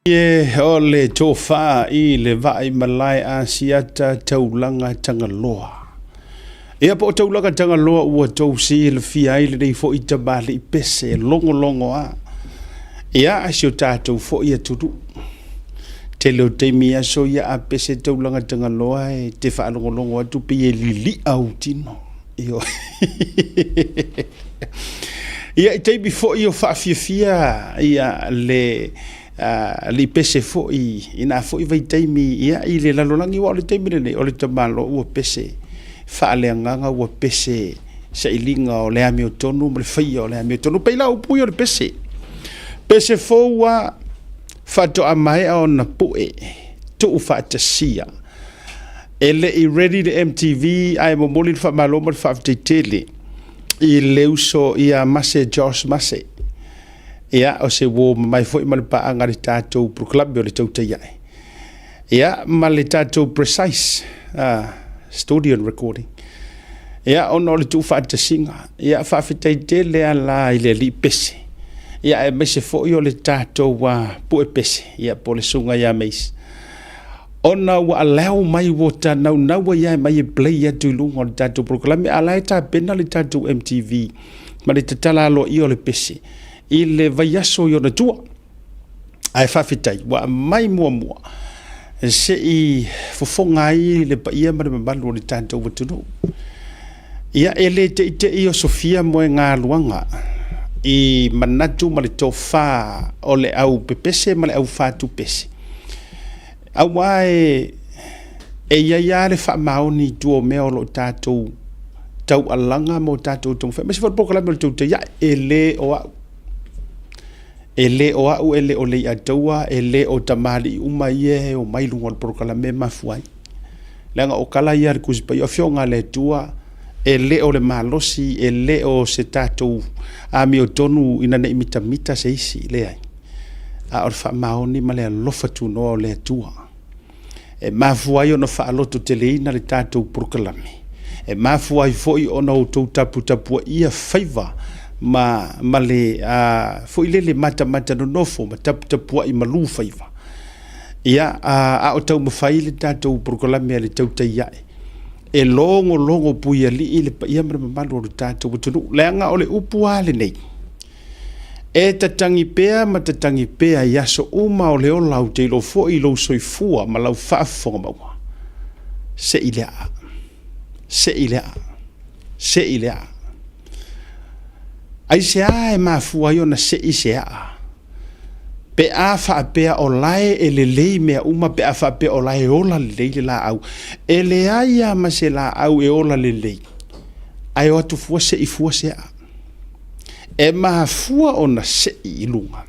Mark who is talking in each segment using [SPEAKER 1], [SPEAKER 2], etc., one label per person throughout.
[SPEAKER 1] E o le tofa i le vaai malae Asiata taulaga Tagaloa. Ia po o taulaga Tagaloa ua tou silafia ai lenei foi tamalii pese logologo a. Ia, si o tatou foi atunuu. Tele o taimi aso ia a pese taulaga Tagaloa e te faalogologo atu pei e lilia ou tino. Ioe. Ia, i taimi foi o faafiafia ia le lipese foi i na foi vaitaimi ia i le lalolagi, aua o le taimi lenei o le tamaloa ua pese faaleagaga, ua pese sailiga o le amiotonu ma le faia o le amiotonu. Pei la upu ia o le pese. Pese fou a faatoa maea ona pue tuu faatasia. E le i ready le MTV ae momoli le faamalo ma le faafetai tele i le uso ia Mase Josh Mase. Ia, o se uo mamae foi ma le paaga i le tatou polokalame o le Tautai Ae. Ia, ma le tatou Precise Studio and Recording. Ia, ona o le tuufaatasiga. Ia, faafetai tele ala i le alii pese. Ia, aemaise foi o le tatou pue pese, ia, po o le susuga ia Mace. Ona ua allow mai ua ta naunau ai e mai e play atu i luga o le tatou polokalame, a la e tapena le tatou MTV ma le tatala aloaia o le pese i le vaiaso i ona tua. Ae faafetai ua aumai muamua se i fofoga ai le paia ma le mamalu o le tatou atunuu. Ia, e le teitei o Sofia moegaluaga i manatu ma le tofa o le au pepese ma le au fatupese, aua e i ai lava le faamaoni i tua o mea o lo o tatou taualaga ma o tatou taumafai, aemaise foi o le polokalame o le Tautai Ae. E le o au, e le o au, e le o Leiataua, e le o tamalii uma ia e omai i luga o le polokalame e mafua ai. Leaga o tala ia a le Tusi Paia, o Afioga a le Atua, e le o le malosi, e le o se tatou amiotonu ina ne i mitamita se isi, leai. A o le faamaoni ma le alofa tunoa o le Atua. E mafua ai ona faalototeleina le tatou polokalame, e mafua ai foi ona outou taputapuaia faiva ma, ma le foi lele matamata nonofo ma taputapuai malu faiva. Ia, a o taumafai le tatou polokalame a le Tautai Ae, e logologo puialii le paia ma le mamalu o le tatou atunuu, leaga o le upu lava lenei, e tatagi pea ma tatagi pea i aso uma o le ola, ou te iloa foi i lou soifua ma lau faafofoga maua, se i le aa, se i le aa, se i le aa. Aisea e mafua ai ona sei se aa? Pe a faapea o lae e lelei mea uma, pe a faapea o lae e ola lelei le laau. E leai lava ma se laau e ola lelei, ae o atu fua sei fua se aa. E mafua ona sei i luga,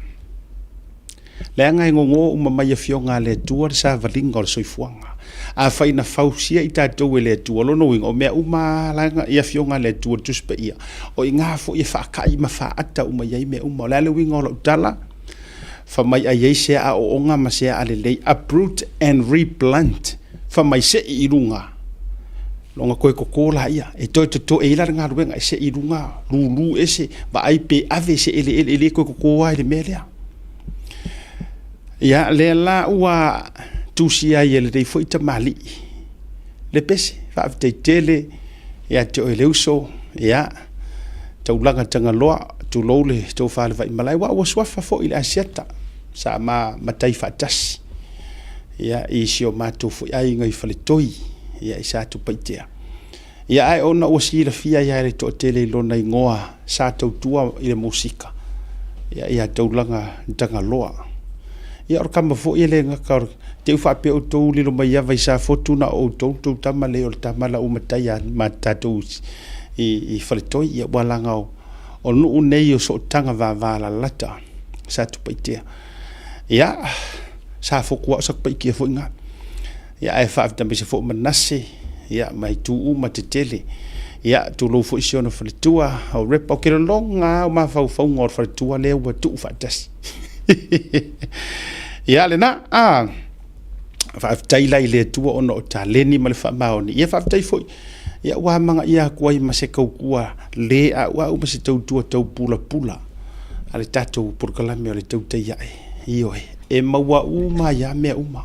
[SPEAKER 1] leaga e gogo uma mai Afioga a le Atua le savaliga o le soifuaga. Afai na fausia i tatou e le Atua, lona uiga o mea uma lava i Afioga a le Atua, le Tusi Paia, o i ina foi e faakai ma faaata uma i ai mea uma. O le a le uiga o lau tala? Fai mai a i ai se aooga ma se aa lelei, uproot and replant, fai mai sei i luga, ona toe toto laia, e toe toto e i ai la le galuega, e sei i luga, lulu ese, vaai pe ave se eleele, e le toe toto lava i le mea lea. Ia, lea la ua tusia ai e lenei foi tamalii le pese, faafetai tele ia te oe le uso, ia, taulaga Tagaloa, tulou le tofa le Vaimalae, aua ua suafa foi i le Asiata, sa ma matai faatasi, ia, i si o matou foi aiga i Faletoi, ia, i Satupaitea. Ia, ae ona ua silafia ai lava e le toatele i lona igoa sa tautua i le musika, ia, ia Taulaga Tagaloa. Ia, o le tama foi e le gata o le te i faapea outou lilo mai ava i Safotu na o outou tou tama le o le tama la ua matai a ma tatou i Faletoi. Ia, ua laga o nuu nei o sootaga vavalalata Satupaitea. Ia, Safotu a o Satupaitea foi na. Ia, ae faafetai mai se foi Manase, ia, mai tu uma tetele. Ia, tulou foi si ona faletua o Repa. O ke lologa o mafaufauga o le faletua lea ua tuu faatasi. Ia, lena, faafetai la i le Atua ona o taleni ma le faamaoni. Ia, faafetai foi. Ia, ua amanaia atu ai ma se tautua le auau ma se tautua tau pulapula a le tatou polokalame o le Tautai Ae. Ioe. E maua uma ai lava mea uma.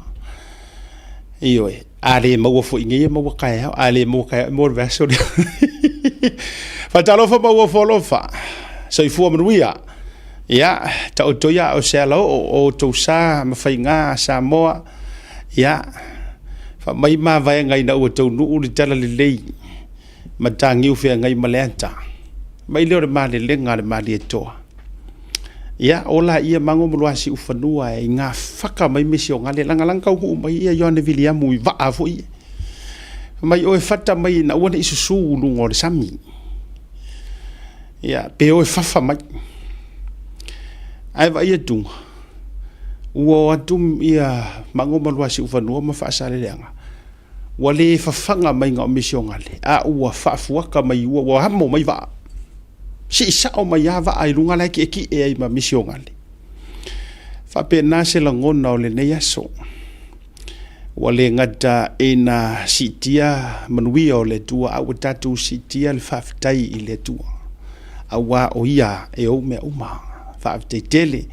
[SPEAKER 1] Ioe, a le maua foi nei e maua taeao, a le maua taeao e maua i le vaiaso lea. Faatalofa ma ou ofo alofa, soifua manuia. Ia, taoto ia a o se alaoo o outou sa ma faiga Samoa. Ia, faamai mavaega ina ua taunuu le talalelei mataniu feagai ma le ata. Mai lea o le malelega a le Malietoa. Ia, o laia mago ma Luasiufanua e gafaka mai misionale, lagalaga taunuu mai ia Ioane Viliamu i vaa foi ia. Fai mai oe fata mai ina aua ne i susu i luga o le sami. Ia, pe o e fafa mai. Ae vaai atu, ua o atu ia Mago ma Luasiufanua ma Faasaleleaga, ua le fafaga mai na o misionale, a ua faafuata mai ua, ua amo mai vaa. Sii sao mai lava vaa i luga la e tietie ai ma misionale. Faapena se lagona o lenei aso. Ua le gata ina siitia manuia o le Atua, a ua tatou siitia le faafetai i le Atua, aua o Ia e ou mea uma. Faafetai tele.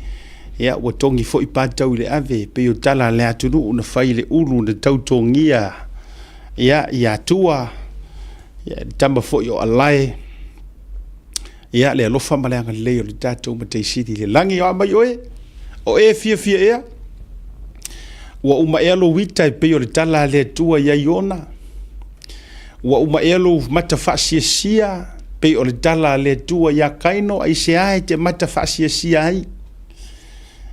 [SPEAKER 1] Ia, ua togi foi patau i le ave, e pei o tala a le atunuu na fai i le ulu na tautogia, ia, i Atua, ia, le tama foi o Alae, Ia, le alofa ma le agalelei o le tatou Matai Sili i le lagi. O a mai oe? O e fiafia ea? Ua uma ea lou ita e pei o le tala a le Atua ia Iona? Ua uma ea lou mata faasiasia pei o le tala a le Atua ia Kaino? Aisea e te mata faasiasia ai?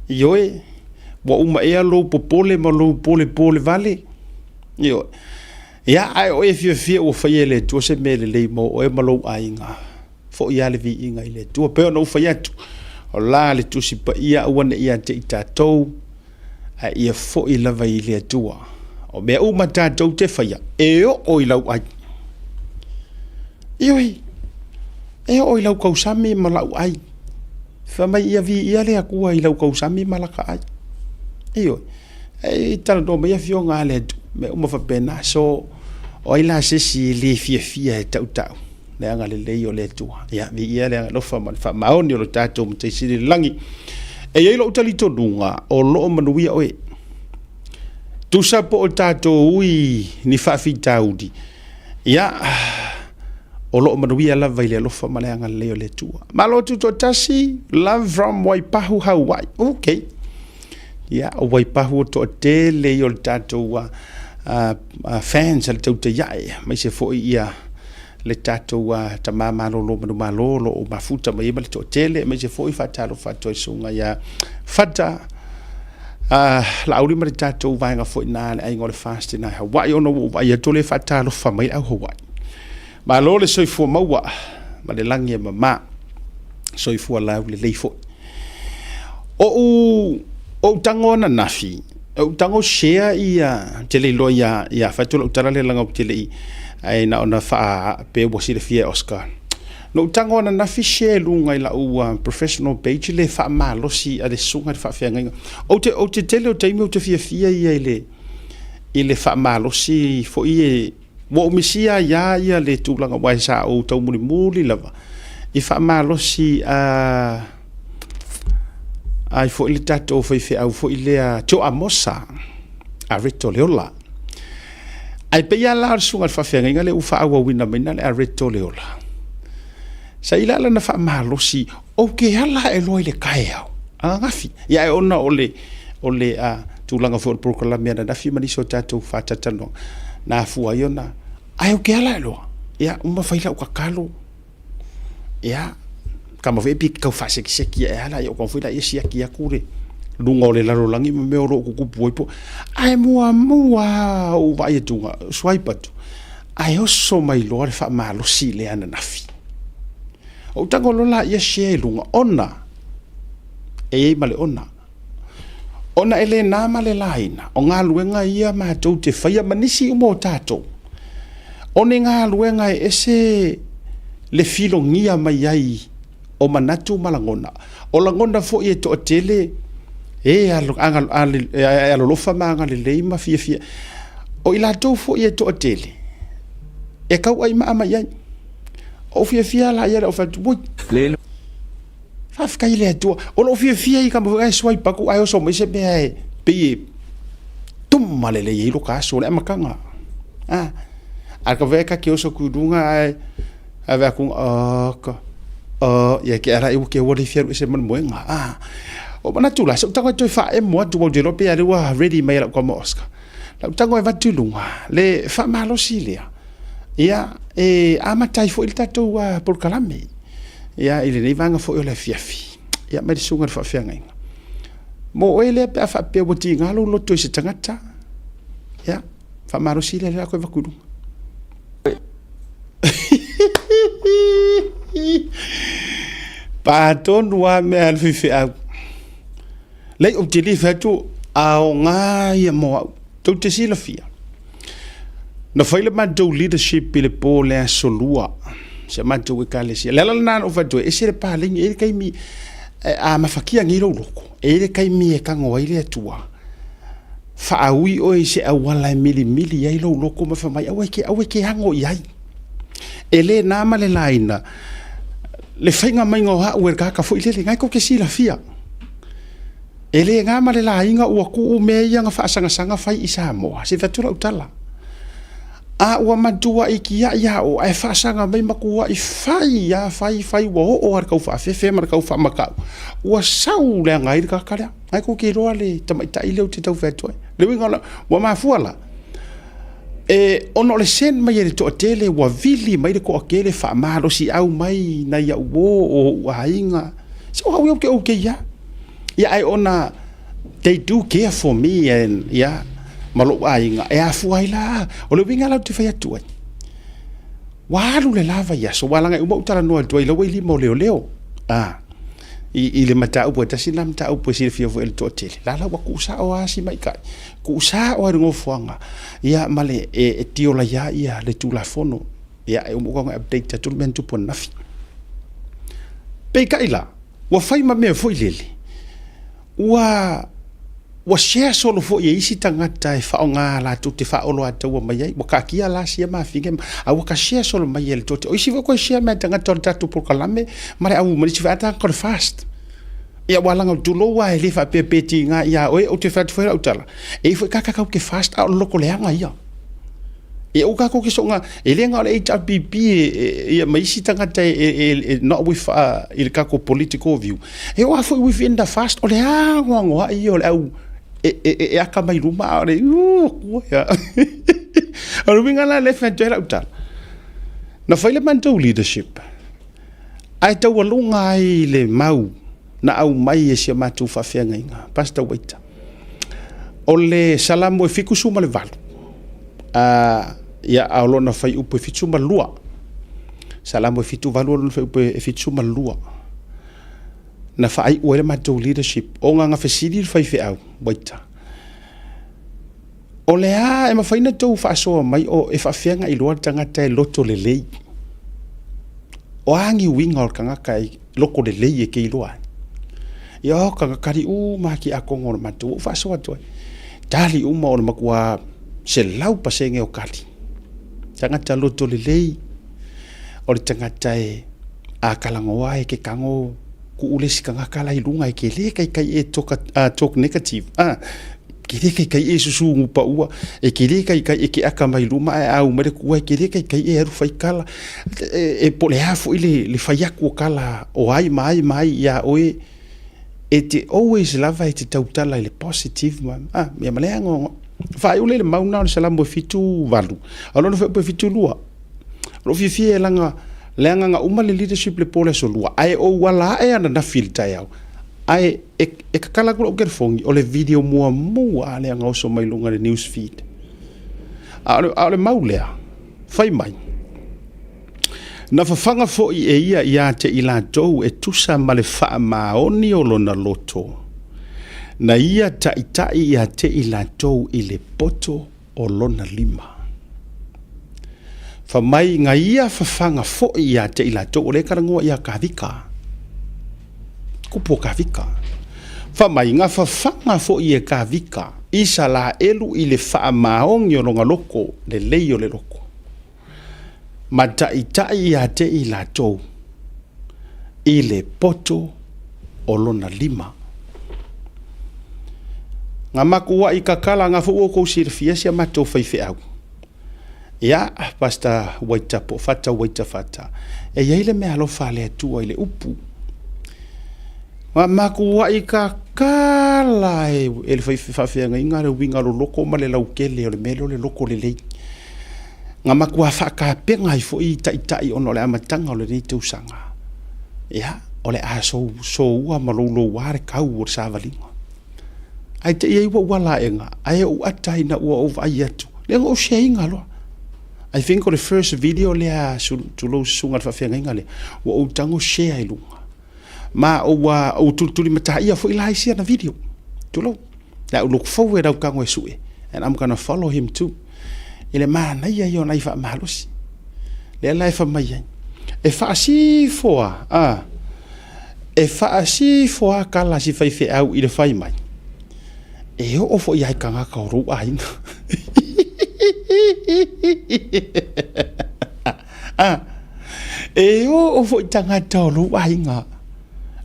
[SPEAKER 1] Ioe, ua uma ea lou popole ma lou polepole vale? Ioe. Ia, ae o e fiafia ua faia e le Atua se mea lelei mo oe ma lou aiga. Foi lava le viiga i le Atua. Pei ona ou fai atu, o la le Tusi Paia, aua ne i ia te i tatou, ae ia foi lava i le Atua. O mea uma tatou te faia, e oo i lau ai. Ioe, e oo i lau tausami ma lau ai. Fai mai ia viia le Atua i lau tausami ma lata ai. Ioe. E talanoa mai afioga a le Atua, mea uma faapena. So, o ai la se isi e le fiafia e tautau le agalelei o le Atua. Ia, viia le alofa ma le faamaoni o lo tatou Matai Sili i le lagi. E i ai lou talitonuga o lo o manuia oe. Tusa po o tatou ui ni faafitauli, ia, o lo o manuia lava i le alofa ma le agalelei o le Atua. Malo tutoatasi, love from Waipahu, Hawaii. Okay. Ia, o Waipahu o toatele ia o le tatou fans a le tautai ae, aemaise foi ia le tatou tama malolo manumalo o lo o mafuta mai ai ma le toatele, aemaise foi faatalofa atu ai i le susuga ia Fata Laauli ma le tatou vaega foi na le aiga o le Fast i Hawaii, ona ua ou vaai atu o lea e faatalofa mai le au Hawaii. Malo le soifua maua ma le lagi e mama. Soifua laulelei foi. Ou ou tago ananafi, ou tago share ia, ou te le iloa ia ia fai atu lau tala lea leaga ou te le i, ae na ona faa pe ua silafia e Oscar. Na ou tago ananafi share i luga i lau professional page le faamalosi a le susuga i le faafeagaiga. Ou te ou te tele o taimi ou te fiafia ia i le i le faamalosi foi e Ua ou misia ai lava ia le tulaga aua sa ou taumulimuli lava i faamalosi a ai foi le tatou faifeau foi lea Tio Amosa Areto Leola. Ae pei lava la o le susuga i le faafeagaiga lea ua faaauauina mai na le Areto Leola. Sa i la lana faamalosi, ou te ala ae loa i le taeao ananafi. Ia ae ona o le o le tulaga foi o le polokalame ananafi ma nisi o tatou faatatalanoaga, na afua ai ona, ae ou te ala ae loa, ia uma fai lau tatalo, ia, tama foi pei e tau faasekiseki ae a la, ia ou tago foi lea siaki atu le luga o le lalolagi ma mea o lo o tutupu ai po. Ae muamua lava ou vaai atu, swipe atu, ae oso mai loa le faamalosi lea ananafi. Ou tago loa laia share i luga, ona e i ai ma le ona. Ona e le na ma le laina, o galuega ia matou te faia ma nisi uma o tatou, o ni galuega e ese le filogia mai ai o manatu ma lagona. O lagona foi e toatele e alolofa ma agalelei ma fiafia. O i latou foi e toatele e tauaimaa mai ai. Ou fiafia la ia le au fai atu, ui, faafetai. Faafetai i le Atua. O lou fiafia i ka e swipe atu ae oso mai se mea e pei e tuma lelei ai lo ta aso le amataga. Ah, a ka vea ka ke oso ku luga ae ave aku ka ia ke ala i ke ua le fia ese ma le moega. Ah, o manatu la, se utago e toe faaemo atu au te iloa pe a le ua ready mai lau tama Oscar. Lau tago e avatu i luga le faamalosi lea, ia e amata ai foi le tatou polokalame ia i lenei vaega foi o le afiafi. Ia mai le susuga i le faafeagaiga. Mo oe lea pe a faapea ua tiga lou loto i se tagata, ia faamalosi lea lea koe avatu i luga. Pa tonu lava mea a le faifeau. Leai, ou te le fai atu aoga ia mo au. Tou te silafia, na fai le matou leadership i le po le aso lua, si a matou ekalesia. Le ala lena na ou fai atu ai, ese le paleni, e i ai le taimi a mafatia nei lou loto, e i ai le taimi e tago ai le Atua, faaui oe i se auala e milimili ai lou loto ma fai mai, aua e te, aua e te ano i ai. E le na ma le laina le faiga maiga o au e le tagata foi lele, na e tou te silafia. E le na ma le laina ua tuu mea ia na faasagasaga fai i Samoa, se i fai atu lau tala. A ua matuai tiai a o ae faasaga mai matuai fai a fai fai ua oo lava i le tau faafefe ma le tau faamatau, ua sau leaga ai le tagata lea. Na e tou te iloa le tamaitai lea ou te tau fai atu ai. Le uiga o lau, ua mafua la, e ona o le send mai e le toatele, ua vili mai le toatele faamalosiau mai nai au uo o ou aiga. Se o au ia ou te okay lava. Ia ae ona they do care for me and ia ma lou aiga e afua ai la. O le uiga la ou te fai atu ai, ua alu le la vaiaso, aua leaga e uma ou talanoa atu ai la ua i lima o leoleo. A, i, i le mataupu e tasi lena mataupu e silafia foi e le toatele. La la ua tuusao lava si maitai, tuusao lava i le nofoaga, ia ma le e, e tiola ia ia le Tulafono. Ia e uma ona update atu le mea na tupu ananafi. Peitai la, ua fai ma mea foi lele, ua ua share solo foi e isi tagata e faaaoga latou te faaoloataua mai ai, ua taatia la sia mafine, a ua ka share solo mai e le toatele. O isi foi toe share mai e tagata o le tatou polokalame ma le au ma isi foi tagata o le fast. Ia ua laga tulou lava e le faapea pe tiga ia oe, ou te fai atu foi lau tala, e i ai foi tagata tatou te fast a o le loto leaga ia. E ou tatou te soga, e le na o le HRPP ia ma isi tagata e not with i le tatou political view. E oo lava foi within the fast, o le anoanoai ia o le au e aka mai luma a o le ua. O le uiga la lea e fai atu ai lau tala, na fai le matou leadership, ae taualuga ai le mau na aumai e si a matou faafeagaiga, Pastor Waiter. O le Salamo e 78, a, ia, a o lona fuaiupu e 72. Salamo e 78 o lona fuaiupu e 72. Na faaiu ai le matou leadership, ona na fesili le faifeau, Waiter, o le a e mafai ona outou faasoa mai o e faafefea ona iloa le tagata e loto lelei? O a ni uiga o le tagata e loko lelei e te iloa ai? Ia o ka tali uma lava tiakono o le matou, ua ou faasoa atu ai. Tali uma o le matua 100% o tali. Tagata loto lelei, o le tagata e a talanoa e te tago tuu le isi tagata la i luga e te le taitai e talk, talk negative. Ah, ke le taitai e susu paua, e ke le taitai e keaka mai luma ae au mai le kua, e ke le taitai e alu fai tala. E, e po o le a foi le, le fai atu o tala o ai ma ai ma ai iā oe, e te always lava e te tautala i le positive ma, ah, ia ma le anoanoai. Faaiu lea i le mau lena o le Salamo e 78, a o lona fuaiupu e 72. O lou fiafia e laga, leaga na uma le leadership i le po o le aso Lua, ae ou ala ae ananafi i le taeao, ae e, e tatala atu lau telefoni, o le video muamua lava lea na oso mai luga i le news feed. A o le, a o le mau lea, fai mai, Na fafaga foi e ia ia te i latou e tusa ma le faamaoni o lona loto, na ia taitai ia te i latou i le poto o lona lima. Fa mai na ia fafaga foi ia te i latou, o lea e talanoa ia Kavika, kupu o Kavika. Fa mai na fafaga foi e Kavika Isalaelu i le faamaoni o lona loko, lelei o le loko, ma taitai ia te i latou i le poto o lona lima. Na makuaʻi kakala na foi ua outou silafia si a matou faifeau. Ia, Pastor Waita po o Fata Waita Fata, e i ai le meaalofa a le Atua i le upu. Na makuaʻi kakala e le faafeagaiga le uiga loloto ma le lautele o le mea lea o le loto lelei. Na matua faatapena ai foi taitai ona o le amataga o lenei tausaga. Ia, o le a soua ma louloua le tau o le savaliga. Ae te i ai ua ou ala aena, ae ou ata ina ua ou vaai atu, lea na ou share ina loa. I think o le first video lea tulou susuga i le faafeagaiga lea, ua ou tago share i luga. Ma ua ou tulitulimataia foi la isi ana video. Tulou. I look forward au tago e sue, and I'm gonna follow him too. I le manaia ia o nai faamalosi. Lea la e fai mai ai, e faasifo a, a, e faasifo a tala a si faifeau i le fai mai, e oo foi lava i tagata o lou aiga. A, e oo foi i tagata o lou aiga.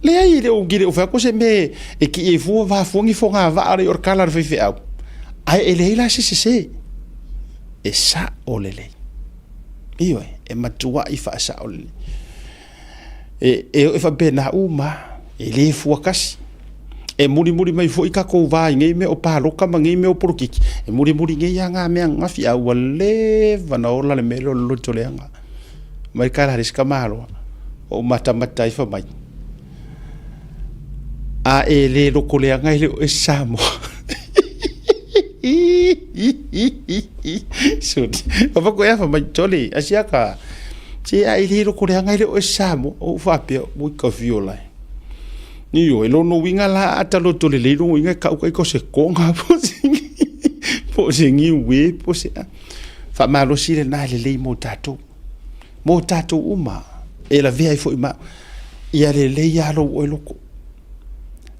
[SPEAKER 1] Leai, e le o, e le o fai atu se mea e kii ai fua va fua ni fogavaa o le tala a le faifeau, ae e leai la se sese, e sao lelei. Ioe, e matuai faasao lelei. E, e, e faapena uma lava, e le fua tasi. E mulimuli mai foi tatou va i nei mea o palota ma nei mea o polokiki, e mulimuli nei lava na mea ananafi, a ua leva ona ola le mea lea o le loto leaga. Mai tala a le isi tamaloa, ua ou matamata ai fai mai, a e le loto leaga e le o oe se Samoa. Suli. Fai atu ea fai mai, sole, Asiata, se a e le loto leaga e le o oe se Samoa. Ou faapea, oi ka fiu lai. Ioe, lona uiga la a ta loto lelei, lona uiga e tau ita o se Toga po o se Niue po o se a. Faamalosi lena e lelei mo tatou, mo tatou uma e lavea ai foi ma au. Ia lelei lava lou oe loto.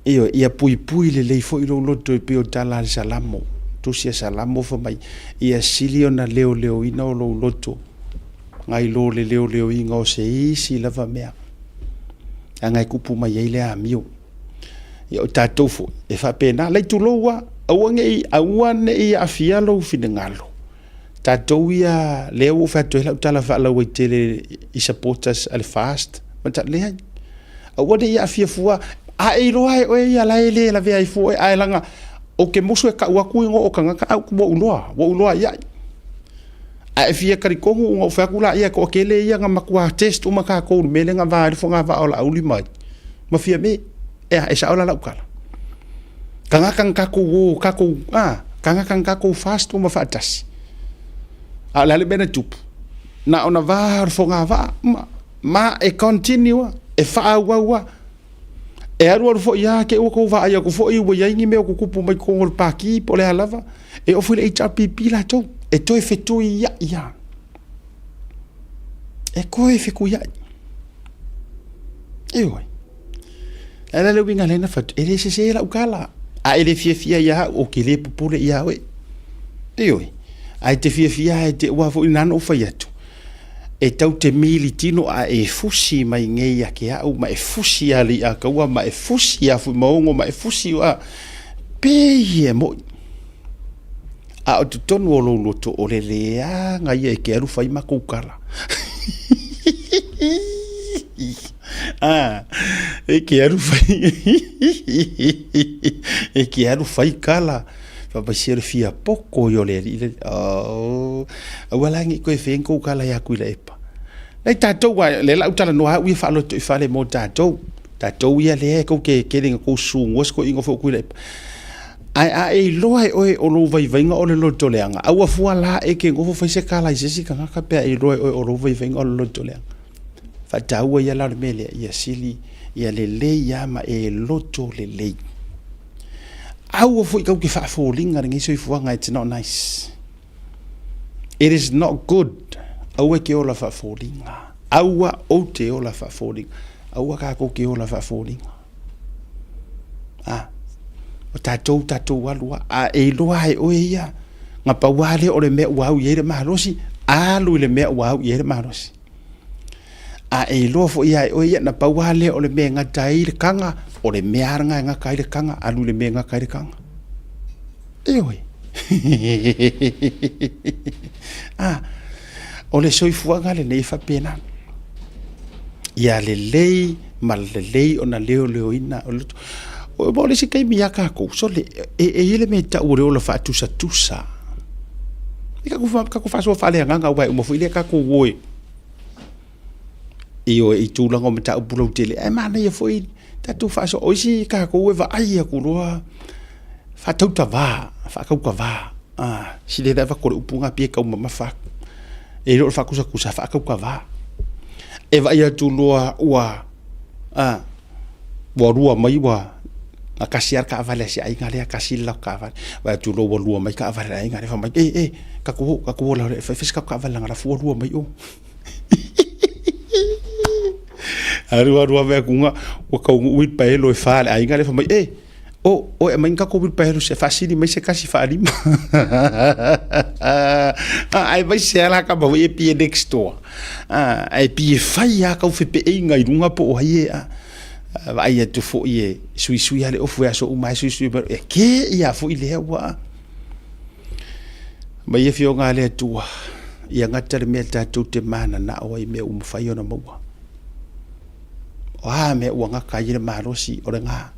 [SPEAKER 1] Ioe, ia puipui lelei foi lou loto e pei o tala a le Salamo, tusi a Salamo fai mai, ia sili ona leoleoina o lou loto nai lo le leoleoina o se isi lava mea, leaga e tupu mai ai le amio. Ia o tatou foi, e faapena. Lai tulou lava, aua ne i, aua ne i aafia lou finagalo. Tatou ia, lea ua ou fai atu ai lau tala faalauaitele i supporters a le FAST, leai. Aua ne i aafia fua, a e iloa e oe ia la e le lavea ai fua oe, ae leaga ou te musu e tau atu igoa o tagata ae ua ou iloa, ua ou iloa i ai. A e fia talitonu ona ou fai atu laia e toatele ia na matua test uma tatou i le mea lea na va ai le fogavaa o Laauli ma ai ma Fiame. Ea, e sao la lau tala? Tagata na tatou o, tatou, a, tagata na tatou fast uma faatasi. A o le a le mea na tupu? Na ona va o le fogavaa ma, ma e continue lava, e faaauau lava. E alualu foi lava, te i ua tou vaai atu foi ua i ai ni mea o tutupu mai totonu o le Pati po o le a lava, e oo foi i le HRPP latou, e toe fetuiai lava. E toe fetuiai. Ioe. O le a la le uiga lea na fai atu, e le sese lau tala. A e le fiafia ia au, ou te le popole ia oe. Ioe. Ae te fiafia e te ua foi na ou fai atu. E tau te mili tino a e fusi mai nei ia te au, ma e fusi ia Leiataua, ma e fusi ia Fuimaono, ma e fusi ia... Pei e moi. A o totonu o lou loto, o le leaga ia e te alu fai matou tala. Ah, e te alu fai e te alu fai tala. Fai mai se o le fia poko ia o le alii le oh, aua la ne i toe fai ni kou tala ia Tuilaepa. Nei tatou a lea la ou talanoa au ia faalotoifale mo tatou. Tatou ia lea tou te tele ina tou susuga si toeaina foi o Tuilaepa. Ae a e iloa e oe o lou vaivaiga o le lotoleaga, aua fua la e te nofo fai se tala i se isi tagata pe a e iloa e oe o lou vaivaiga o le lotoleaga. Faataua ia la o le mea lea, ia sili, ia lelei lava ma e loto lelei. Aua foi tou te faafoliga lenei soifuaga, it's not nice. It is not good. Aua e te ola faafoliga. Aua ou te ola faafoliga. Aua tatou te ola faafoliga. Ah, o tatou, tatou alu a. A e iloa e oe ia, na pau lava lea o le mea ua au i ai le malosi, alu i le mea ua au i ai le malosi. A e iloa foi ia e oe, ia na pau lava lea o le mea e gata ai le kaga, o le mea lava lena e gata ai le kaga, alu i le mea e gata ai le kaga. Ioe. A, o le soifuaga lenei e faapena. Ia lelei ma lelei ona leoleoina o le loto. O le isi taimi ia tatou, sole, e i ai le mea e tau o le ola faatusatusa. E tatou faasoa faaleagaga aua e uma foi lea tatou o e Ioe, i tulaga o mataupu lautele, ae manaia foi tatou faasoa. O isi tatou e vaai atu loa faatautava, faatautava, sili le avatu o le upu lena pei e taumamafa atu. E le o le faatusatusa, faatautava. E vaai atu loa ua ua lua mai ua na tasi lava le taavale a si aiga lea, tasi le latou taavale. Vaai atu loa ua lua mai taavale a le aiga lea, fai mai, e, e, tatou o, tatou o e fai se tatou taavale leaga o la foi ua lua mai o. Alu alu lava vaai atu ua taunuu uilipaelo e fa a le aiga lea, fai mai, e, o, o e aumai ni tatou uilipaelo se faasili mai se tasi faalima. Aemaise lava la tama foi ia e pei e next door. Ae pei e fai lava tau fepeeiga i luga po o ai e vaai atu foi e suisui lava le ofu i aso uma e suisui mai. E ke ia foi lea ua mai afioga a le Atua, ia gata le mea tatou te mananao ai i mea ua mafai ona maua. O a mea ua gata ai le malosi o lena.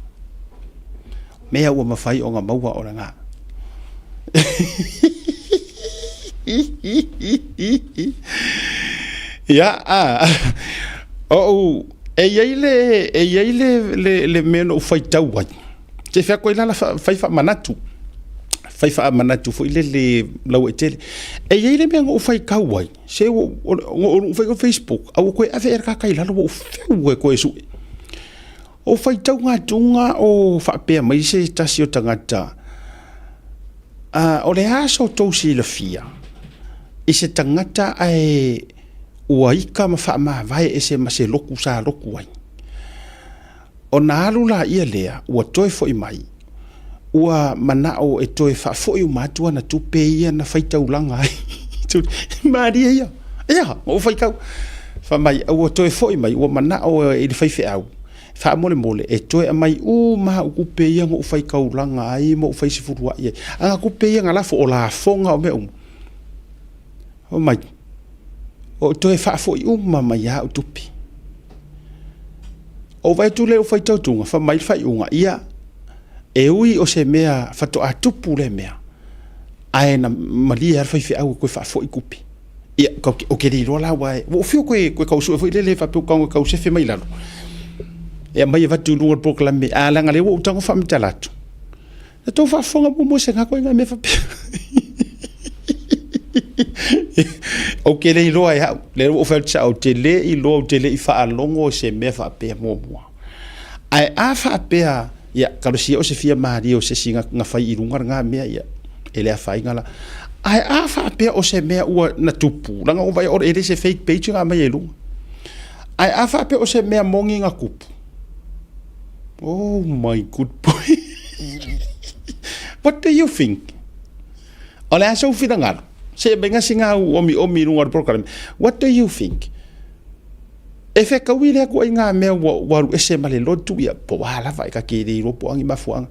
[SPEAKER 1] Mea ua mafai ona maua o lena. Ia, a, ou, e i ai le, e i ai le mea na ou faitau ai, se fai atu ai la fai faamanatu, fai faamanatu foi lele lauaitele. E i ai le mea na ou faitau ai, se ua ou fai i Facebook, a ua toe ave ea le tata i lalo, ua ou fiu e toe sue. Ou faitauga atuga o faapea mai se tasi o tagata, o le a so outou silafia i se tagata ae ua ika ma faamavae ese ma se lotu sa lotu ai, ona alu laia lea ua toe foi mai, ua manao e toe faafoi uma atu ana tupe ia na faitaulaga ai. Malie ia. Ia, na ou faitau. Fai mai, ua toe foi mai, ua manao i le faifeau, faamolemole e toe aumai uma au tupe ia na ou faitaulaga ai ma ou faisefuluai ai. Ana tupe ia na lafo, o lafoga o mea uma. Fai mai, o toe faafoi uma mai lava au tupe. Ou vaai atu lea i lou faitautuga, fai mai le faaiuga, ia, e ui o se mea faatoa tupu lea mea, ae na malie lava le faifeau e toe faafoi tupe. Ia, ou te le iloa la, aua ua ou fiu e toe tau sue foi lele faapea ua tago e tau sefe mai i lalo, e aumai e avatu i luga o le polokalame, ae leaga o lea ua ou tago faamatala atu, Na tou faafofoga muamua i se gago i nai mea faapea. Ou te le iloa e au, lea ua ou fai atu sao, ou te le iloa, ou te le i faalogo i se mea faapea muamua. Ae a faapea, ia, talosia o se fia malie o se isi na fai i luga lena mea, ia, e le afaina la. Ae a faapea o se mea ua na tupu, leaga ua vaai e le se fake page na aumai i luga. Ae a faapea o se mea moni na tupu, Oh my good boy. What do you think? O le a sou finagalo? Se aumai sina au omiomi i luga o le polokalame. What do you think? E fetaui lea ituaiga mea ua alu ese ma le lotu, ia, po o a lava, e ta te le iloa po o a ni mafuaaga.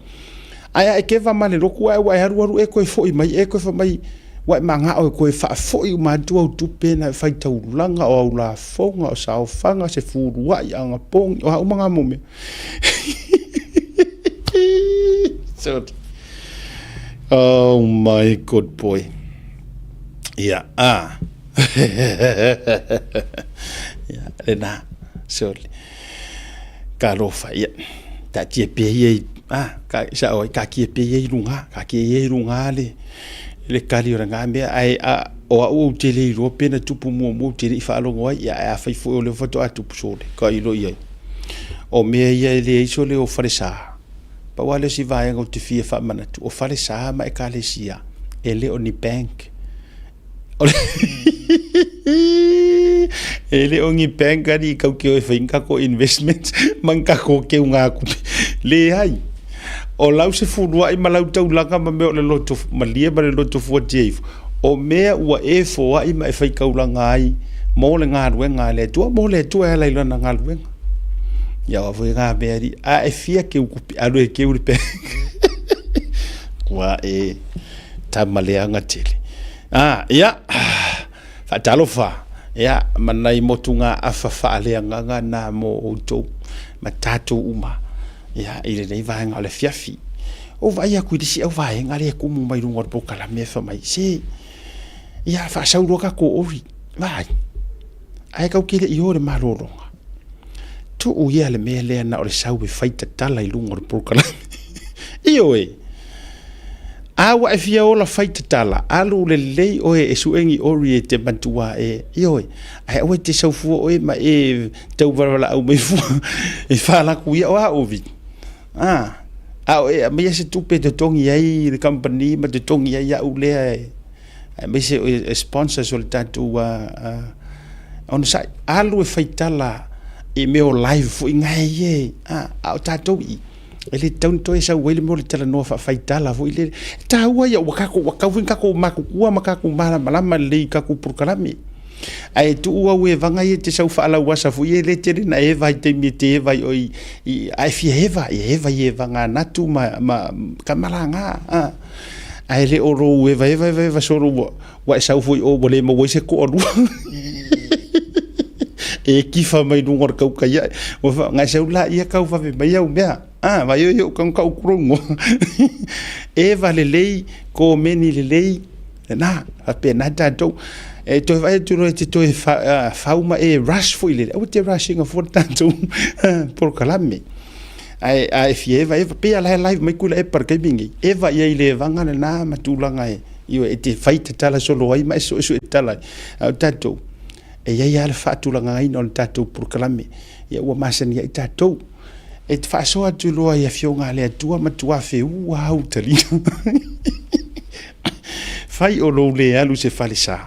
[SPEAKER 1] Ae a e keva ma le lotu ae ua e alualu e toe foi mai, e toe fai mai, ua e manao e toe faafoi uma atu au tupe na e faitaulaga, o au lafoga, o saofaga, sefuluai, anapogi, o a uma na mau mea. Sorry. Oh my good boy. Ia, ah. Ia, lena. Sorry. Talofa, ia, taatia pea ia i, a, ka, sao ai, taatia pea ia i luga, taatia ia i luga le, le kali o lena mea, ae a, o au ou te le iloa pe na tupu muamua ou te le i faalogo ai, ia, ae afai foi o lea faatoa tupu sole, ka iloa i ai. O mea ia e leai sole o falesa. Pau lava lea o si vaega ou te fia faamanatu, o falesa ma ekalesia, e le o ni bank. E le o ni bank alii kau ke o e fai ni tatou investment ma ni tatou teuga tupe. Leai. O lau sefuluai ma lau taulaga ma mea o le loto malie ma le loto fuatia ifo, o mea ua e foai ma e faitaulaga ai mo le galuega a le Atua, mo le Atua e ala i lana galuega. Ia aua foi ngā mea alii, a e fia keu kupi, alu e keu le pe. Ua e tama leaga tele. Ah, ia, faatalofa, ia, ma nai motugaafa faaleagaga na mo outou ma tatou uma, ia, i lenei vaega o le afiafi. Ou vaai atu i le isi au vaega lea e tumu mai luga o le polokalame fai mai, se, ia, faasau loa tatou ori, vaai, ae tatou te le i o i le malologa. Tuu ia le mea lea na o le sau e fai tatala i luga o le polokalame. Ioe, a ua e fia ola fai tatala, alu lelei oe e sue ni ori e te matua e, ioe, ae aua e te sau fua oe ma e tau valaau mai fua e falaku ia o a ovi. A, a o e aumaia se tupe e totogi ai le kamupani ma totogi ai au lea e, aemaise o sponsors o le tatou onosai, alu e faitala i mea o live foi na e ia e, a o tatou i i, e le tatau ona toe sau ai le mea o le talanoa faafaitala foi lele. E taua ia, ua tatou, ua tatau foi ona tatou matutua ma tatou malamalama lelei i tatou polokalame. Ae tuu au evaga ia e te sau faalauasa foi ia e le tele na eva i taimi e te eva ai oe i, a e fia eva, ia eva i evaga a Natu ma, ma Kamalaga, a. Ae le o lou eva eva eva eva solo ua, ua e sau foi o ua le maua ai se toalua. E kifa mai luga o le kaukai ae. Ua fa, ngai sau la ia kau vave mai au mea. Ah, vai oi o kau kau kurongo. Eva lelei, komeni lelei, na, faapena tatou. E toe vaai atu loa e te toe fau ma e rush foi lele. Aua te rush ina fua le tatou polokalame. Ae a e fia eva eva, pei a la e live mai Tuilaepa i le taimi lenei, eva i ai i le evaga lena ma tulaga e, ioe, e te fai tatala solo ai ma e suesue tala ai. A o tatou, e i ai lava le faatulagaina o le tatou polokalame, ia ua masani ai tatou. E te faasoa atu loa i Afioga a le Atua matua feua au taliga. Fai o lou le alu i se falesa,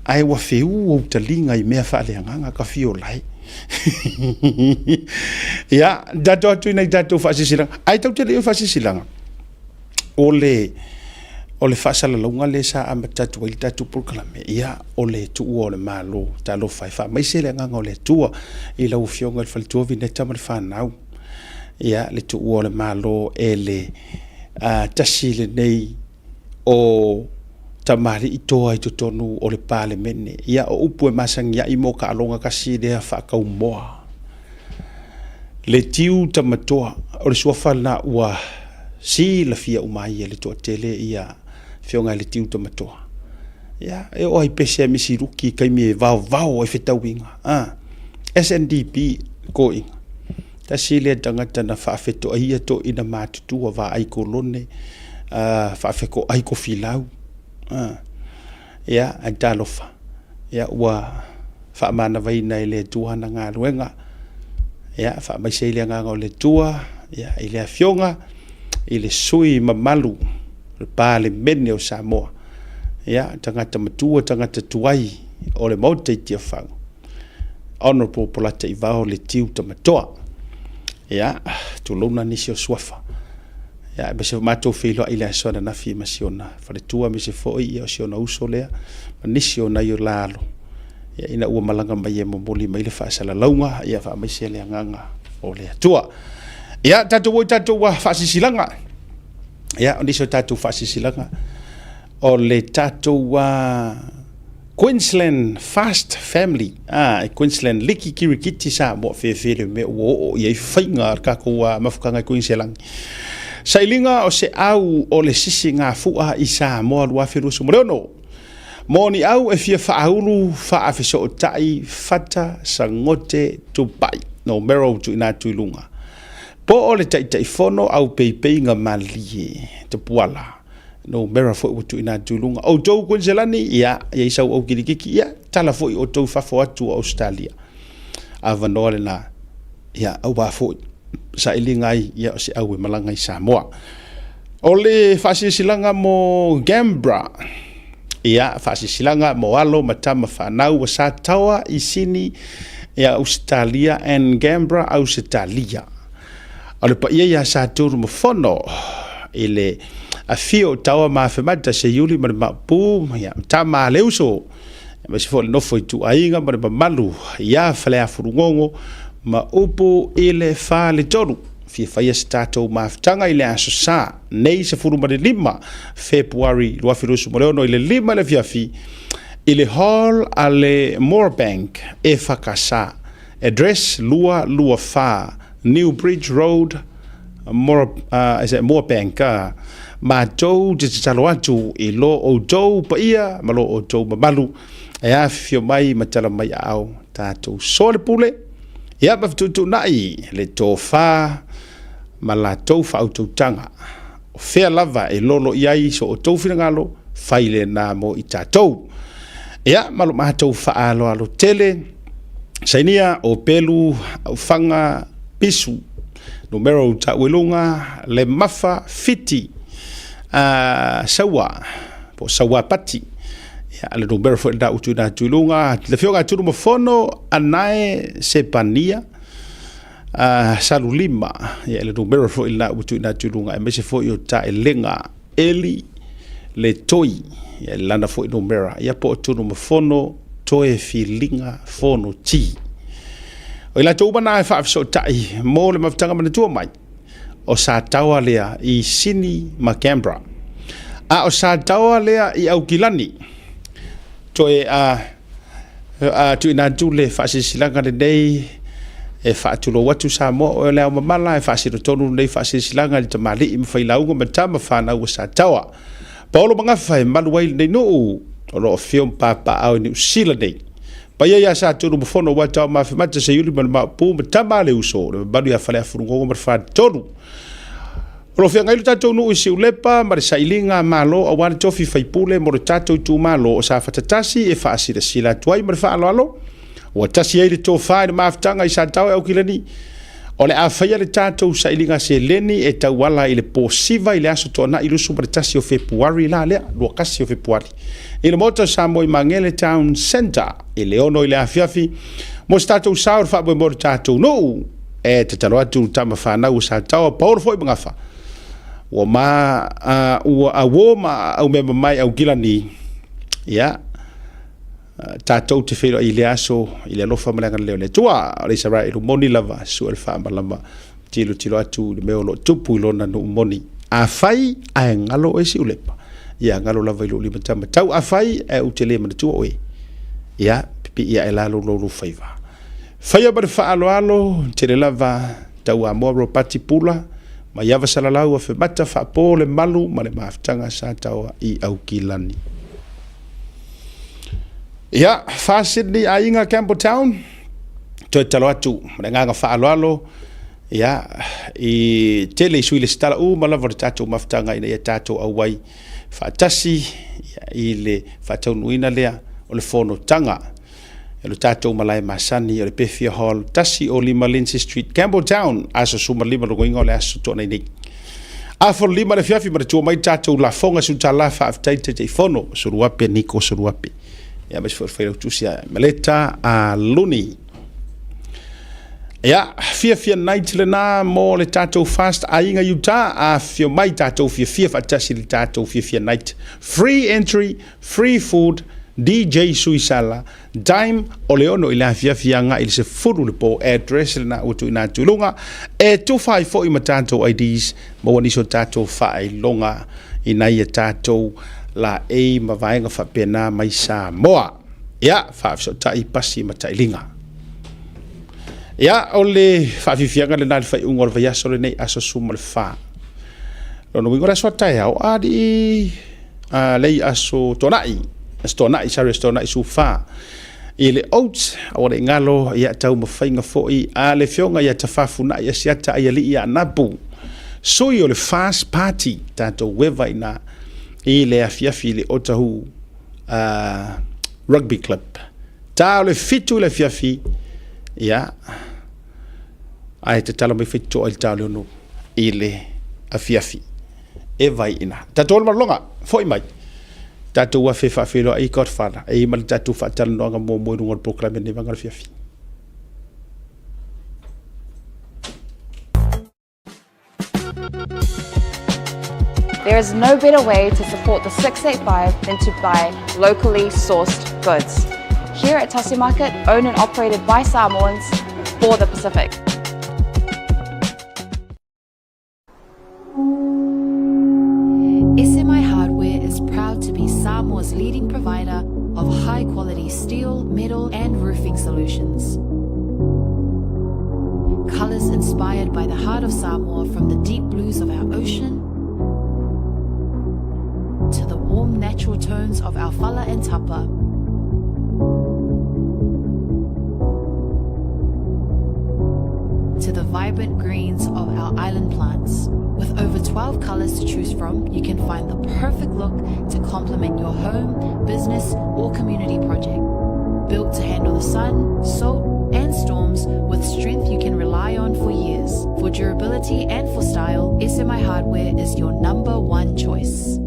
[SPEAKER 1] ae ua feū ou taliga i mea faaleagaga ka fia ola ai. Ia, tatou atu i nai tatou faasilasilaga. Ae tatou te le i o i faasilasilaga, o le, o le faasalalauga lea sa amata atu ai le tatou polokalame, ia, o le tuua o le Malo. Talofa e, faamaise le agaga o le Atua i lau Afioga i le Faletua Vineta ma le fanau. Ia, le tuua o le Malo e le tasi lenei o tamalii toa i totonu o le Palemene. Ia, o upu e masani ai mo taaloga tasi lea faataumoa. Le tiu tamatoa, o le suafa lena ua silafia uma ai e le toatele ia Afioga i le Tiu Tamatoa. Ia, e oo ai pese a Misi Luki i taimi e vaovao ai fetauiga. Ah, SNDP, toeaiina. Tasi lea tagata na faafetoaia toeaiina matutua vaai kolone, faafetoai tofilau. Ia, ae talofa, ia ua faamanavaina e le Atua ana galuega. Ia, faamaise ai le agaga o le Atua, ia, i le Afioga i le sui usufono mamalu o le Palemene o Samoa. Ia, tagata matua, tagata tuai o le Maota i Tiafau. Honourable Polataivao Letiu Tamatoa. Ia, tulouna nisi o suafa. Ia, aemaise foi matou feiloai i le aso ananafi ma si ona faletua, aemaise foi ia, o si ona uso lea, ma nisi o nai o la alo. Ia, ina ua malaga mai e momoli mai le faasalalauga, ia faamaise le agaga o le Atua. Ia, tatou o i tatou faasilasilaga. Ia, o nisi o tatou faasilasilaga, o le tatou Queensland Fast Family, ah, e Queensland Liki Kirikiti Samoa fefe le mea ua oo i ai faiga a le tatou mafutaga i Kuiniselani. Sailiga o se au o le sisi gafua i Samoa 2026. Mo ni au e fia faaulu faafesootai fata sagote tupai no mero tuuina atu i luga. Po o le Taitaifono au peipeiga malie Tapuala numera foi ua tuuina atu i luga. Outou Kuiniselani, ia, e i ai sau au kilikiki, ia, tala foi outou i fafo atu o Ausetalia. Avanoa lena, ia, aua foi sailiga ai, ia, o se au e malaga i Samoa. O le faasilasilaga mo Gambra, ia, faasilasilaga mo alo ma tama fanau ua sa taoa i Sini, ia, Ausetalia and Gambra, Ausetalia. O le paia ia Satunumafono i le afio o Taua ma Afemata, Seiuli ma le Maopu, ia, Tama a le uso. Aemaise foi o le nofo ituaiga ma le mamalu ia Faleafulugogo ma upu i le Faletolu. Fia faia se tatou mafutaga i le Aso Sa nei 15 Fepuari 2026 i le 5 i le afiafi i le Hall a le Moorebank EFKS. Address 224 New Bridge Road, Moore, is it Moorebank? Matou te tatalo atu i lo outou paia ma lo outou mamalu e afifio mai ma tala mai aao tatou soa le pule ia ma fetuutuunai le tofa ma latou faautautaga. O fea lava e lolo i ai so outou finagalo, fai lena mo i tatou. Ia ma lo matou faaaloalo tele, sainia o Pelu Aufaga Pisu, numera o tau i luga, le Mafa Fiti, Saua, po o Saua Pati. Ia, le numera foi lena ua tuuina atu i luga. Le afioga a Tunumafono Anae Sepania, Salulima, ia, le numera foi lena ua tuuina atu i luga, aemaise foi o Taelega Eli Le Toi, ia, le lana foi numera, ia, po o Tunumafono Toe Filiga Fono T. O i latou uma na e faafesootai mo le mafutaga manatua mai, o Sataoa lea i Sini ma Canberra. A o Sataoa lea i Aukilani, toe a tuuina atu le faasilasilaga lenei e faatulou atu Samoa o le ao mamala e faasino tonu lenei faasilasilaga i le tamalii ma failauga ma tama fanau a Sataoa. Paolo Magafa e malu ai lenei nuu o lo o afio ma papaaao i Niu Sila nei. Paia ia Sa Tunumafono ua tao mafemata Seiuli ma le Maopu ma tama a le uso le mamalu ia Faleafulugogo ma le Faletolu. O lo o feagai lo tatou nuu i Siulepa ma le sailiga Malo aua le tofi faipule mo le tatou itumalo o Safata 1 e faasilasila atu ai ma le faaaloalo ua tasi ai le tofa i le mafutaga i Sataoa e Aukilani. O le a faia le tatou sailiga seleni e tauala i le po siva i le aso Toonai 21 o Fepuari la lea, 21 o Fepuari, i le Maota o Samoa i Magele Town Centre i le 6 i le afiafi mo se tatou sao i le faamoemoe o le tatou nuu. E tatalo atu tama fanau o Sataoa, Paolo foi ma Gafa, ua ma ua auo ma aumea mamae Aukilani, ia, tatou te feiloai i le aso i le alofa ma le agalelei o le Atua. O le Isaraelu moni lava, sue le faamalama, tilotilo atu i le mea o lo o tupu i lona nuu moni. Afai ae galo oe Siulepa, ia galo lava i lou limatamatau. Afai ae ou te le manatua oe, ia pipii ae la lou lou faiva. Faia ma le faaaloalo, tele lava Tauamoa Ropati Pula, Maiava Salalau Afemata Faapo le malu ma le mafutaga Sataoa i Aukilani. Ia, Far Sydney Aiga Campbelltown, toe talo atu ma le agaga faaaloalo, ia, i tele i sui lesitala uma lava o le tatou mafutaga ina ia tatou auai faatasi ia, i le faataunuuina lea o le fonotaga. E lo tatou malae masani o le Bethia Hall, 105 Lindsay Street, Campbelltown, aso 15 logoina o le aso toanai nei. Afo le lima le afiafi manatua mai tatou lafoga sutala faafetai Taitaifono Suluape Niko Suluape. Ia aemaise foi o le Failautusi a Meleta a Luni. Ia, fiafia night lena mo le tatou fast aiga Utah. Afifio mai tatou fiafia faatasi le tatou fiafia night. Free entry, free food, DJ Suisala, Time o le 6 i le afiafi agai i le 10 le po. Address lena ua tuuina atu i luga. E tufa ai foi ma tatou IDs, maua nisi o tatou faailoga i nai a tatou laei ma vaega faapena mai Samoa. Ia, faafesootai pasi ma tailiga. Ia, o le faafiafiaga lena i le faaiuga o le vaiaso lenei, aso 14. Lona uiga o le aso a taeao, alii lei aso Toonai, aso Toonai, sorry, aso Toonai 14. I le Oats, aua ne i galo, ia taumafaiga foi a le afioga ia Tafafunai Asiata Aialii ia Anapu, sui o le Fast Party, tatou ueva ina i le afiafi i le Otahu Rugby Club. Ta o le 7 i le afiafi, ia, ae tatalo mai faitotoa i le ta o le 6 i le afiafi. E vai ina. Tatou le malologa, foi mai. Tatou afe faafeiloai Godfather, e i ma le tatou faatalanoaga muamua i luga o le polokalame lenei vaega o le afiafi.
[SPEAKER 2] There is no better way to support the 685 than to buy locally sourced goods. Here at Tasi Market, owned and operated by Samoans for the Pacific.
[SPEAKER 3] SMI Hardware is proud to be Samoa's leading provider of high-quality steel, metal and roofing solutions. Colors inspired by the heart of Samoa from the deep blues of our ocean to the warm natural tones of our fala and tapa. To the vibrant greens of our island plants. With over 12 colors to choose from, you can find the perfect look to complement your home, business, or community project. Built to handle the sun, salt, and storms with strength you can rely on for years. For durability and for style, SMI Hardware is your number one choice.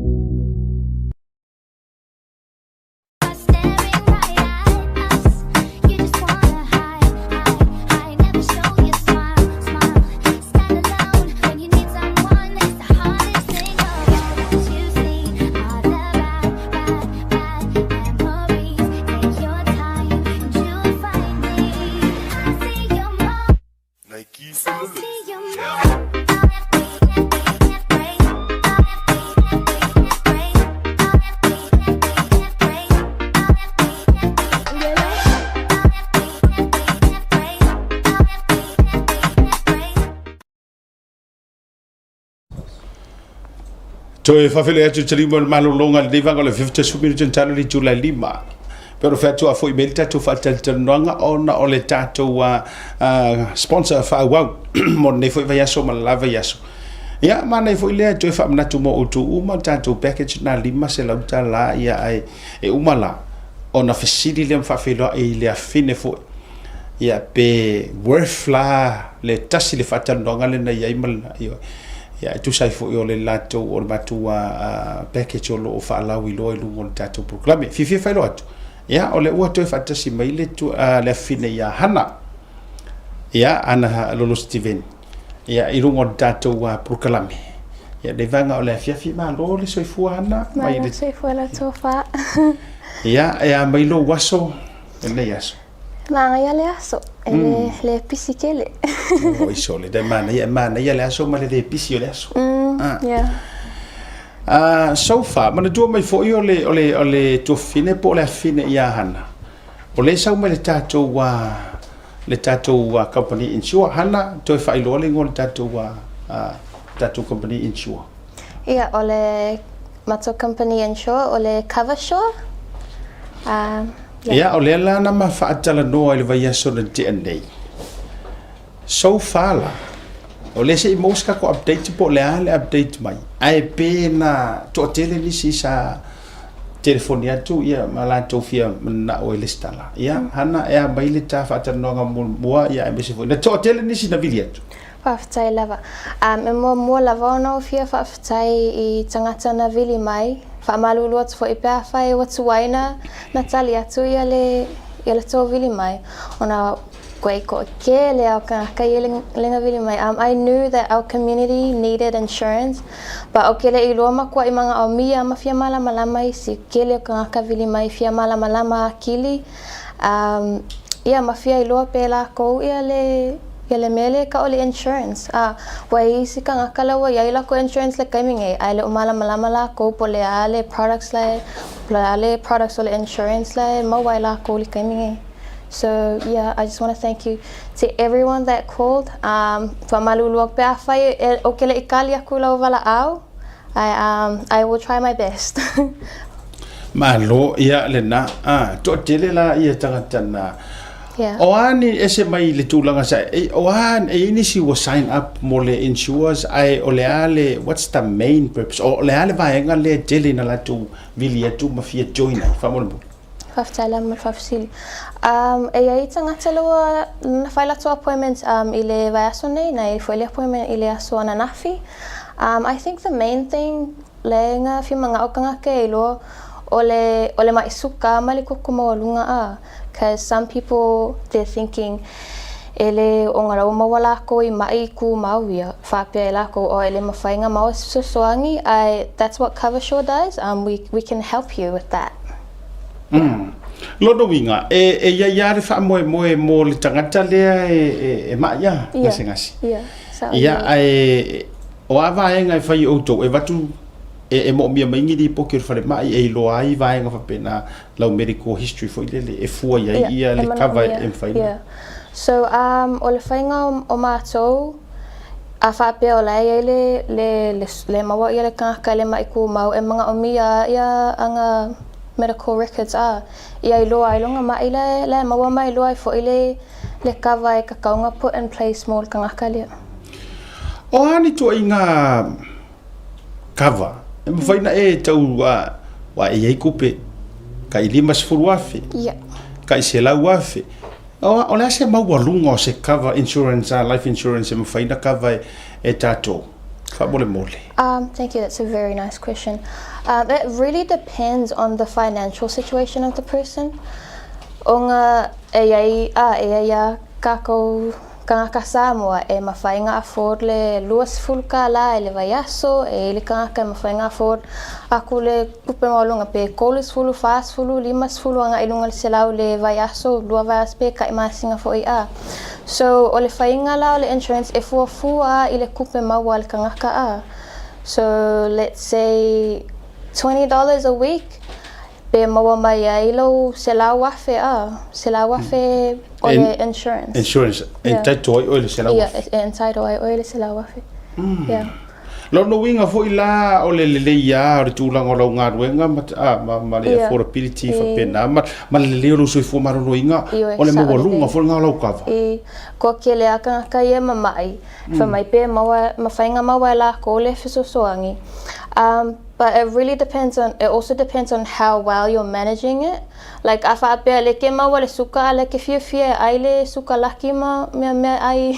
[SPEAKER 1] Toe faafeiloai atu i le taliu mai o le malologa i lenei vaega o le 70 minute na talo i le itula e 5. Pe o fea atu a foi mai le tatou faatalatalanoaga ona o le tatou sponsor faaauau mo lenei foi vaiaso ma le la vaiaso. Ia, manaia foi lea toe faamanatu mo outou uma le tatou package na $500 ia ae e uma la ona fesili lea ma faafeiloai i le afine foi ia pe worth la le tasi le faatalanoaga lea na i ai ma lena ioe. Ia e tusa ai foi o le latou o le matou package o lo o faalauiloa i luga o le tatou polokalame. Fiafia faailoa atu, ia o lea ua toe faatasi mai le, le afine ia Hana. Ia, Hana Lolo Steven. Ia, i luga o le tatou polokalame. Ia, le vaega o le afiafi, malo le soifua Hana.
[SPEAKER 4] Malo le soifua la tofa.
[SPEAKER 1] Ia, e a mai lou aso, lenei aso.
[SPEAKER 4] Manaia le aso, e le, le pisi tele.
[SPEAKER 1] Oi sole, dai manaia, manaia le aso ma le le pisi o le aso.
[SPEAKER 4] Ah. Yeah.
[SPEAKER 1] So far, manatua mai foi o le, o le, o le tuafafine po o le afine ia Hana. O le sau mai le tatou, le tatou company insure. Hana, toe faailoa le igoa o le tatou, tatou company insure.
[SPEAKER 4] Ia, o le matou company insure, o le Coversure.
[SPEAKER 1] Yeah. Ia, o lea la na ma faatalanoa i le vaiaso na tea nei. So far la, o lea se i maua se tatou update po o le a le update mai. Ae pe na toatele nisi sa telefoni atu ia ma latou fia mananao e lesitala. Ia, Hana, e a mai le ta faatalanoaga muamua, ia aemaise foi. Na toatele nisi na vili atu.
[SPEAKER 4] Faafetai lava. E muamua lava ona ou fia faafetai i tagata na vili mai, faamalulu atu foi pe afai ua tuai na na tali atu ia le ia le tou vili mai ona koe toatele lava o kanaka ia le na vili mai. I knew that our community needed insurance but ou ke le iloa makuaʻi manaʻomia ma fia malamalama isi kele o kanaka vili mai fia malamalama akili Ia, ma fia iloa pe lākou ia le ia le mea lea e kau o le insurance. A, ua i ai isi kanaka la ua iai lākou insurance le kaimi nei, a e le o malamalama lākou po o le a le products la e, po o le a le products o le insurance la e maua ai lākou i le kaimi nei. So, yeah, I just wanna thank you to everyone that called. Um, faamalulu aku pe afai e, ou ke le i kali aku i lau valaau, I um I will try my best.
[SPEAKER 1] Malo ia lena a toatele la ia tagata na.
[SPEAKER 4] Yeah.
[SPEAKER 1] O a ni ese mai le tulaga sa e, o a e i nisi ua sign up mo le insurers ae o le a le what's the main purpose o le a le vaega lea e tele ina latou vili atu ma fia join ai faamolemole.
[SPEAKER 4] Faafetai lava mo le faafesili. Um, e iai tagata la ua na fai latou appointment um, i le vaiaso nei, na iai foi le appointment i le aso ananafi. Um, I think the main thing le nga fia mana'o tagata e iloa o le, o le ma'i suka ma le koko maualuga a. Cause some people they're thinking. E le ona la ua maua lākou i maʻi tumau ia, faapea e lākou, oh e le mafai ona maua se fesoasoani, ae that's what Coversure does, um we we can help you with that.
[SPEAKER 1] Yeah. Lona uiga, e, e i ai lava le faamoemoe mo le tagata lea e, e, e maʻi a, gasegase.
[SPEAKER 4] Yeah, sao
[SPEAKER 1] Ia, ae o a vaega e fai e outou, e avatu e, e moomia mai ni lipoti o le falemai e iloa ai vaega faapena lau medical history foi lele e fua i ai ia le kava e mafai ona.
[SPEAKER 4] Yeah. So um o le faiga o matou, a faapea o la e i ai le le le le maua ia le tagata i le maʻi tumau e manaomia ia ana medical records a ia iloa ai lona maʻi la e la e maua ma iloa ai foi le le kava e tatau ona put in place mo le tagata lea.
[SPEAKER 1] O a ni tuaiga kava. E mafai na e tau a, wa e iai kupe kai 50,000,
[SPEAKER 4] Ia.
[SPEAKER 1] kai 100,000. O, o le a se maualuga o se cover insurance a life insurance e mafai na kava e, e tātou? Faamolemole.
[SPEAKER 4] Thank you, that's a very nice question. It really depends on the financial situation of the person. Ona e iai, a, e iai a kākou Kanaka Samoa e mafai ona afford le 20 kālā i le vaiaso, e i ai le kanaka e mafai ona afford aku le tupe maualuga pe 30, 40, 50 agai i luga i le 100 le vaiaso, lua vaiaso pe tai masina foi a. So o le faiga la o le insurance e fuafua i le tupe maua a le kanaka a. So let's say $20 a week, Pe maua mai ai lou 100,000 a, 100,000 o le insurance.
[SPEAKER 1] Insurance, e entitle ai oe i le 100,000.
[SPEAKER 4] Ia, e entitle ai oe i le 100,000. Ia.
[SPEAKER 1] Lona uiga foi la o le lelei lava o le tulaga o lau galuega ma, ma, ma le affordability faapena, ma, ma le lelei o lou soifua maloloina, o le maualuga foi lena o lau kava.
[SPEAKER 4] I, kua tele lava tagata ia e mama'i, fai mai pe maua, mafai ona maua e lakou le fesoasoani. But it really depends on, it also depends on how well you're managing it. Like a faapea le ke maua le suka a le ke fiafia e ai le suka laki ma mea mea ai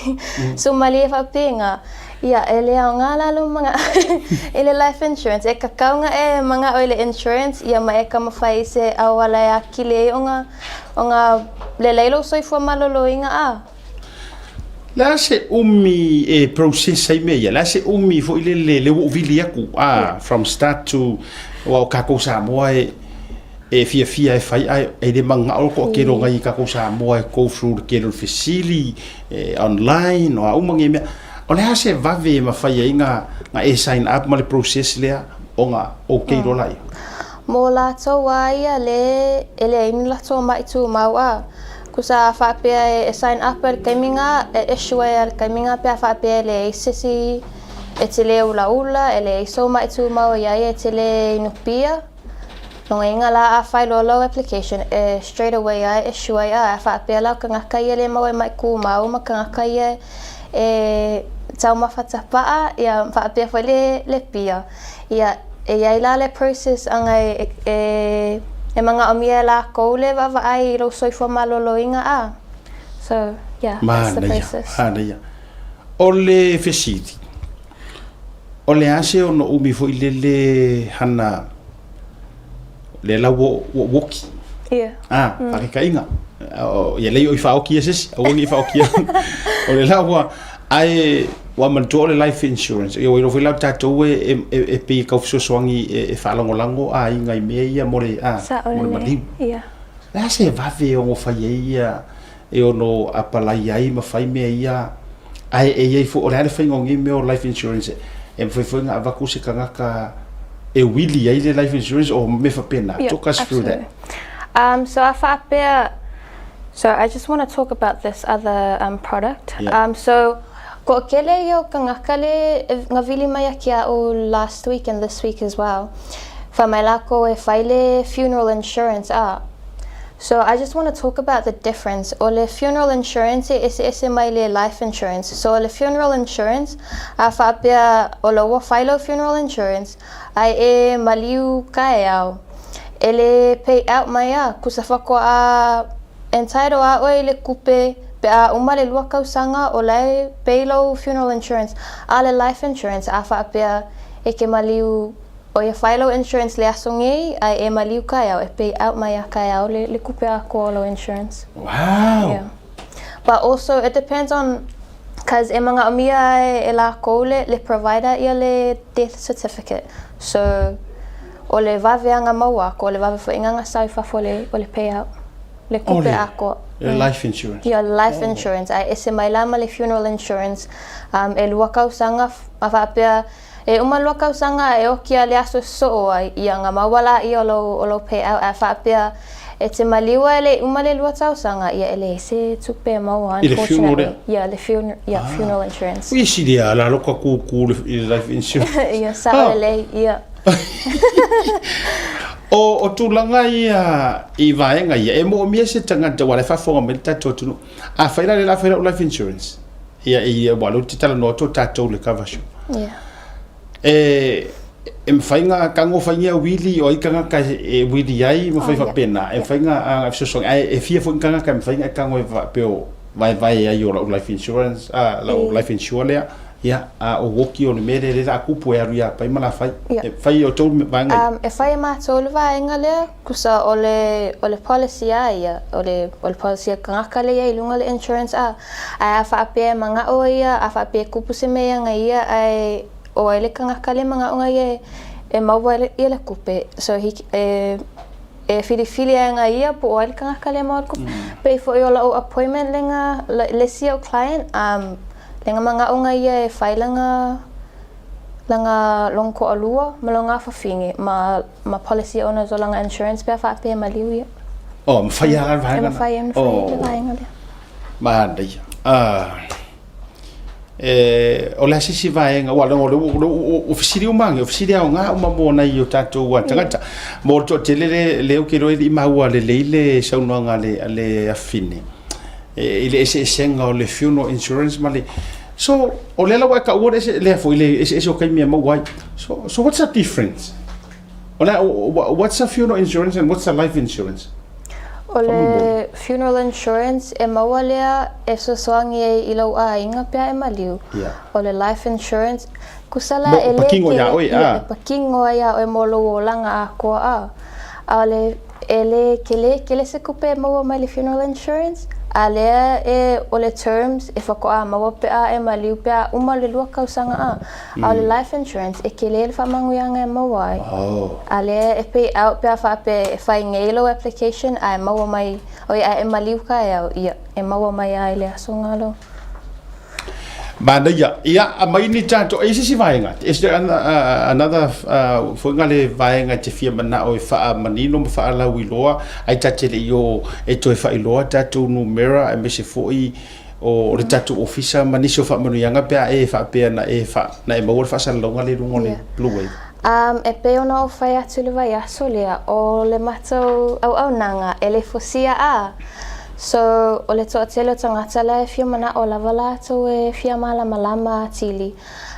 [SPEAKER 4] sumalie faapena. Ia e le aoga la lou manaʻo i le life insurance. E tatau ona e manaʻo i le insurance ia ma e taumafai i se auala e atili ai ona ona lelei lou soifua maloloina a.
[SPEAKER 1] Le a se umi e process ai mea ia? Le a se umi foi lele le ua ou vili atu a from start to aua o kākou Samoa e e fiafia e fai ae e le manao le toatele o nai kākou Samoa e go through le tele o le fesili e online o a uma nei mea. O le a se vave e mafai ai na na e sign up ma le process lea ona okay loa laia?
[SPEAKER 4] Mo latou a ia le e leai ni latou maʻi tumau a. Kusa a faapea e sign up ai le taimi na, e issue ai le taimi na pe a faapea e leai se isi e te le ulaula, e leai sou maʻi tumau e iai e te le inu pia. Lona uiga la a fai loa lau application e straight away a e issue ai a, a faapea la o tagata ia e le maua i maʻi tumau ma tagata ia e taumafa tapaa ia faapea foi le le pia. Ia, e i ai la le process ʻana e, e, e manaʻomia e lākou le vaavaai i lou soifua maloloina a. So, yeah, that's the
[SPEAKER 1] Manaia,
[SPEAKER 4] process.
[SPEAKER 1] manaia. O le fesili, o le a se ono umi foi lele hana lea la ua ua ou oki.
[SPEAKER 4] Ia.
[SPEAKER 1] Ah, faataitaiga. Ia lei o i faaoki ia se isi, aua ne i faaokia. O le la ua, ae ua manatua o le life insurance. Ia ua iloa foi la tatou e, e, e, e pei e tau fesoasoani e, e faalagolago aiga i mea ia mo le, ah,
[SPEAKER 4] Sao
[SPEAKER 1] mo le
[SPEAKER 4] lelei.
[SPEAKER 1] maliu.
[SPEAKER 4] Ia.
[SPEAKER 1] Le a se vave e ono fai ai ia, e ono apalai ai ma fai mea ia, ae e i ai foi, o le a le faiga o nei mea o life insurance, e mafai foi ona avatu se tagata e wili ai le life insurance o mea faapena.
[SPEAKER 4] Yeah,
[SPEAKER 1] Talk us through that.
[SPEAKER 4] absolutely. So a faapea, so I just want to talk about this other product.
[SPEAKER 1] Yeah.
[SPEAKER 4] So toʻatele ia o tagata le na vili mai ia ki a'u last week and this week as well. Fai mai lakou e fai le funeral insurance a. So I just want to talk about the difference o le funeral insurance e eseese mai le life insurance. So o le funeral insurance a faapea o la ua fai lau funeral insurance ae e maliu kaeao e le pay out mai a kusa faatoa entitle a oe i le kupe pe a uma le lua tausaga o la e pay lou funeral insurance. A le life insurance a faapea e ke maliu O ia fai lau insurance le aso nei, ae e maliu kaeao, e pay out mai a kaeao le, le kupe atoa o lau insurance.
[SPEAKER 1] Wow!
[SPEAKER 4] Yeah. But also it depends on cause e manaʻomia ai e lākou le le provider ia le death certificate. So o le vave aga maua aku o le vave foi aga sao i fafo o le o le payout. Le tupe atoa.
[SPEAKER 1] Le life insurance.
[SPEAKER 4] Ia life insurance ae ese mai la ma le funeral insurance e lua tausaga a faapea e uma lua tausaga e oki a le aso e sosoo ai ia ona maua laia o lou o lou payout ae faapea e te maliu ae le i uma le lua tausaga ia e leai se tupe e maua
[SPEAKER 1] I le funeral lea?
[SPEAKER 4] Ia le funeral ia funeral insurance.
[SPEAKER 1] Ui sili a lalo ka kūkū i le life insurance.
[SPEAKER 4] Ia sao lelei ia.
[SPEAKER 1] O, o tulaga ia i vaega ia, e moomia se tagata ua le faafofoga mai le tatou atunuu. A fai la le la fai lau life insurance. Ia ia ua lou te talanoa atu o tatou le cover show.
[SPEAKER 4] Yeah.
[SPEAKER 1] E e mafai ona tagofaia wili o ai tagata e wili ai ma fai faapena. E mafai ona fesoasoani ae e fia foi ni tagata e mafai ona e tago e faapea o vaevae ai o lau life insurance, a lau life insure lea. Ia, a o oki o le mea lea lea a kupu e alu ia pai ma la fai.
[SPEAKER 4] Ia.
[SPEAKER 1] E fai e outou le vaega ia.
[SPEAKER 4] E fai e matou le vaega lea, kusa o le, o le policy a ia, o le, o le policy a tagata lea i ai i luga o le insurance a. Ae a faapea e mana'o ia, a faapea e kupu se mea ia ia, ae o ai le tagata lea e mana'o na ia e maua ia le tupe, so he, e, e filifili ai na ia po o ai le tagata lea e maua le tupe. Pei foi o la'u appointment lena, le isi o'u client, um, Lena manaʻoga ia e fai lana lana lona toalua ma lona afafine ma ma policy owners o lana insurance pe a faapea e maliu ia.
[SPEAKER 1] Oh, mawhai a la vaega.
[SPEAKER 4] E mawhai, e mawhai oh. le vaega lea.
[SPEAKER 1] Manaia. Ah. E, o le a se isi vaega, ua leaga o le o fesili uma age, o fesili aoga uma mo nai o tatou tagata. Mo le toatele le lea ou te iloa e le i maua lelei le saunoaga a le, a le afafine. I le eseesega o le funeral insurance ma le so o lea la ua e taua le ese lea foi le eseese o taimi e maua ai so so what's the difference o le what's the funeral insurance and what's the life insurance?
[SPEAKER 4] O le funeral insurance e maua lea e fesoasoani ai i lou aiga pe a e maliu.
[SPEAKER 1] Yeah.
[SPEAKER 4] O le life insurance kusa la e le
[SPEAKER 1] pakino ia oe a.
[SPEAKER 4] E pakino ai ia oe mo lou olaga atoa a. A o le E le kele kele se kupe e maua mai le funeral insurance, a lea e o le terms e whakoa maua pe a e maliu pe a uma le lua kausaga a. A o le life insurance e kele le whaamanuiaga e maua ai. A lea e pay out pe a whaape e whai nei lou application a e maua mai, oi a e maliu ka e au, ia, e maua mai ai le aso nga lo.
[SPEAKER 1] Manaia, ia, aumai ni tatou, e i ai se isi vaega, is there another foi nga le vaega e te fia manao e faamanino ma faalauiloa, ae ta te le i o e toe faailoa tatou numera aemaise foi o le tatou ofisa ma nisi o faamanuiaga pe a e faapea na e na e maua le faasalalauga lea i luga o le Blue Wave.
[SPEAKER 4] E pei ona ou fai atu i le vaiaso lea, o le matou auaunaga e le fosia a. So, o le toatele o tagata la e fia manaʻo lava latou e fia malamalama atili.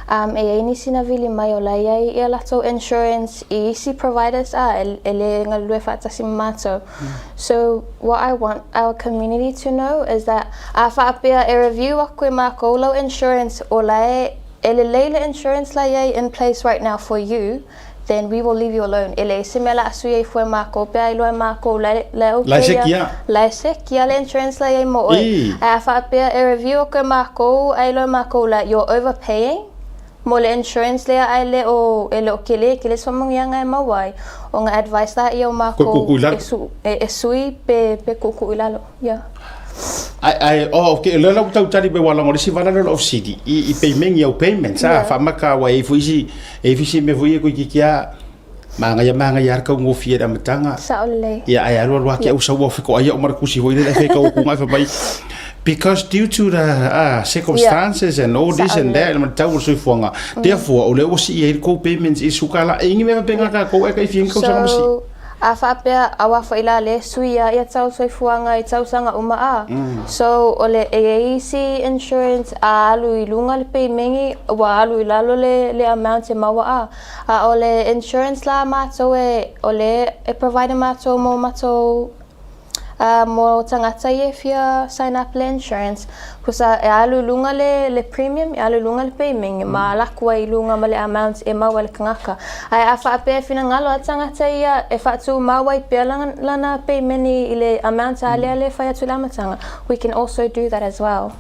[SPEAKER 4] Um, e iai nisi na vili mai o la e iai ia latou insurance i isi providers a e, e le galulue faatasi ma matou. So, what I want our community to know is that a faapea e review aku e makou lau insurance o la e e lelei le insurance la iai in place right now for you, then we will leave you alone. E leai se mea la a sui ai fua e mākou, pe a iloa e mākou, la e, la e okay
[SPEAKER 1] La e sekia.
[SPEAKER 4] La e sekia le insurance la iai mo oe.
[SPEAKER 1] I.
[SPEAKER 4] Ae a faapea e review aku e mākou, a iloa e mākou la you're overpaying mo le insurance lea ae le o, e le o kele, kele se faamanuiaga e maua ai, o nga advice la ia o
[SPEAKER 1] Koe
[SPEAKER 4] mākou
[SPEAKER 1] kuku i lalo.
[SPEAKER 4] e su, e, e sui pe, pe kuku i lalo. Yeah.
[SPEAKER 1] Ai, ai, oh, okay, lea la ua tau tali mai ua laga o le isi vala lea o lau fesili, i, i payment i au payments, a,
[SPEAKER 4] Yeah.
[SPEAKER 1] faamaka ua i ai foi isi, E i fisi mea foi e koe ki a māngaia māngaia ara kaugofie i le amataga.
[SPEAKER 4] Sao lelei.
[SPEAKER 1] Ia ae alu alu ake au sau au fekoai au ma le kusi foi lele e fai kau kuga e fai mai because due to the circumstances and all this and that ma le tau o le soifuaga therefore o lea ua sii ai le kou payments i suka la e ingi mea faapena tatou ae kai fia ni tausaga ma sii.
[SPEAKER 4] So a faapea aua foi la le sui a ia tau soifuaga i tausaga uma a. So o le e iai isi insurance a alu i luga le payment ua alu i lalo le le amount e maua a. A o le insurance la a matou e o le e provide e matou mo matou. Mo tagata ia e fia sign up le insurance, kusa e alu i luga le le premium, e alu i luga le payment ma ala atu ai i luga ma le amount e maua e le tagata. Ae a faapea e finagalo lava le tagata ia e faatumau ai pea lana lana payment i le amount lava lea le fai atu i le amataga, we can also do that as well.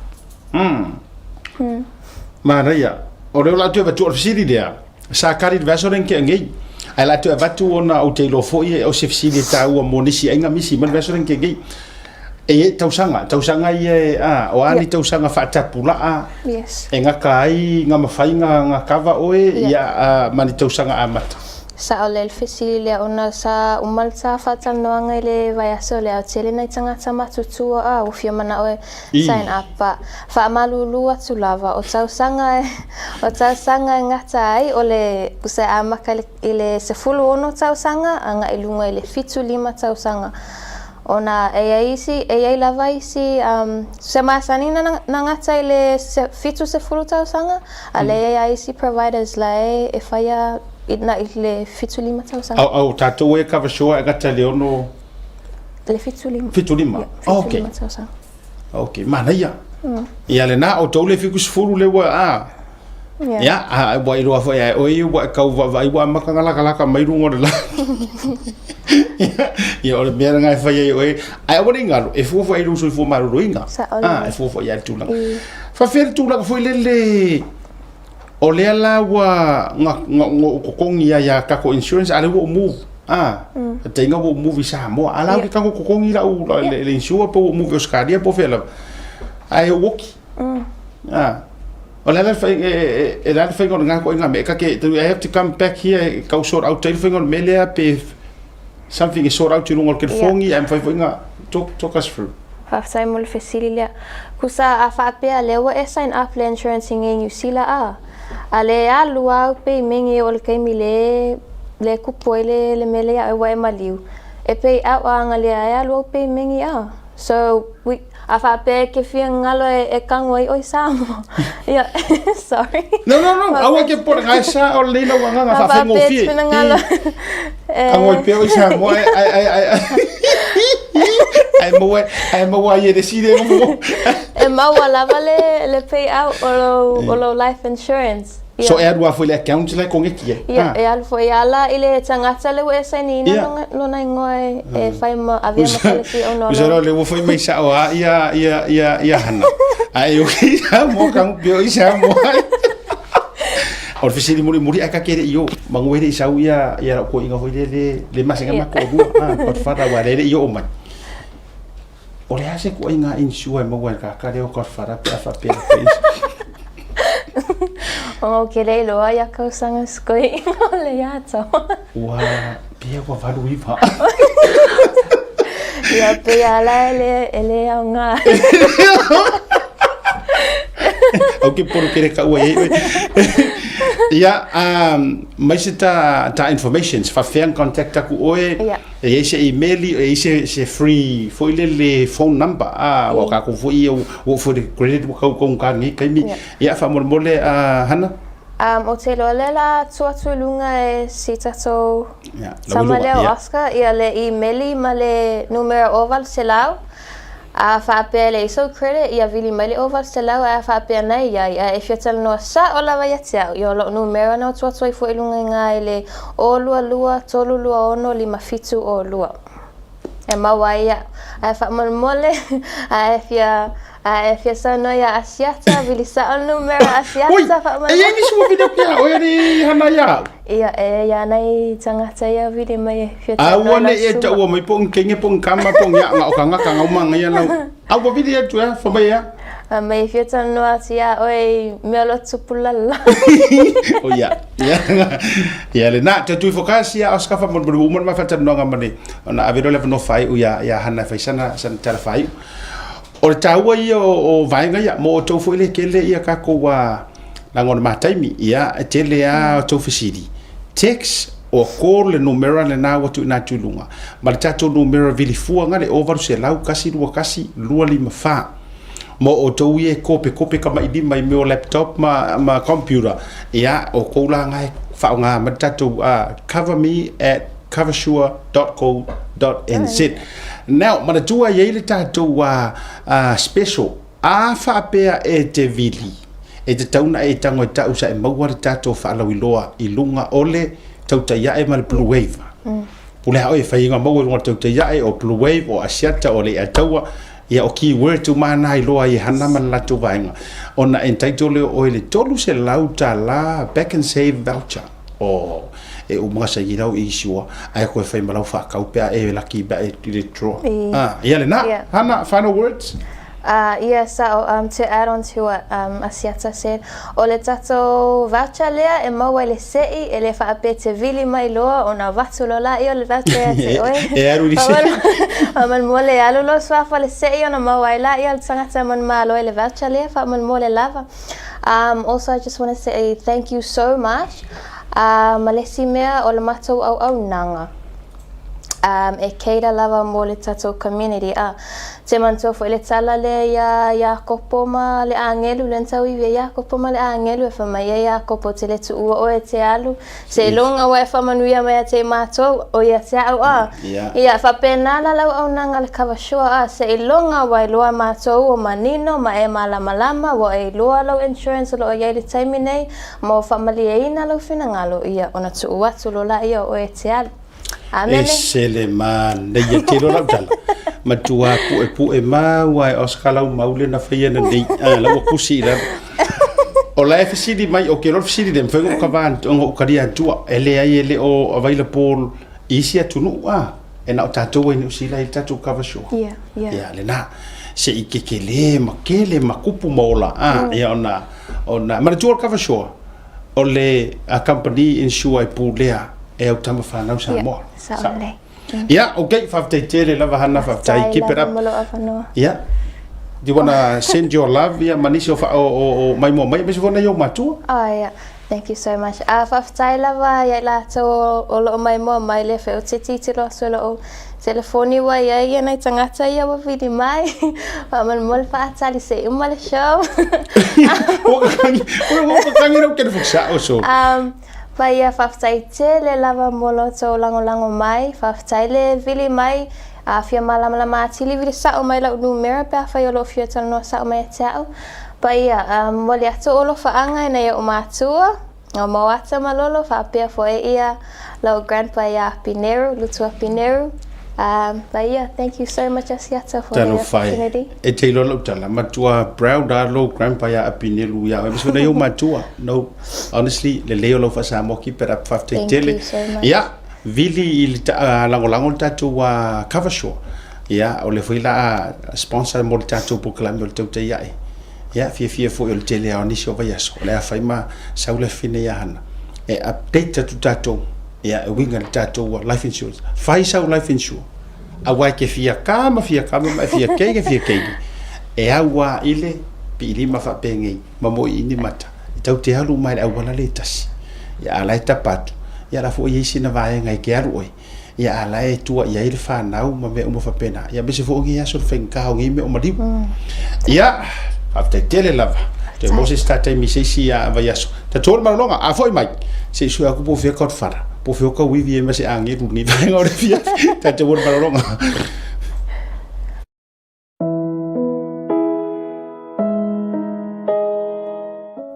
[SPEAKER 1] Manaia. O lea o le a toe avatu, o le fesili lea, Sa kari le vaiaso lea na tea nei. Ae la toe avatu ona ou te iloa foi o se fesili e taua mo nisi aiga misi mai le vaiaso lea na tea nei. E i ai tausaga, tausaga ia e, a, o a ni tausaga faatapulaa
[SPEAKER 4] Yes.
[SPEAKER 1] e gata ai nga mafai nga, nga kava oe,
[SPEAKER 4] Yeah.
[SPEAKER 1] ia, a, ma ni tausaga amata.
[SPEAKER 4] Sao lea le fesili lea ona sa uma le sa faatalanoaga i le vaiaso lea, o tele nai tagata matutua a ua fia manao e
[SPEAKER 1] I.
[SPEAKER 4] sign up a faamalulu atu lava o tausaga e o tausaga e gata ai o le usa e amaka i le 16 tausaga agai i luga i le 75 tausaga ona e iai isi e iai lava isi um se masani na na gata i le 70 tausaga a le iai a isi providers la e e faia i na i le 75 tausaga.
[SPEAKER 1] Au, au tatou e cover sure e gata i le ono
[SPEAKER 4] Le 75.
[SPEAKER 1] 75.
[SPEAKER 4] Ia,
[SPEAKER 1] Ok.
[SPEAKER 4] 75 tausaga.
[SPEAKER 1] Ok, manaia. Ia lena, o tou le 70 le ua, a.
[SPEAKER 4] Ia.
[SPEAKER 1] Ia, a, ua iloa foi e oe ua e kau vaavaai ua amata na lakalaka mai luga o le lagi. Ia, ia o le mea lena e fai ai oe. Ae aua ne i galo, e fua foi i lou soifua maloloina.
[SPEAKER 4] Sao
[SPEAKER 1] A,
[SPEAKER 4] lelei.
[SPEAKER 1] e fua foi i le tulaga. Faafefea le tulaga foi lele O lea la ua nga, nga, nga ou totogi ai ia tatou insurance, a lea ua ou move. Ah, mm. Teinga ua ou move i Samoa. A la yeah. ke totogi lau yeah. le, le insure po ua move i Australia po fea lava. Ae ou oki. Ah. O le ala whai, e, e, e le ala whainga o le ngā koe ngā mea, kake, I have to come back here, kau sort out tai whainga o le mea lea, pe something e sort out i runga o le kelefongi, yeah. ae mwhai whainga, talk, talk us through.
[SPEAKER 4] Faafetai mo le fesili lea. Kusa a faapea lea ua e sign up le insurance i ngei Niu Sila a? A le alu a au pei me ngei o le taimi le le kupu ai le le mea lea ia ua e maliu. E pay out a anga lea e alu au pei me ngei a. So we a faapea e ke fia ngalo e e kango ai oi Samoa. Ia sorry.
[SPEAKER 1] No no no, aua ke pore ngai sa o le lau agaga faafaigofie.
[SPEAKER 4] Faapea finagalo.
[SPEAKER 1] Tango ai pea o i Samoa ai ai ai ai ai maua ai maua ai e le sile mo.
[SPEAKER 4] E maua lava le le pay out o lou o lou life insurance.
[SPEAKER 1] Ia. So e alu lava foi i le account la e koneki ai.
[SPEAKER 4] Ia, e alu foi a la i le tagata le ua e sainiina lona lona igoa e e fai ma avea ma policy owner o
[SPEAKER 1] Usa loa le ua foi mai sao a ia ia ia ia Hana. Ae oki i Samoa kango pea o i Samoa. O le fesili mulimuli ae kake le i o manu e le i sau ia ia lau toeaina foi lea le le masega ma toalua a Godfather aua lea e le i oo mai. O le a se ituaiga insure e maua e le tagata lea o Godfather pe a faapea e fai
[SPEAKER 4] Ona ou te le iloa ia tausaga sikoiina o le ia tau.
[SPEAKER 1] Ua pea ua 89.
[SPEAKER 4] Ia pei a la e le e le aoga.
[SPEAKER 1] Au ke poro kere ka ua iai oe. Ia, um, mai se ta, ta informations, faafefea contact aku oe,
[SPEAKER 4] Ia.
[SPEAKER 1] e iai se email, e iai se, se free foi lele phone number, a, ua kākou foi ia, ua oo foi le credit ua kau kau ka nei kaimi.
[SPEAKER 4] Ia.
[SPEAKER 1] Ia, faamolemole, uh, Hana.
[SPEAKER 4] Um, o te iloa lea la atu atu i luga e si tatou
[SPEAKER 1] Ia,
[SPEAKER 4] tama
[SPEAKER 1] lauiloa,
[SPEAKER 4] lea o
[SPEAKER 1] ia.
[SPEAKER 4] Oscar, ia le imeli ma le numera 800, A faapea e leai sou credit, ia vili mai le 800 ae a faapea nei iai, ae e fia talanoa sao lava ia te au, ia o lou numera na o atu ai fua i luga i nga i le 0 2 2 3 2 6 5 7 0 2. E maua ai ia, ae faamolemole, a e fia, a e fia saunoa ia Asiata, vili sao le numera
[SPEAKER 1] Oi,
[SPEAKER 4] Asiata
[SPEAKER 1] e
[SPEAKER 4] faamolemole.
[SPEAKER 1] iai nisi ua vili atu ia oe alii hana ia au.
[SPEAKER 4] Ia, e ia nai tagata ia vili mai e fia
[SPEAKER 1] A
[SPEAKER 4] talanoa
[SPEAKER 1] ua
[SPEAKER 4] i lau
[SPEAKER 1] ne i e
[SPEAKER 4] suma.
[SPEAKER 1] taua mai po o ni kenge po o ni kama po o ni aʻga o kagaka ga uma agaia lau. A ua vili atu ea, fai mai ea.
[SPEAKER 4] A mai e fia talanoa atu iā oe i mea o lo tupu lalolagi.
[SPEAKER 1] O ia, ia, ia lena. Toe tui fokasi ia Oscar faamolemole ua uma le ma faatalanoaga ma le, ona ave loa le avanoa faaiu ia, ia Hana e fai sana, sana tala faaiu. O le taua ia o, o vaega ia, mo outou foi le tele ia tatou a, leaga o le ma taimi, ia, e tele a outou fesili. Text or call le numera lena ua tuuina atu i luga. Ma le tatou numera vilifua nga le 0800 121 254. Mo outou ia e kopekope kamailima i mea o laptop ma, ma computer, ia, o kou la nga e whaonga ma le tatou cover me at coversure.co.nz. Now, manatua e i ai le tatou special, a faapea e te vili, e tatau ona e tago e ta'u sa e maua le tatou faalauiloa i luga o le tautai a'e ma le Blue Wave. Pule a oe e fai ai maua i luga o le tautai a'e, o Blue Wave, o Asiata, o Lei'ataua, ia o keywords uma na iloa ai e Hana ma le latou vaega, ona entitle lea o oe i le $300 Back and Save Voucher. Oh, e uma ka saini lau insure, ae koe fai ma lau whakau pe a e lucky pe a e i le draw. Ah, ia le na, Hana, final words?
[SPEAKER 4] Yeah, so to add on to what Asiata said, o le tatou voucher lea e maua i le se'i, e le faapea e te vili mai loa ona avatu loa laia o le voucher ia te oe.
[SPEAKER 1] E alu i le se'i.
[SPEAKER 4] Faamolemole e alu lou suafa i le se'i ona maua ai laia o le tagata e manumalo ai le voucher lea, faamolemole lava. Also I just want to say thank you so much ma le isi mea o le matou auaunaga e cater lava mo le tatou community a te manatua foi le tala lea ia Iakopo ma le agelu lea na tauivi ai Iakopo ma le agelu e fai mai ai Iakopo ou te le tuua oe e te alu Seiloga ua e faamanuia mai ia te i matou, o ia te au a. Ia, faapena la lau auaunaga le Coversure a, seiloga ua iloa matou o manino ma e malamalama, ua e iloa lau insurance o lo o i ai i le taimi nei, ma ua faamalieina lou finagalo, ia, ona tuu atu loa laia o oe e te alu. Amene.
[SPEAKER 1] Ese le manaia tele o lau tala. Matua pu'epu'e mau ae Oscar lau mau le na faia na nei. Ah, lau ua kusi i lalo. O la e fesili mai, o ke loa le fesili lea, mafai ona ou kava ona ou talia atua. E leai e le o available i isi atunuu, ah, e na o tatou ai i Niu Sila i le tatou Coversure.
[SPEAKER 4] Yeah, yeah.
[SPEAKER 1] Ia, lena. Se i kekele ma kele ma kupu ma ola, ah, ia ona, ona, manatua o le Coversure, o le company insure e pulea e au tama fanau Samoa.
[SPEAKER 4] Yeah, sao lelei.
[SPEAKER 1] Yeah, okay, faafetai tele lava Hana, faafetai. Keep it up. Yeah. Do you wanna send your love ia ma nisi o, fa, o, o, o maimoa mai, aemaise foi nai ou matua?
[SPEAKER 4] Oh, yeah. Thank you so much. Faafetai lava ia i latou o loo maimoa mai lea foi ou te tilotilo atu i lou telefoni ua i ai ia nai tagata ia ua vili mai. Faamolemole faatali se i uma le show.
[SPEAKER 1] Ua kakangi, ua kakangi lau telefoni sao so.
[SPEAKER 4] But yeah, faafetai tele lava mo lo outou lagolago mai, faafetai le vili mai, a fia malamalama atili vili sao mai lau numera pe afai o lo o fia talanoa sao mai ia te au. But yeah, momoli atu ou alofaaga i nai o'u matua, o Moata ma Lolo, faapea foi ia lou grandpa ia Apineru, Lutu Apineru. But yeah, thank you so much Asiata for the opportunity.
[SPEAKER 1] E te iloa lau tala, matua proud a lou grandpa ia Apinelu ia oe, aemaise foi nai ou matua. No, honestly, lelei o lau faa-Samoa, keep it up, faafetai tele.
[SPEAKER 4] Thank you so much.
[SPEAKER 1] Ia, vili i le lagolago le tatou Coversure. Ia, o lea foi la a sponsor mo le tatou polokalame o le tautai ae. Ia, fiafia foi o le tele lava o nisi o vaiaso, o le a fai ma sau le afine ia Hana, e update atu tatou, ia, e uiga i le tatou life insurance. Fai sau life insure, aua e te fia ka ma fia kama ma e fia keiki fia keiki, e au lava i le piilima faapenei ma moiini mata, e tau te alu mai le auala le tasi. Ia, a la e tapa atu, ia la foi e i ai sina vaega e te alu oe. Ia a la e tua i ai le fanau ma mea uma faapena. Ia aemaise foi o nei aso le faigata o nei mea o maliu. Ia, faafetai tele lava. Toe maua se isi ta taimi i se isi vaiaso. Tatou le malologa, a foi mai, se i sue atu po o fea Godfather, po o fea o tauivi ai ma se agelu i lenei vaega o le afiafi. Tatou le malologa.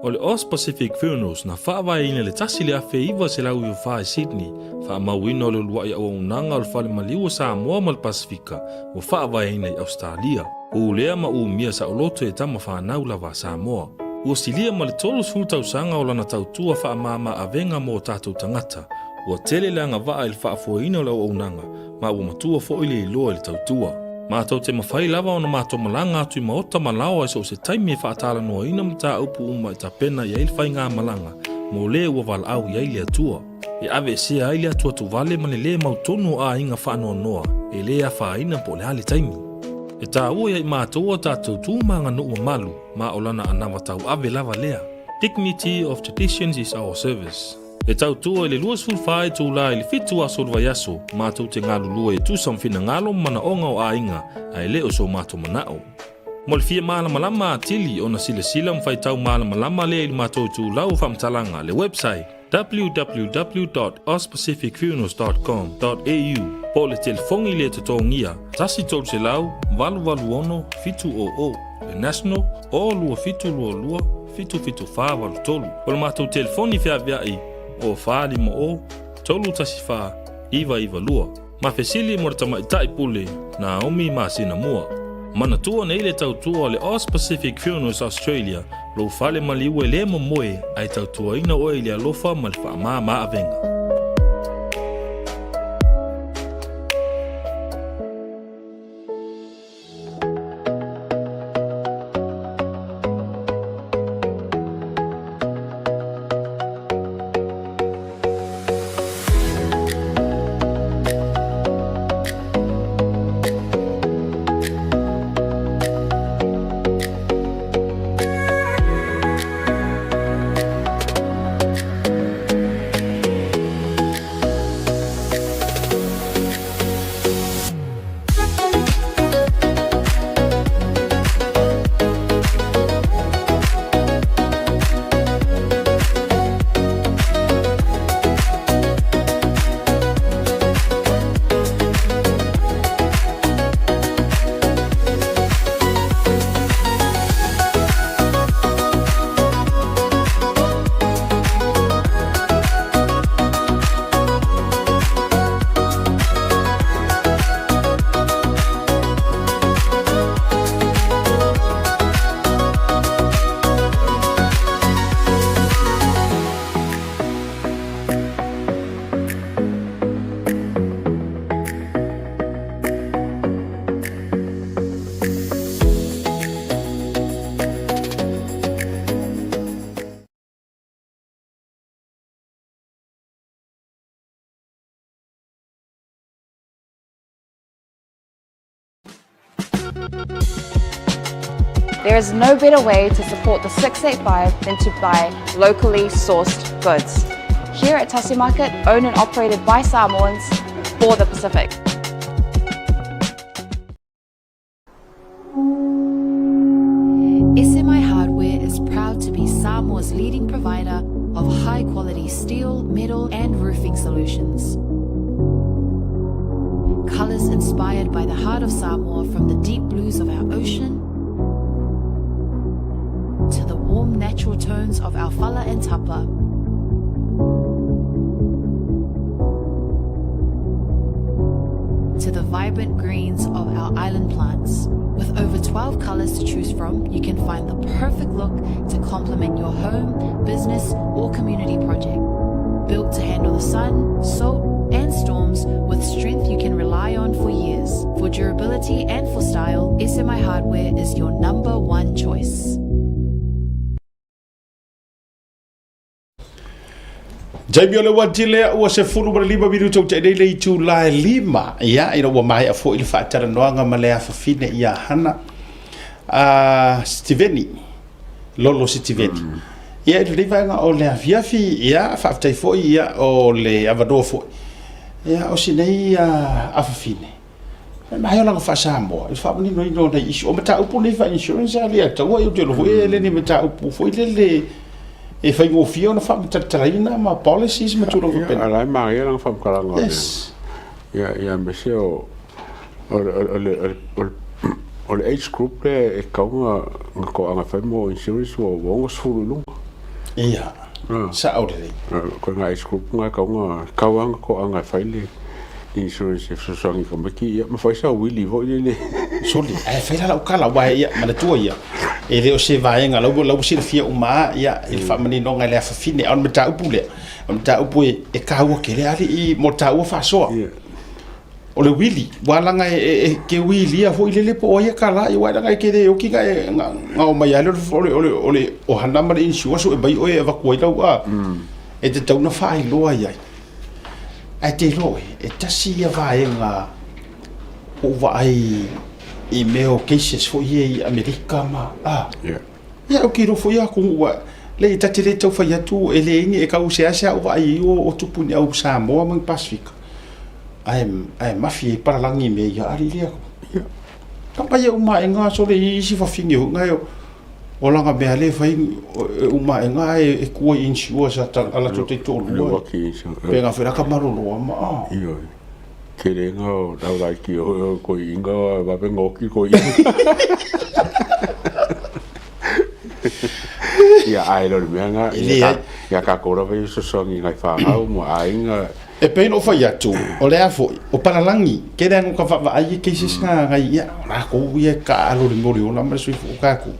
[SPEAKER 5] O le Aus Pacific Funerals na faavaeina i le 1994 i Sydney, faamauina o le uluai auaunaga o le Fale Maliu o Samoa ma le Pasefika ua faavaeina i Ausetalia. Ulea ma umia saoloto e tama fanau lava a Samoa. Ua silia ma le 30 tausaga o lana tautua faamama avega mo o tatou tagata. Ua tele le agavaa i le faafoeina o le auaunaga ma ua matua foi le iloa i le tautua. Matou te mafai lava ona matou malaga atu i maota ma laoa i so o se taimi e faatalanoaina mataupu uma e tapena i ai le faigamalaga mo le ua valaau i ai le Atua. E aveesea ai le atuatuvale ma le lē mautonu o aiga faanoanoa e lē afaina po o le a le taimi. E taua ia i matou a tatou tu ma aganuu mamalu ma o lana anava tauave lava lea. Dignity of traditions is our service. E tautua i le 24 itula i le 7 aso o le vaiaso, matou te galulue e tusa ma finagalo ma manaoga o aiga, a e le o so matou manao. Mo le fia malamalama atili ona silasila ma faitau malamalama lea i le matou itulau o faamatalaga, le website. www.auspacificfunerals.com.au po o le telefoni le totogia 1 300 886 700, le national 0 2 7 2 2 7 7 4 8 3. O le matou telefoni feavea'i o 4 5 0 3 1 4 9 9 2. Ma fesili mo le tamaitai pule Naomi masina mua. Manatua nei le tautua o le Aus Pacific Funerals Australia, lou fale maliu e le momoe ae tautuaina oe i le alofa ma le faamama avega.
[SPEAKER 2] There is no better way to support the 685 than to buy locally sourced goods. Here at Tasi Market, owned and operated by Samoans for the Pacific.
[SPEAKER 3] SMI Hardware is proud to be Samoa's leading provider of high quality steel, metal, and roofing solutions. Colours inspired by the heart of Samoa, from the deep blues of our ocean to the warm natural tones of our fala and tapa. To the vibrant greens of our island plants. With over 12 colours to choose from, you can find the perfect look to complement your home, business, or community project. Built to handle the sun, salt, and storms with strength you can rely on for years. For durability and for style, SMI Hardware is your number one choice.
[SPEAKER 1] Taimi o le uati lea ua 15 minuta ua tea nei le itula e 5. Ia, ina ua maea foi le faatalanoaga ma le afafine ia Hana a Sitiveni, Lolo Sitiveni. Ia, i lenei vaega o le afiafi, ia, faafetai foi, ia, o le avanoa foi. Ia, o si nei afafine, E maea lana faa-Samoa i le faamaninoina o nai issue. O mataupu nei faa-insurance a le ataua, ou te iloa foi e le ni mataupu foi lele e faigofie ona faamatalatalaina ma policies ma tulaga faapena.
[SPEAKER 6] Ia, o la e manaia lana faamatalaga o le. Ia, ia aemaise o o le o le o le o le age group lea e tatau ona toaga e fai mo insurance ua 60 i luga.
[SPEAKER 1] Ia, sao lelei.
[SPEAKER 6] Ko ngā age group ngā kau ngā kau anga ko anga e whai le insurance e fesoasoani i tamaiti, ia ma whai sa wili foi lele.
[SPEAKER 1] Soli, ae fai la lau kala, aua ia, manatua ia, e le o se vaega, lau, lau silafia uma lava, ia, i le faamaninoga i le afafine, a o le mataupu lea, o le mataupu e, e taua tele alii mo le taua faasoa.
[SPEAKER 6] Ia.
[SPEAKER 1] O le wili, ua laga e, e, e ke wilia foi lele po o ai e kala, ia, aua e laga e ke le oki ga e, ga, ga o mai lea o le, o le, o le ohana ma le insure so e mai oe e avatu ai lau a, e tatau ona faailoa i ai. Ae te iloa oe, e tasi ia vaega ua ou vaai i mea o cases foi ia i Amerika ma, a,
[SPEAKER 6] Yeah.
[SPEAKER 1] Ia, ou te iloa foi lava atonu ua, leai, ta te le tau fai atu e leai ni e tau seasea ou vaai ai o tupu i ni au Samoa ma ni Pasifika. Ae, ae mafi ai palalagi i mea ia alii lea.
[SPEAKER 6] Ia.
[SPEAKER 1] Ka pai au maʻega sole i isi fafine foi na e O langa mea le fai e uma aega ae e kua i insure sa ta a latou taitoalua. Pe ga fela ka malolo ma a.
[SPEAKER 6] Ioe. Tele nga o lau laiti o koiinga vave ngoki koiinga. Ia ae lo le mea nga ia kākou lava ia fesoasoani i nai fanau ma aiga.
[SPEAKER 1] E pei ona ou fai atu, o le a foi, o Palalagi, kele anu ka vaavaai i cases nga ngai ia, o lakou ia e taaalo i le mea o le ola ma le soifua o kakou.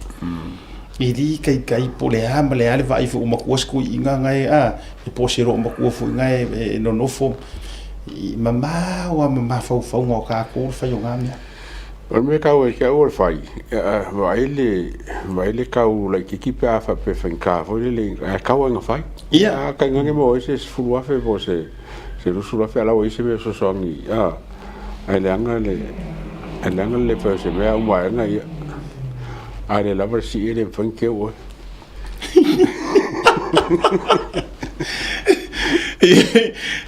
[SPEAKER 1] E li kaikai po o le a ma le a le vaai foi o matua sikuiiga nga e a, e po o se loo matua foi nga e nonofo i mamao lava ma mafaufauga o kakou le fai o nga mea.
[SPEAKER 6] O le mea taua ia te au o le fai, vaai le, vaai le tau laitiiti pe a faapea e faigata foi lele, ae tau lava ina fai.
[SPEAKER 1] Ia.
[SPEAKER 6] A tainane maua ai se 10,000 po o se 20,000 a o la ua i ai se mea e fesoasoani, a, ae leaga le, ae leaga le le fai o se mea uma aena, ia, a le lava le sii e le mafai ona keu oe.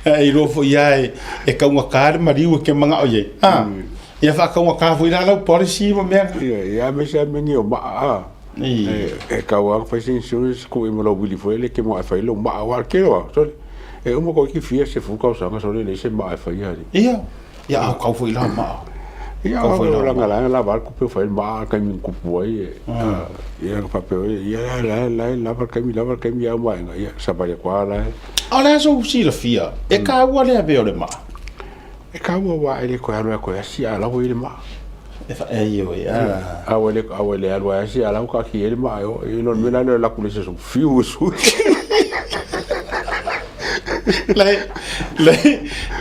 [SPEAKER 1] Ae iloa foi lava e taugata le maliu e te manao i ai. A, ia faataugata foi la lau policy ma mea.
[SPEAKER 6] Ia, ia aemaise lava mea nei o maa, a. E tau lava ona fai se insurance tuu i ai ma lou vili foi lele e te manao e fai ai lou maa, aua o le tele o au, sole, e uma toeitiiti fia sefulu tausaga sole e leai se maa e faia alii.
[SPEAKER 1] Ia, ia a o kau foi la maa.
[SPEAKER 6] Ia, o lana la lava le tupe o fai le maa a le taimi na tupu ai e, ia na faapea ai, ia la la lava le taimi, lava le taimi a uma aega, ia savali atu lava la e.
[SPEAKER 1] A o le a sou silafia, e taua lea mea o le maa?
[SPEAKER 6] E taua aua e le toe alu ai toe asi a o la ua i ai le maa.
[SPEAKER 1] E fa, ioe, a.
[SPEAKER 6] A ua le, a ua le alu ai asi a o la ua taatia ai le maa e o. I lo le mea la lea o le alu atu i le isi aso, fiu e sui.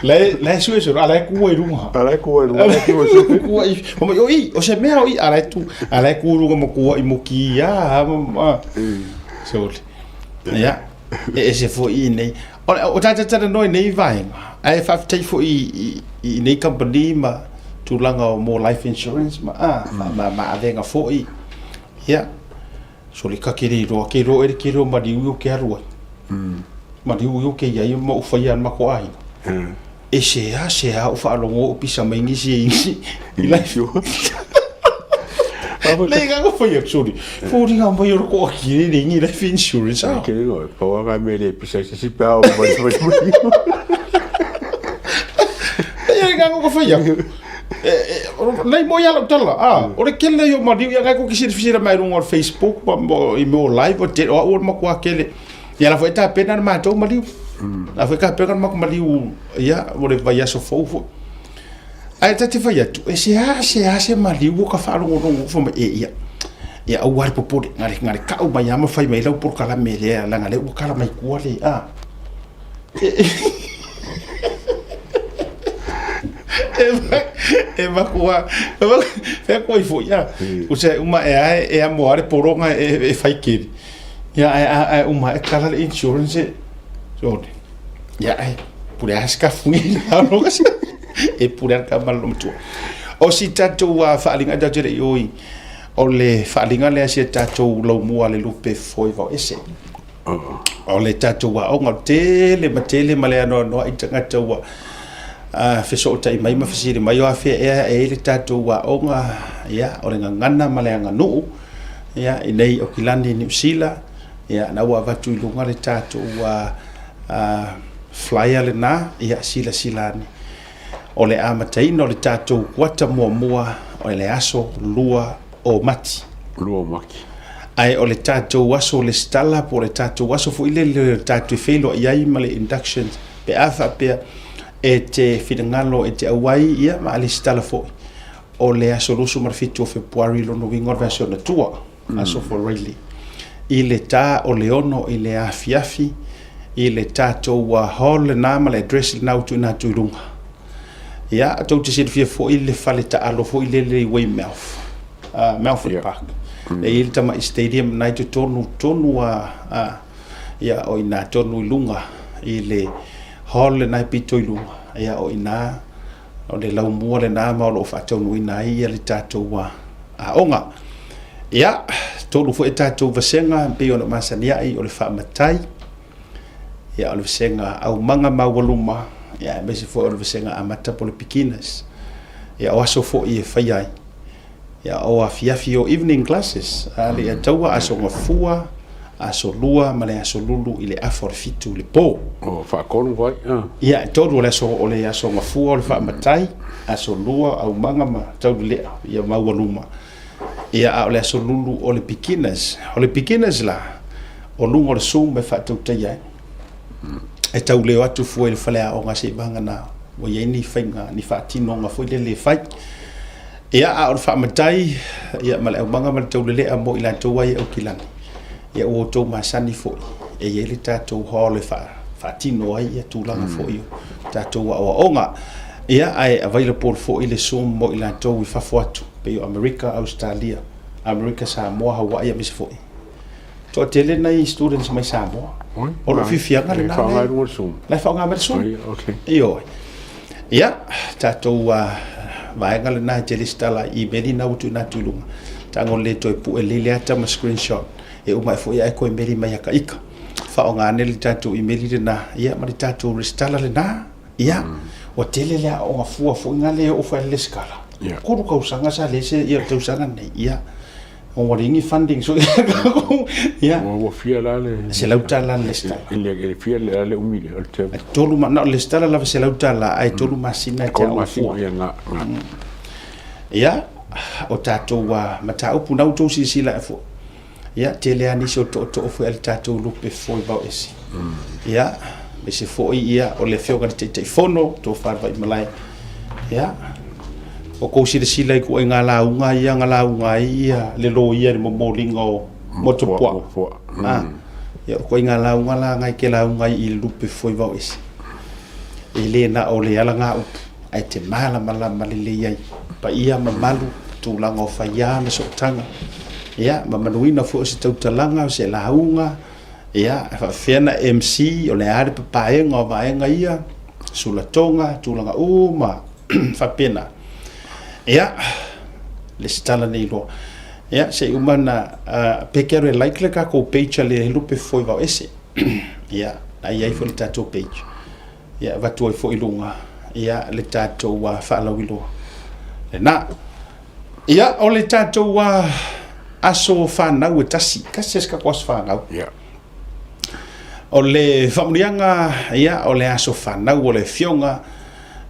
[SPEAKER 1] La e sue solo, a la e kua i luga.
[SPEAKER 6] A la e kua i luga, la e kua i sui.
[SPEAKER 1] Kua i, ma o i, o se mea o i, a la e tu, a la e ku luga ma kua i moki a, ma, sole. Ia, e ese foi i nei. O, o tātou talanoa i nei vaega, ae faafetai foi i nei company ma tulaga o mo life insurance ma, a, ma, ma avega foi. Ia, Sole ka kere iloa, ke iloa ere ke iloa mariu i o ke alu ai. Mariu i o ke iai ma u whai an mako ahinga. E se a, se a o whaalogo o pisa mai ngisi e ingi. I life. Nei nga ko whai atu, sorry. Fōri ngā mai o ko aki re re ingi life insurance. Ah.
[SPEAKER 6] Ke ringo, paua ngā mele pisa i se si pēa o mai mai mai.
[SPEAKER 1] Nei nga ko whai atu. Nei mo ia lau tala, a, o le kele i o mariu, ia ngai ko ki silafia mai runga o le Facebook, ma mo, i mo live, o te, o au o le makuā kele. Ia la foi tapena le matou maliu. La foi tapena le makou maliu, ia, mo le vaiaso fou foi. Ae ta te fai atu, e se a, se a se maliu o ka faalogologo fai mai, e ia, ia aua le popole, ngare, ngare kau mai lava ma fai mai lau polokalame lea, leaga lea ua kala mai kua le, a. E makua, fea koe foi a. O se uma e ae e amo are poronga e whai keri. Ia ae ae uma e kala le insurance e. So, ia ae pure a ska fui e pure a ka malo matua. O si tatou a whaalinga tatou le ioi o le whaalinga lea si tatou laumua le lupe foi vao ese. O le tatou aoga o le tele ma tele ma le anoanoai tagata ua fesootai mai ma fesili mai o afea ea e i ai le tatou aoga, ia, o le gagana ma le aganuu, ia, i nei Okilani i Niu Sila, ia, na ua avatu i luga le tatou flyer lena, ia, silasila ane. O le amataina o le tatou kuata muamua o le aso 2 o Mati.
[SPEAKER 6] 2 o Mati.
[SPEAKER 1] Ae o le tatou aso lesitala po o le tatou aso foi lele tatou te feiloai ai ma le induction pe a faapea e te finagalo e te auai ia ma lesitala foi o le aso 27 o Fepuari lona uiga o le vaiaso ona tua, aso Faraile i le ta o le 6 i le afiafi i le tatou hall lena ma le address lena ua tuuina atu i luga. Ia, tou te silafia foi le fale taalo foi lele i Weymouth, Melford yeah. Park. E i ai le tamai stadium na i totonu tonu a, a ia, o ina tonu i luga i le hall lena e pito i luga. Ia, o ina o le laumua lena ma o lo o faataunuuina ai ia le tatou aoga. Ia, tolu foi tatou vasega e pei ona masani ai o le faamatai, ia o le vasega aumaga maualuma, ia aemaise foi o le vasega amata po o le beginners. Ia o aso foi e faia ai. Ia, o afiafi o evening classes, a le Ataua, Aso Gafua, Aso Lua ma le Aso Lulu i le afa o le 7 i le po.
[SPEAKER 6] O faatolu foi.
[SPEAKER 1] Ia, e tolu o le aso, o le Aso Gafua o le Faamatai, Aso Lua, Aumaga ma Taulelea, ia maualuma. Ia, a o le Aso Lulu o le beginners. O le beginners la, o luga o le Zoom e faatautaia ai. E tau leo atu fua i le faleaoga seivaga na ua i ai ni faiga, ni faatinoga foi lele e fai. Ia, a o le faamatai, ia, ma le aumaga ma le taulelea mo i latou ai e Aukilani, ia, ua outou masani foi, e i ai le tatou hall e faatino ai ia tulaga foi o tatou aoaoga. Ia, ae available foi le Zoom mo i latou i fafo atu, pei o Amerika, Ausetalia, Amerika, Samoa, Hawaii, aemaise foi. Toatele nai students mai Samoa. O lou fiafiaga lena.
[SPEAKER 6] Faaaoga i luga o le Zoom.
[SPEAKER 1] La e faaaoga mai le Zoom.
[SPEAKER 6] Okay.
[SPEAKER 1] Ioe. Ia, tatou vaega lena e te lesitala i imeli na ua tuuina atu i luga. Tago le toe pue lelei le ata ma screenshot e uma ai foi ae toe meli mai ia ka ika. Faaaoga ane le tatou imeli lena, ia ma le tatou resitala lena. Ia, ua tele le aoga fua foi na le oo foi le lesitala. 3 tausaga sa le se ia tausaga nei. Ia, ua leai ni funding so ia.
[SPEAKER 6] Ua fia la le
[SPEAKER 1] $100 le lesitala.
[SPEAKER 6] Le fia le le umi le o le term.
[SPEAKER 1] Tolu ma na o le lesitala lava $100 ae 3 masina e te aoga fua.
[SPEAKER 6] Ia nga.
[SPEAKER 1] Ia, o tatou mataupu na outou silasila ai foi. Ia, tele lava nisi o tootoo foi a le tatou lupe foi vao ese. Ia, aemaise foi ia o le afioga i le Taitaifono, Tofa i le Vaimalae. Ia, o kou silasila i ituaiga lauga ia na lauga ai ia le loia i le momoliga o Motupuaa. Ah, ia o ituaiga lauga la na e te lauga ai i le lupe foi vao ese. E le na o le alagaupu, ae te malamalama lelei ai paia mamalu, tulaga o faia ma sootaga, ia, ma manuina foi o se tautalaga, o se lauga, ia, e faapefea na MC, o le a le papaega o vaega ia, sulatoga, tulaga uma faapena. Ia, lesitala nei loa. Ia, se i uma na, pe ke alu e like le tatou page a le Lupe Fofoe Vaoese. Ia, na i ai foi le tatou page. Ia, avatu ai foi i luga, ia, le tatou faalauiloa lena. Ia, o le tatou aso fanau e tasi, tasi se tatou aso fanau.
[SPEAKER 6] Yeah.
[SPEAKER 1] O le faamanuiaga, ia, o le aso fanau o le afioga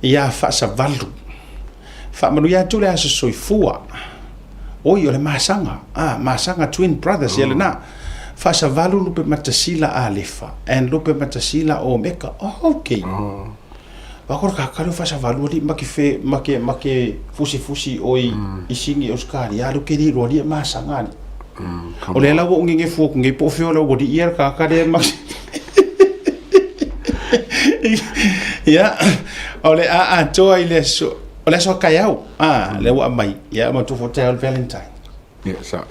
[SPEAKER 1] ia Faasavalu. Faamanuia atu le aso soifua. Oi, o le Masaga, ah, Masaga Twin Brothers, ia lena. Faasavalu Lupematasila Alefa and Lupematasila Omeka. Oh, okay.
[SPEAKER 6] Oh.
[SPEAKER 1] Wako ka kalo Faasavalu ali ma ke fe ma ke ma ke fusi fusi oi i singi o skari alu ke ri ro li masaga ali. O le la ua ngenge fua ku nge po feo la ua di ia ka ka le ma. Ia, o le a atoa i le aso, o le aso taeao, a, lea ua aumai, ia, ma tofo taeao le Valentine.
[SPEAKER 6] Ia, sa.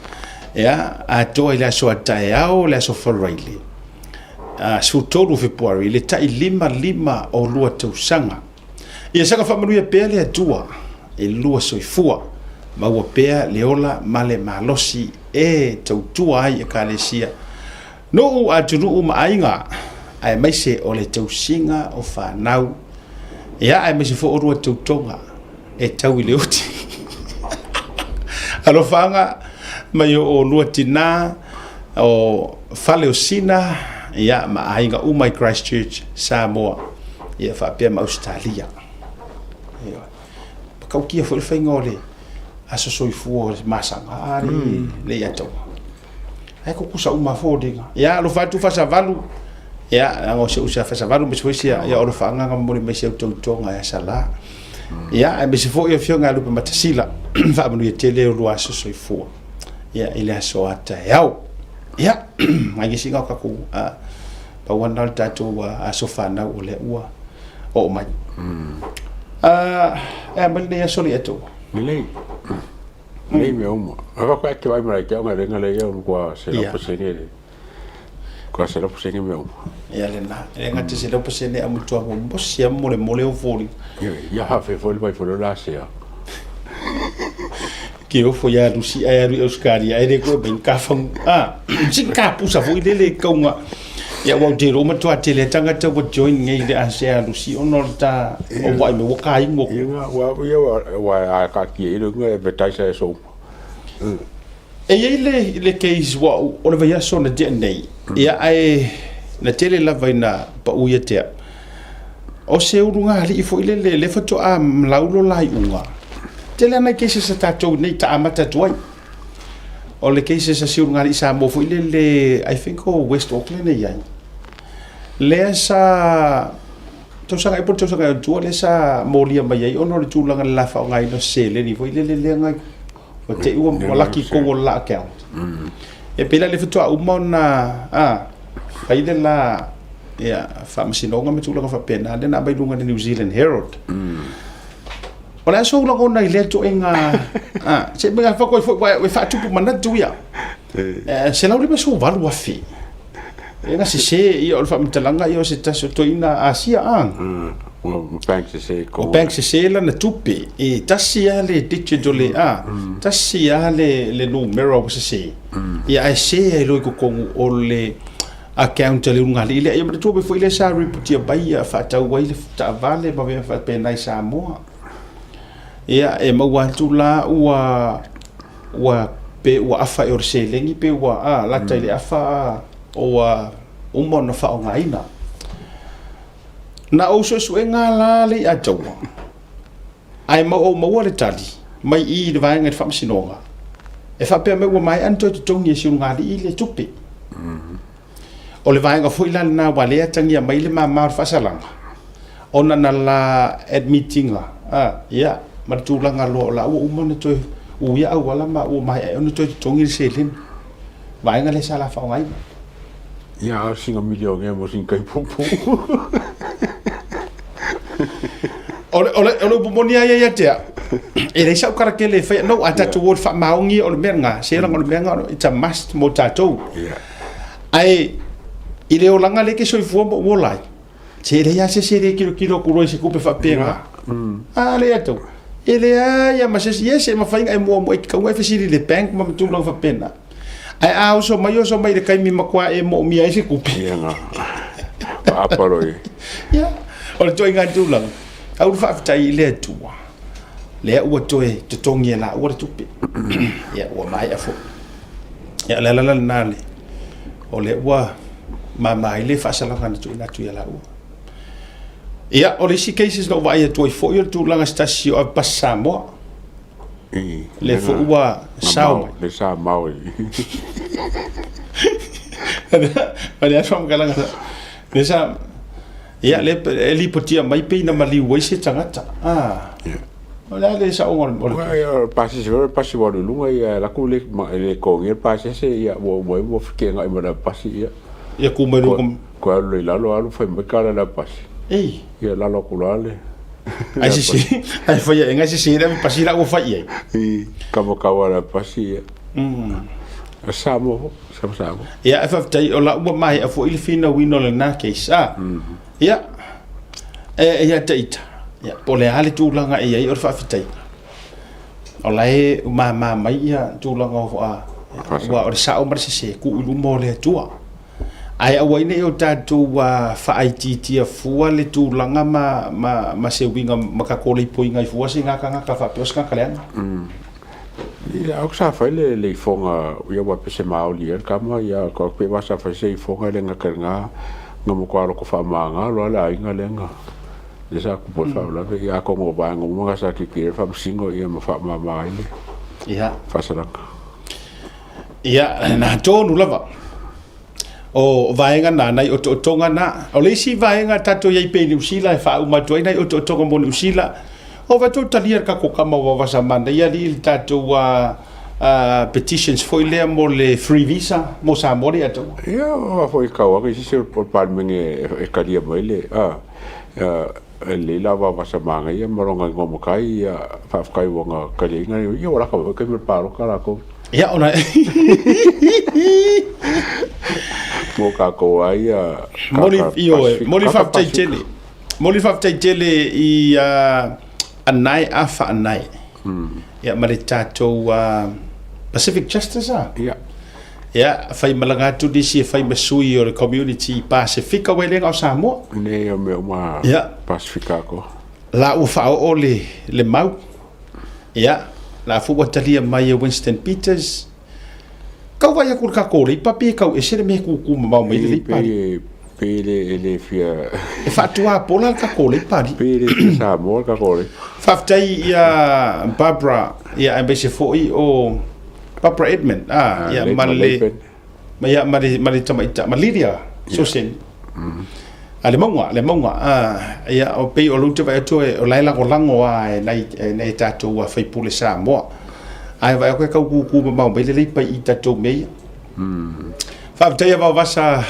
[SPEAKER 1] Ia, atoa i le aso a taeao, le aso Faraile, 13 o Fepuari, le tai 55 o lua tausaga. Ia saga faamanuia pea le Atua i lua soifua, maua pea le ola ma le malosi e tautua ai Ekalesia, nuu, atunuu ma aiga, aemaise o le tausiga o fanau, ia aemaise foi o lua tautoga e tau i le oti. Alofaga mai o olua tinā o Faleosina, ia, ma aiga uma i Christchurch, Samoa, ia faapea ma Ausetalia. Ioe. Matautia foi le faiga o le aso soifua o le masaga a le, le ia tau. Ai tutusa uma foliga. Ia alofa atu Fasavalu. Ia leaga o si ou uso ia Fasavalu aemaise foi sia ia Olofa Agaga momoli mai si au tautoga ia Sala. Ia aemaise foi o afioga ia Lupematasila faamanuia tele o lua aso soifua. Ia i le aso a taeao. Ia nai nisi o tatou pau lava lena o le tatou aso fanau o lea ua oo mai. E a mai lenei aso le ia tou?
[SPEAKER 6] Lelei. Lelei mea uma. A ka te vai mai te onga lenga le ia kua 100% le. Kua 100% mea uma.
[SPEAKER 1] Ia lena. E le gata 100% a matua momosi a molemole o foliga.
[SPEAKER 6] Ia hafe foi le vai foi la sea.
[SPEAKER 1] Ke ofo ia Lusi ae alu i Australia ae le koe mai ka fangu. Ah, si ka pusa foi le le kaunga. Ia ua te ro matua tele tangata ua join nei le ase a Lusi ona o le ta o vai me ua ka ingo.
[SPEAKER 6] Ia wa ia wa a ka ki i runga advertise e so.
[SPEAKER 1] E i ai le, le case ua o le vaiaso na tea nei, ia ae na tele lava ina pau ia te au. O se ulugalii foi lele, lea faatoa lau lo la iuga. Tele lava nai cases a tatou nei ta amata atu ai. O le cases a se ulugalii Samoa foi lele, I think o West Auckland e i ai. Lea sa tausaga ea po o le tausaga ea tua lea sa molia mai ai ona o le tulaga i le la faaaogaina o se seleni foi lele lea na ua te i ua laki i totonu o le la account. E pei la lea faatoa uma ona fai le la ia faamasinoga ma tulaga faapena lea na aumai i luga o le New Zealand Herald. O le a sou lagona i lea ituaiga se mea foi foi e faatupu manatu ia. $158,000. E na sese ia o le faamatalaga ia o se tasi o toeaina Asia a.
[SPEAKER 6] Ua bank sese
[SPEAKER 1] ko. O bank sese lana tupe. E tasi lava le digit o le a, tasi lava le numera ua sese. Ia ae se ai loa i totonu o le account a le ulugalii lea. Ia manatua pea foi lea sa ripotia mai ia faatau ai le taavale ma mea faapena i Samoa. Ia e maua atu la ua ua pe ua afa ea o le seleni pe ua a lata i le afa a ua uma ona faaaogaina. Na ou suesuega la le i ataua, ae ma ou maua le tali mai i i le vaega i le faamasinoga, e faapea mai ua maea ona toe totogi e si ulugalii le tupe. O le vaega foi la lena ua lea atagia mai le mama o le faasalaga, ona na la admit ina, a, ia, ma le tulaga loa o la ua uma ona toe uia auala ma ua maea ai ona toe totogi le seleni. Vaega lea sa la faaaogaina.
[SPEAKER 6] Ia, a o sina milionea mo sina tai puupuu.
[SPEAKER 1] O le, o le, o le upu moni lava ia ia te au, e leai sau tala tele e faia. No, a tatou o i le faamaoni o le mea lena, se leaga o le mea lena, it's a must mo tatou. Ae i le olaga lea e te soifua ma ou ola ai, se e leai lava se isi e le tilotilo atu loa i se tupe faapena. A lea tou, e leai lava ma se isi, yes e mafai ona e muamua e tatau ona e fesili i le bank ma tulaga faapena. Ae a oso mai, oso mai i le taimi matua e moomia ai se tupe.
[SPEAKER 6] Ia na faapa loa i.
[SPEAKER 1] Ia, o le ituaiga tulaga, au le faafetai i le Atua, lea ua toe totogi e laua le tupe. Ia, ua maea foi. Ia, o le ala la lena le, o lea ua mama ai le faasalaga na tuuina atu ia laua. Ia, o le isi cases na ou vaai atu ai foi o le tulaga se tasi o Avepasi Samoa. Le foi ua sao mai.
[SPEAKER 6] Le sa mao i.
[SPEAKER 1] Ma le aso faamatalaga sa. Le sa ia le e lipotia mai pei na maliu ai se tagata. Ah. O le a le saoga o le.
[SPEAKER 6] Ua pasi se ua pasi ua luga ia la ku le le kongi pasi se ia ua ua ua fike ngai ma pasi ia.
[SPEAKER 1] Ia ku mai luga.
[SPEAKER 6] Ko alu i lalo alu fai mai kala la pasi.
[SPEAKER 1] Ei.
[SPEAKER 6] Ia lalo aku la le.
[SPEAKER 1] Ai sese, ai fai e ngai sese le pasi la ua fai ai.
[SPEAKER 6] I kama kawa la pasi ia. Samo, samo samo.
[SPEAKER 1] Ia e faafetai o la ua maea foi le finauina o lena case a. Ia e ia te ita. Ia po o le a le tulaga e i ai o le faafetaiga. O la e mama mai ia tulaga o a ua o le sao ma le sese tuu i luma o le Atua. Ae aua ai ne i o tatou faaitiitia fua le tulaga ma, ma, ma se uiga ma tatou leipoiga ai fua se gagagata faapea o se tagata leaga.
[SPEAKER 6] Ia, au sa fai le le ifoga ia ua pese maoli ia kama ia ko pe wa sa fai se ifoga le ngaka nga nga mo kwa loko fa manga lo ala inga le nga le sa ku po fa la ia ko ngo ba ngo mo sa ki ki fa msingo ia ma fa ma ma ile
[SPEAKER 1] Ia.
[SPEAKER 6] fa saraka.
[SPEAKER 1] Ia, na tonu lava. O vaega na, nai otootoga na. O le isi vaega tatou i ai pea i Niu Sila e faauma atu ai nai otootoga mo Niu Sila, o va tou talia le tatou kama ua vasa manaia alii le tatou petitions foi lea mo le free visa mo Samoa le ia taua.
[SPEAKER 6] Ia, o foi kau anga isi se o Palemene e talia mai le, a, e lelei la vavasa manaia ma longa ingoa makai ia faafetai ua na taliaina ia ua laka mai foi taimi o le palota latou.
[SPEAKER 1] Ia ona
[SPEAKER 6] mo tatou ai ia
[SPEAKER 1] Moli ioe, moli faafetai tele. Moli faafetai tele i Anae Afa Anae. Ia ma le tatou Pacific Justice a.
[SPEAKER 6] Ia.
[SPEAKER 1] Ia, fai malaga atu nisi e fai ma sui o le community Pasifika ua le na o Samoa.
[SPEAKER 6] Nei o mea uma
[SPEAKER 1] Ia.
[SPEAKER 6] Pasifika ko.
[SPEAKER 1] La ua faaoo le mau. Ia. La foi ua talia mai e Winston Peters. Kau vaai atu i le tatou Leipa pe tau ese le mea e kūkū mamao mai le Leipa alii.
[SPEAKER 6] Pe e le fia...
[SPEAKER 1] E faatuapola le tatou Leipa alii.
[SPEAKER 6] Pe le fia Samoa le tatou Leipa.
[SPEAKER 1] Faafetai ia Barbara ia aemaise foi o Barbara Edmund a ia ma le ma ia ma le ma le tamaita ma Lydia Soseni. A le mauga, le mauga, a ia o pei o lou te vaai atu o la e lagolago lava e nai e nai tatou sui usufono Samoa. Ae vaai atu e tau kūkū mamao mai le Leipa i tatou mea ia. Faafetai ia Vaovasa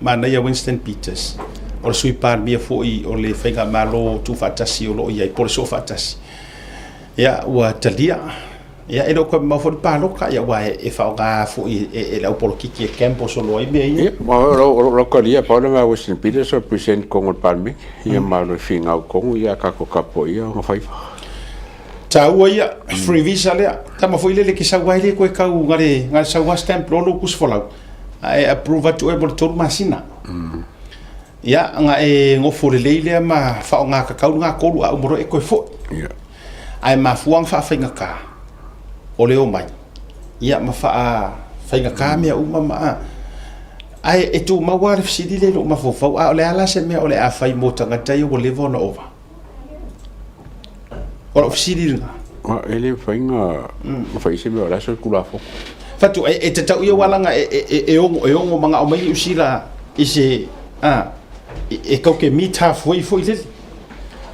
[SPEAKER 1] manaia Winston Peters, o le Sui Palemia foi o le Faigamalo Tuufaatasi o lo o i ai, po o le Soofaatasi. Ia, ua talia. Ia, e le o toe mamao foi le palota, ia, aua e faaaoga foi e le au polokiki e gamble solo ai mea ia.
[SPEAKER 6] Ia, ma o lou talia, pau le mea a Winston Peters o le present i totonu o le Palemene, ia ma o le finau i totonu, ia a tatou tapuaia ona faiva.
[SPEAKER 1] Taua ia, free visa lea. Tama foi lele ke sau ai le koe kau ngare ngare sau a stamp lo lo kus folau. A e approve atu e mo le tolu masina. Ia, nga e ngofo lelei lea ma whaonga ka kau ngā kolu a umoro e koe foi.
[SPEAKER 6] Yeah.
[SPEAKER 1] Ae mafua nga whaafaingaka o le omai. Ia, ma wha whaingaka mea uma ma a. Ae e tū maua le fesili le lo mafaufau a o le ala se mea o le a whai mō tangata ia ua leva ona ova. O lau fesili lena.
[SPEAKER 6] E le mafai ona fai se mea o le a solitulafono.
[SPEAKER 1] Fatu, e tatau ia walaga e ogo magao mai Niu Sila i se, a, e kau ke meet halfway foi lele.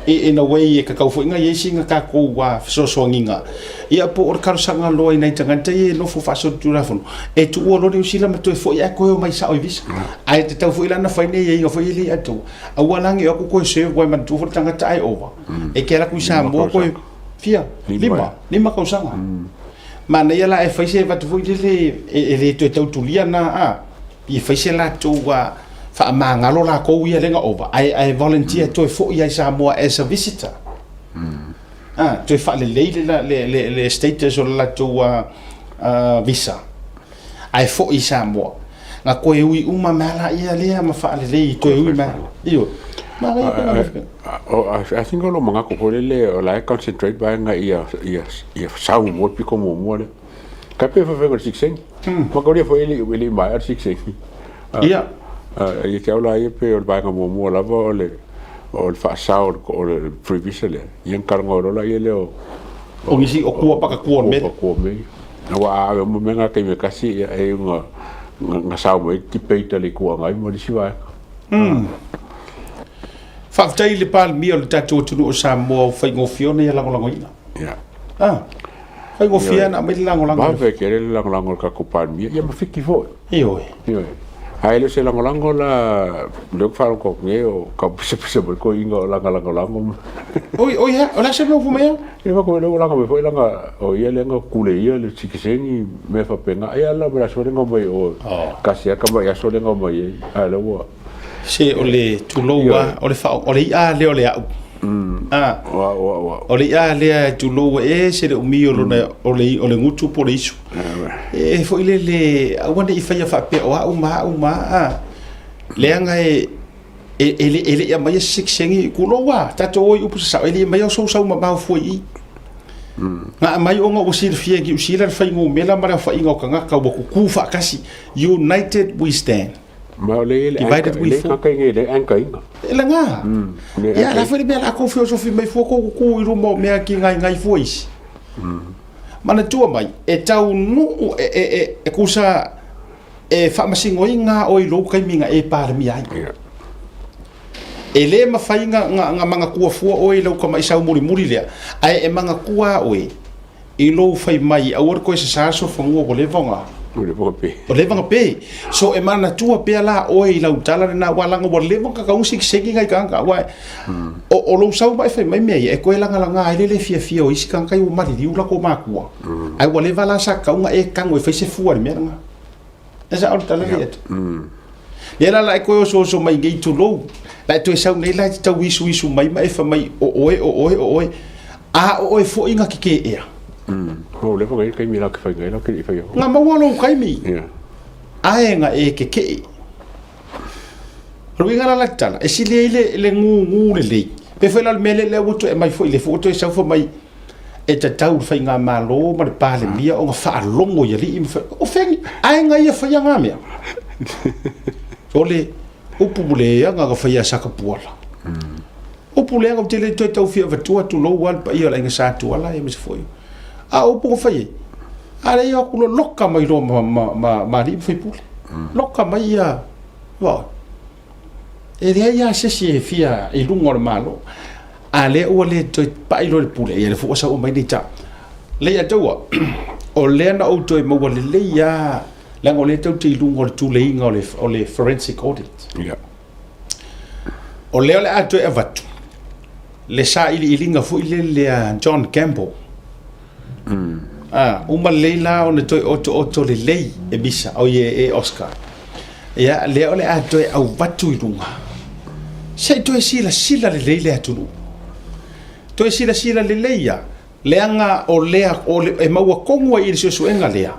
[SPEAKER 1] In a way e kakau foi nga iai singa takou fesoasoaniga. Ia po o le talosaga loa i nai tagata ia e nofo faasolitulafono, e tuua loa Niu Sila ma toe foi ae toe omai sao i visa. Ae tatau foi la ona fai nei aiaiga foi ia le i atoa. Aua la ne i o atu toe serve aua e manatua foi le tagata ae ova. E te alu atu i Samoa koe fia? Lima. Lima tausaga. Manaia la e fai se avatu foi lele e le toe tau tulia na a. I fai se latou a faamagalo lakou ia lea na ova ae ae volunteer toe foi ai Samoa as a visitor. A toe faalelei le le le le status o le latou a visa. Ae foi i Samoa. Na toe ui uma mai lava lea ma faalelei toe ui mai. Ioe. Manaia pe na
[SPEAKER 6] I think o lo manatu foi lele o la e concentrate vaega ia ia ia sau muamua le pito muamua lea. Ka pe fai fai sikseng. Ma kaulia foi e le i maea le sikseng.
[SPEAKER 1] Ia.
[SPEAKER 6] Ia te au la ia pe o le vaega muamua lava o le o le faasao o le free visa lea. Ia na talanoa loa laia lea o
[SPEAKER 1] O nisi o kua paka kua o le mea.
[SPEAKER 6] Kua mea. Aua a ave uma mea nga taimi e tasi ia e nga nga sao mai debate a le Itu Agai ma le isi vaega.
[SPEAKER 1] Faafetai i le Palemia o le tatou atunuu o Samoa ua faigofie ona ia lagolagoina.
[SPEAKER 6] Ia.
[SPEAKER 1] Ah, faigofie ona aumai le lagolago.
[SPEAKER 6] Vave tele le lagolago a le tatou Palemia, ia ma Fiti foi.
[SPEAKER 1] Ioe.
[SPEAKER 6] Ioe. Ae le o se lagolago la, lea ou te faalogo atu nei o tau pisapisa mai toeaiina o lana lagolago ma.
[SPEAKER 1] Oi, oi hea, o le a se mea ua fai mai ai?
[SPEAKER 6] Ia fai atu lea ua laga mai foi lana, o ia lea na kuleia le sikiseni mea faapena. Ia la ma le aso lea na omai o, tasi lava tamai aso lea na omai ai, a o lea ua.
[SPEAKER 1] Se o le tulou a, o le faa, o le i'a lea o le a'u. A, o le i'a lea e tulou e ese le umi o lona, o le, o le gutu po o le isu. E foi lele, aua ne i faia faapea o a'u ma a'u ma a, leaga e, e, e, le, e le i aumaia se sekiseni, tulou a, tatou o i upu sasao, e le i aumaia o sou sau mamao fua i i. Na aumai ona ua silafia e Niu Sila le fainumera ma le aofaiga o tagata ua kukū faatasi, United we stand.
[SPEAKER 6] Ma o le
[SPEAKER 1] Divided we fall.
[SPEAKER 6] Anka inge le anka inga.
[SPEAKER 1] E langa. Ia la foi le mea la ko filosofi mai fua ko ku i luma o mea ki ngai ngai fua isi. Manatua mai e tau nuu e e e, e kusa e faamasinoina oe i lou taimi na e Palemia ai.
[SPEAKER 6] Yeah.
[SPEAKER 1] E le mafai nga nga nga manatua fua oe i lau tama'i saumulimuli lea, ae e manatua oe i lou fai mai aua le toe sasā sofanua ua leva ona
[SPEAKER 6] Ua leva ona pe.
[SPEAKER 1] Ua leva ona pe. So e manatua pea la oe i lau tala lena aua leaga ua leva ona tatau ona sekiseki nai tagata aua o lou sau ma e fai mai mea ia e toe lagalaga ai le le fiafia o isi tagata ia ua maliliu latou matua ae ua leva la sa tatau ona e tago e fai se fua i le mea lena. E sao le tala lea atu. Lea la la e toe osooso mai nei tulou, la e toe sau nei la e te tau isuisu mai ma e fai mai o oe, o oe, o oe, a o oe foi na kekē ea.
[SPEAKER 6] Ua leva ngai le taimi la ke fai ngai la ke le i fai atu.
[SPEAKER 1] Na maua lou taimi,
[SPEAKER 6] Yeah.
[SPEAKER 1] ae na e kekeʻe. O le uiga la la te tala, e sili ai le, le gūgū lelei. Pe foi la o le mea lea lea ua toe aumai foi, lea foi ua toe sau fai mai, E tatau i le Faigamalo ma le Palemia ona faalogo i alii ma O fea aiga ia faia ngā mea? O le upu leaga na faia e Sakapuala. Upu leaga ou te le toe tau fia avatua tulou lava le paia o le aiga Sa Tuala aemaise foi. A o upu na fai ai, a lea o atu loka mai loa ma, ma, ma, ma alii ma faipule. Loka mai ia, vaoi. E leai lava se isi e fia i luga o le Malo. A lea ua le toe pai loa le pule, ia lea foi ua sau mai nei tau. Leiataua, o lea na ou toe maua lelei lava, leaga o lea tou te i luga o le tuleiga o le, o le forensic audit.
[SPEAKER 6] Yeah.
[SPEAKER 1] O lea o le a toe avatu le sailiiliga foi lele a John Campbell. A, uma lelei la ona toe otooto lelei e Misa, oi e, e Oscar. Ia, lea o le a toe auvatu i luga. Se i toe silasila lelei le atunuu. Toe silasila lelei ia, leaga o lea o le, e maua tonu ai i le suesuega lea,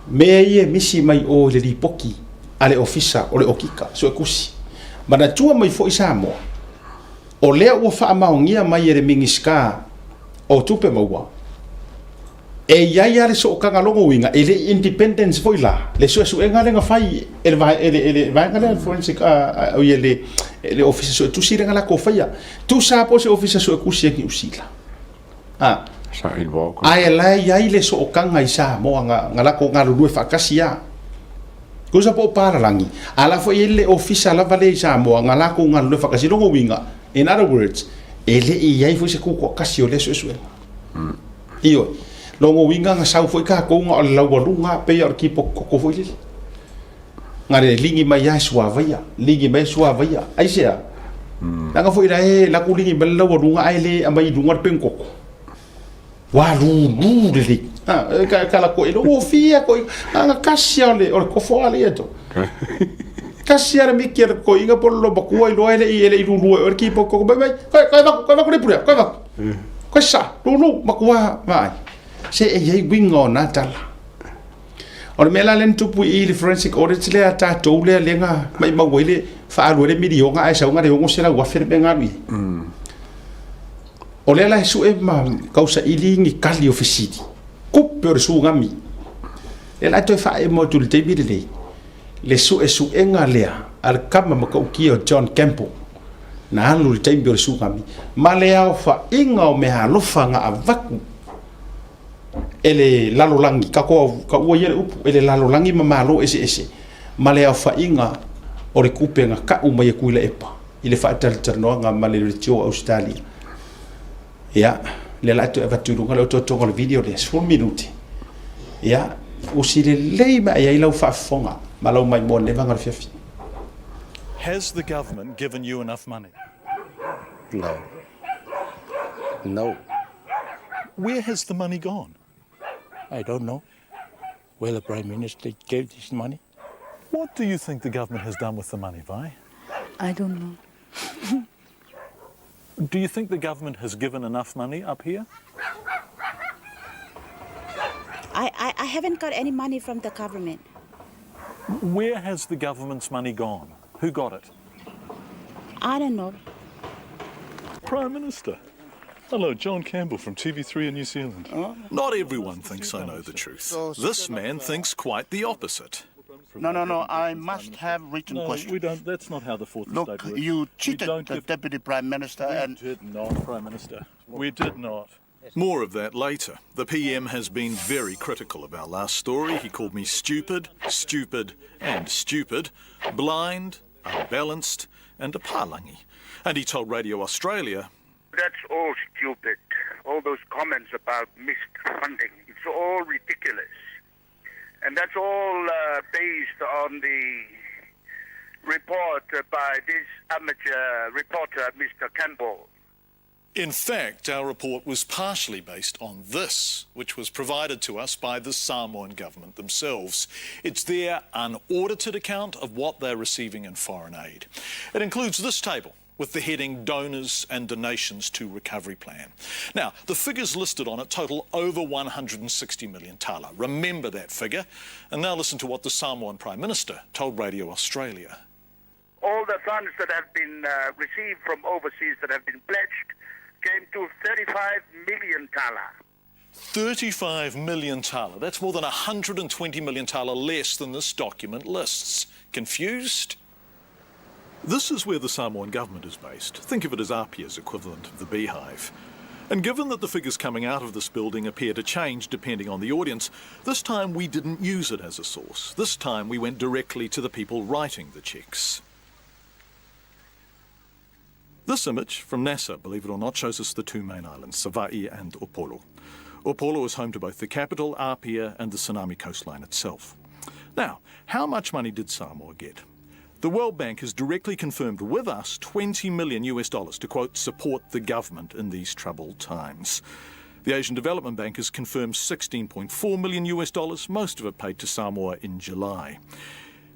[SPEAKER 1] mea ia e misi mai o i le lipoti a le Ofisa o le Okika, Suetusi. Manatua mai foi Samoa, o lea ua faamaonia mai e le Minisita o Tupe Maua, e i ai lava le sootaga lona uiga, e le i independence foi la le suesuega lea na fai e le, e le, e le vaega lea forensic, uh, e le, e le ofisa suetusi lea na latou faia. Tusa po o se ofisa suetusi e Niu Sila. Ah.
[SPEAKER 6] Sa involved.
[SPEAKER 1] Ae la e i ai le sootaga i Samoa na, na latou galulue faatasi a. Tusa po o palalagi, a la foi e i ai le ofisa lava lea i Samoa na latou galulue faatasi. Lona uiga, in other words, e le i i ai foi se tutoatasi o lea suesuega. Ioe. Lona uiga na sau foi tatou na o le laualuga pei o le kipoti koko foi lele. Na le ligi mai lava e suavaia, ligi mai e suavaia. Aisea? Leaga foi la e latou ligi mai le laualuga ae le aumai i luga le penukoko. Ua lulu lelei. Ha, e ka, ka lako e logo fia ko anga kasi o le o le kofo ale ia to. Kasi ale miki ale ko inga polo lo bakua i loa ele i ele i lulu e o le kipo koko mai mai. Koe koe vaku koe vaku le pule koe vaku. Koe sa lulu makua mai. Se e iai winga o nā tala. O le mea la lea na tupu i le forensic audit lea a tatou lea lea na maimau ai le faaalu ai le miliona ae sau na le 600,000 le mea na alu i ai. O lea la e sue ma tausaili ni tali o fesili, kupe o le tsunami. Lea la e toe faaemo atu i le taimi lenei le suesuega lea a le tama matautia o John Campbell na alu i le taimi o le tsunami ma le aofaiga o meaalofa na avatu e le lalolagi, tatou taua ia le upu, e le lalolagi ma Malo eseese, ma le aofaiga o le tupe na tau mai e Tuilaepa i le faatalatalanoaga ma le Leitio o Ausetalia. Ia, lea la toe avatu i luga le otootoga o le video lea, 10 minute. Ia, usi lelei mai ai lau faafofoga ma lau maimoa nevaga o le fiafi.
[SPEAKER 7] Has the government given you enough money?
[SPEAKER 8] No. No.
[SPEAKER 7] Where has the money gone?
[SPEAKER 8] I don't know where the Prime Minister gave this money.
[SPEAKER 7] What do you think the government has done with the money, Vi?
[SPEAKER 9] I don't know.
[SPEAKER 7] Do you think the government has given enough money up here?
[SPEAKER 9] I, I, I haven't got any money from the government.
[SPEAKER 7] Where has the government's money gone? Who got it?
[SPEAKER 9] I don't know.
[SPEAKER 7] Prime Minister. Hello, John Campbell from TV3 in New Zealand. Not everyone thinks I know the truth. This man thinks quite the opposite.
[SPEAKER 10] No, no, no. I must have written
[SPEAKER 7] No,
[SPEAKER 10] questions.
[SPEAKER 7] we don't. That's not how the fourth
[SPEAKER 10] Look,
[SPEAKER 7] estate works.
[SPEAKER 10] you
[SPEAKER 7] We
[SPEAKER 10] cheated
[SPEAKER 7] don't
[SPEAKER 10] the
[SPEAKER 7] give-
[SPEAKER 10] deputy prime minister,
[SPEAKER 7] We
[SPEAKER 10] and
[SPEAKER 7] did not, Prime Minister. We did not. More of that later. The PM has been very critical of our last story. He called me stupid, stupid, and stupid, blind, unbalanced, and a palangi. And he told Radio Australia
[SPEAKER 11] That's all stupid. All those comments about missed funding. It's all ridiculous. And that's all uh, based on the report by this amateur reporter, Mr. Campbell.
[SPEAKER 7] In fact, our report was partially based on this, which was provided to us by the Samoan government themselves. It's their unaudited account of what they're receiving in foreign aid. It includes this table with the heading Donors and Donations to Recovery Plan. Now, the figures listed on it total over 160 million tala. Remember that figure. And now listen to what the Samoan Prime Minister told Radio Australia.
[SPEAKER 11] All the funds that have been uh, received from overseas that have been pledged came to 35 million tala.
[SPEAKER 7] 35 million tala. That's more than 120 million tala less than this document lists. Confused? This is where the Samoan government is based. Think of it as Apia's equivalent of the beehive. And given that the figures coming out of this building appear to change depending on the audience, this time we didn't use it as a source. This time we went directly to the people writing the checks. This image from NASA, believe it or not, shows us the two main islands, Savai'i and Upolu. Upolu is home to both the capital, Apia, and the tsunami coastline itself. Now, how much money did Samoa get? The World Bank has directly confirmed with us 20 million US dollars to, quote, support the government in these troubled times. The Asian Development Bank has confirmed 16.4 million US dollars, most of it paid to Samoa in July.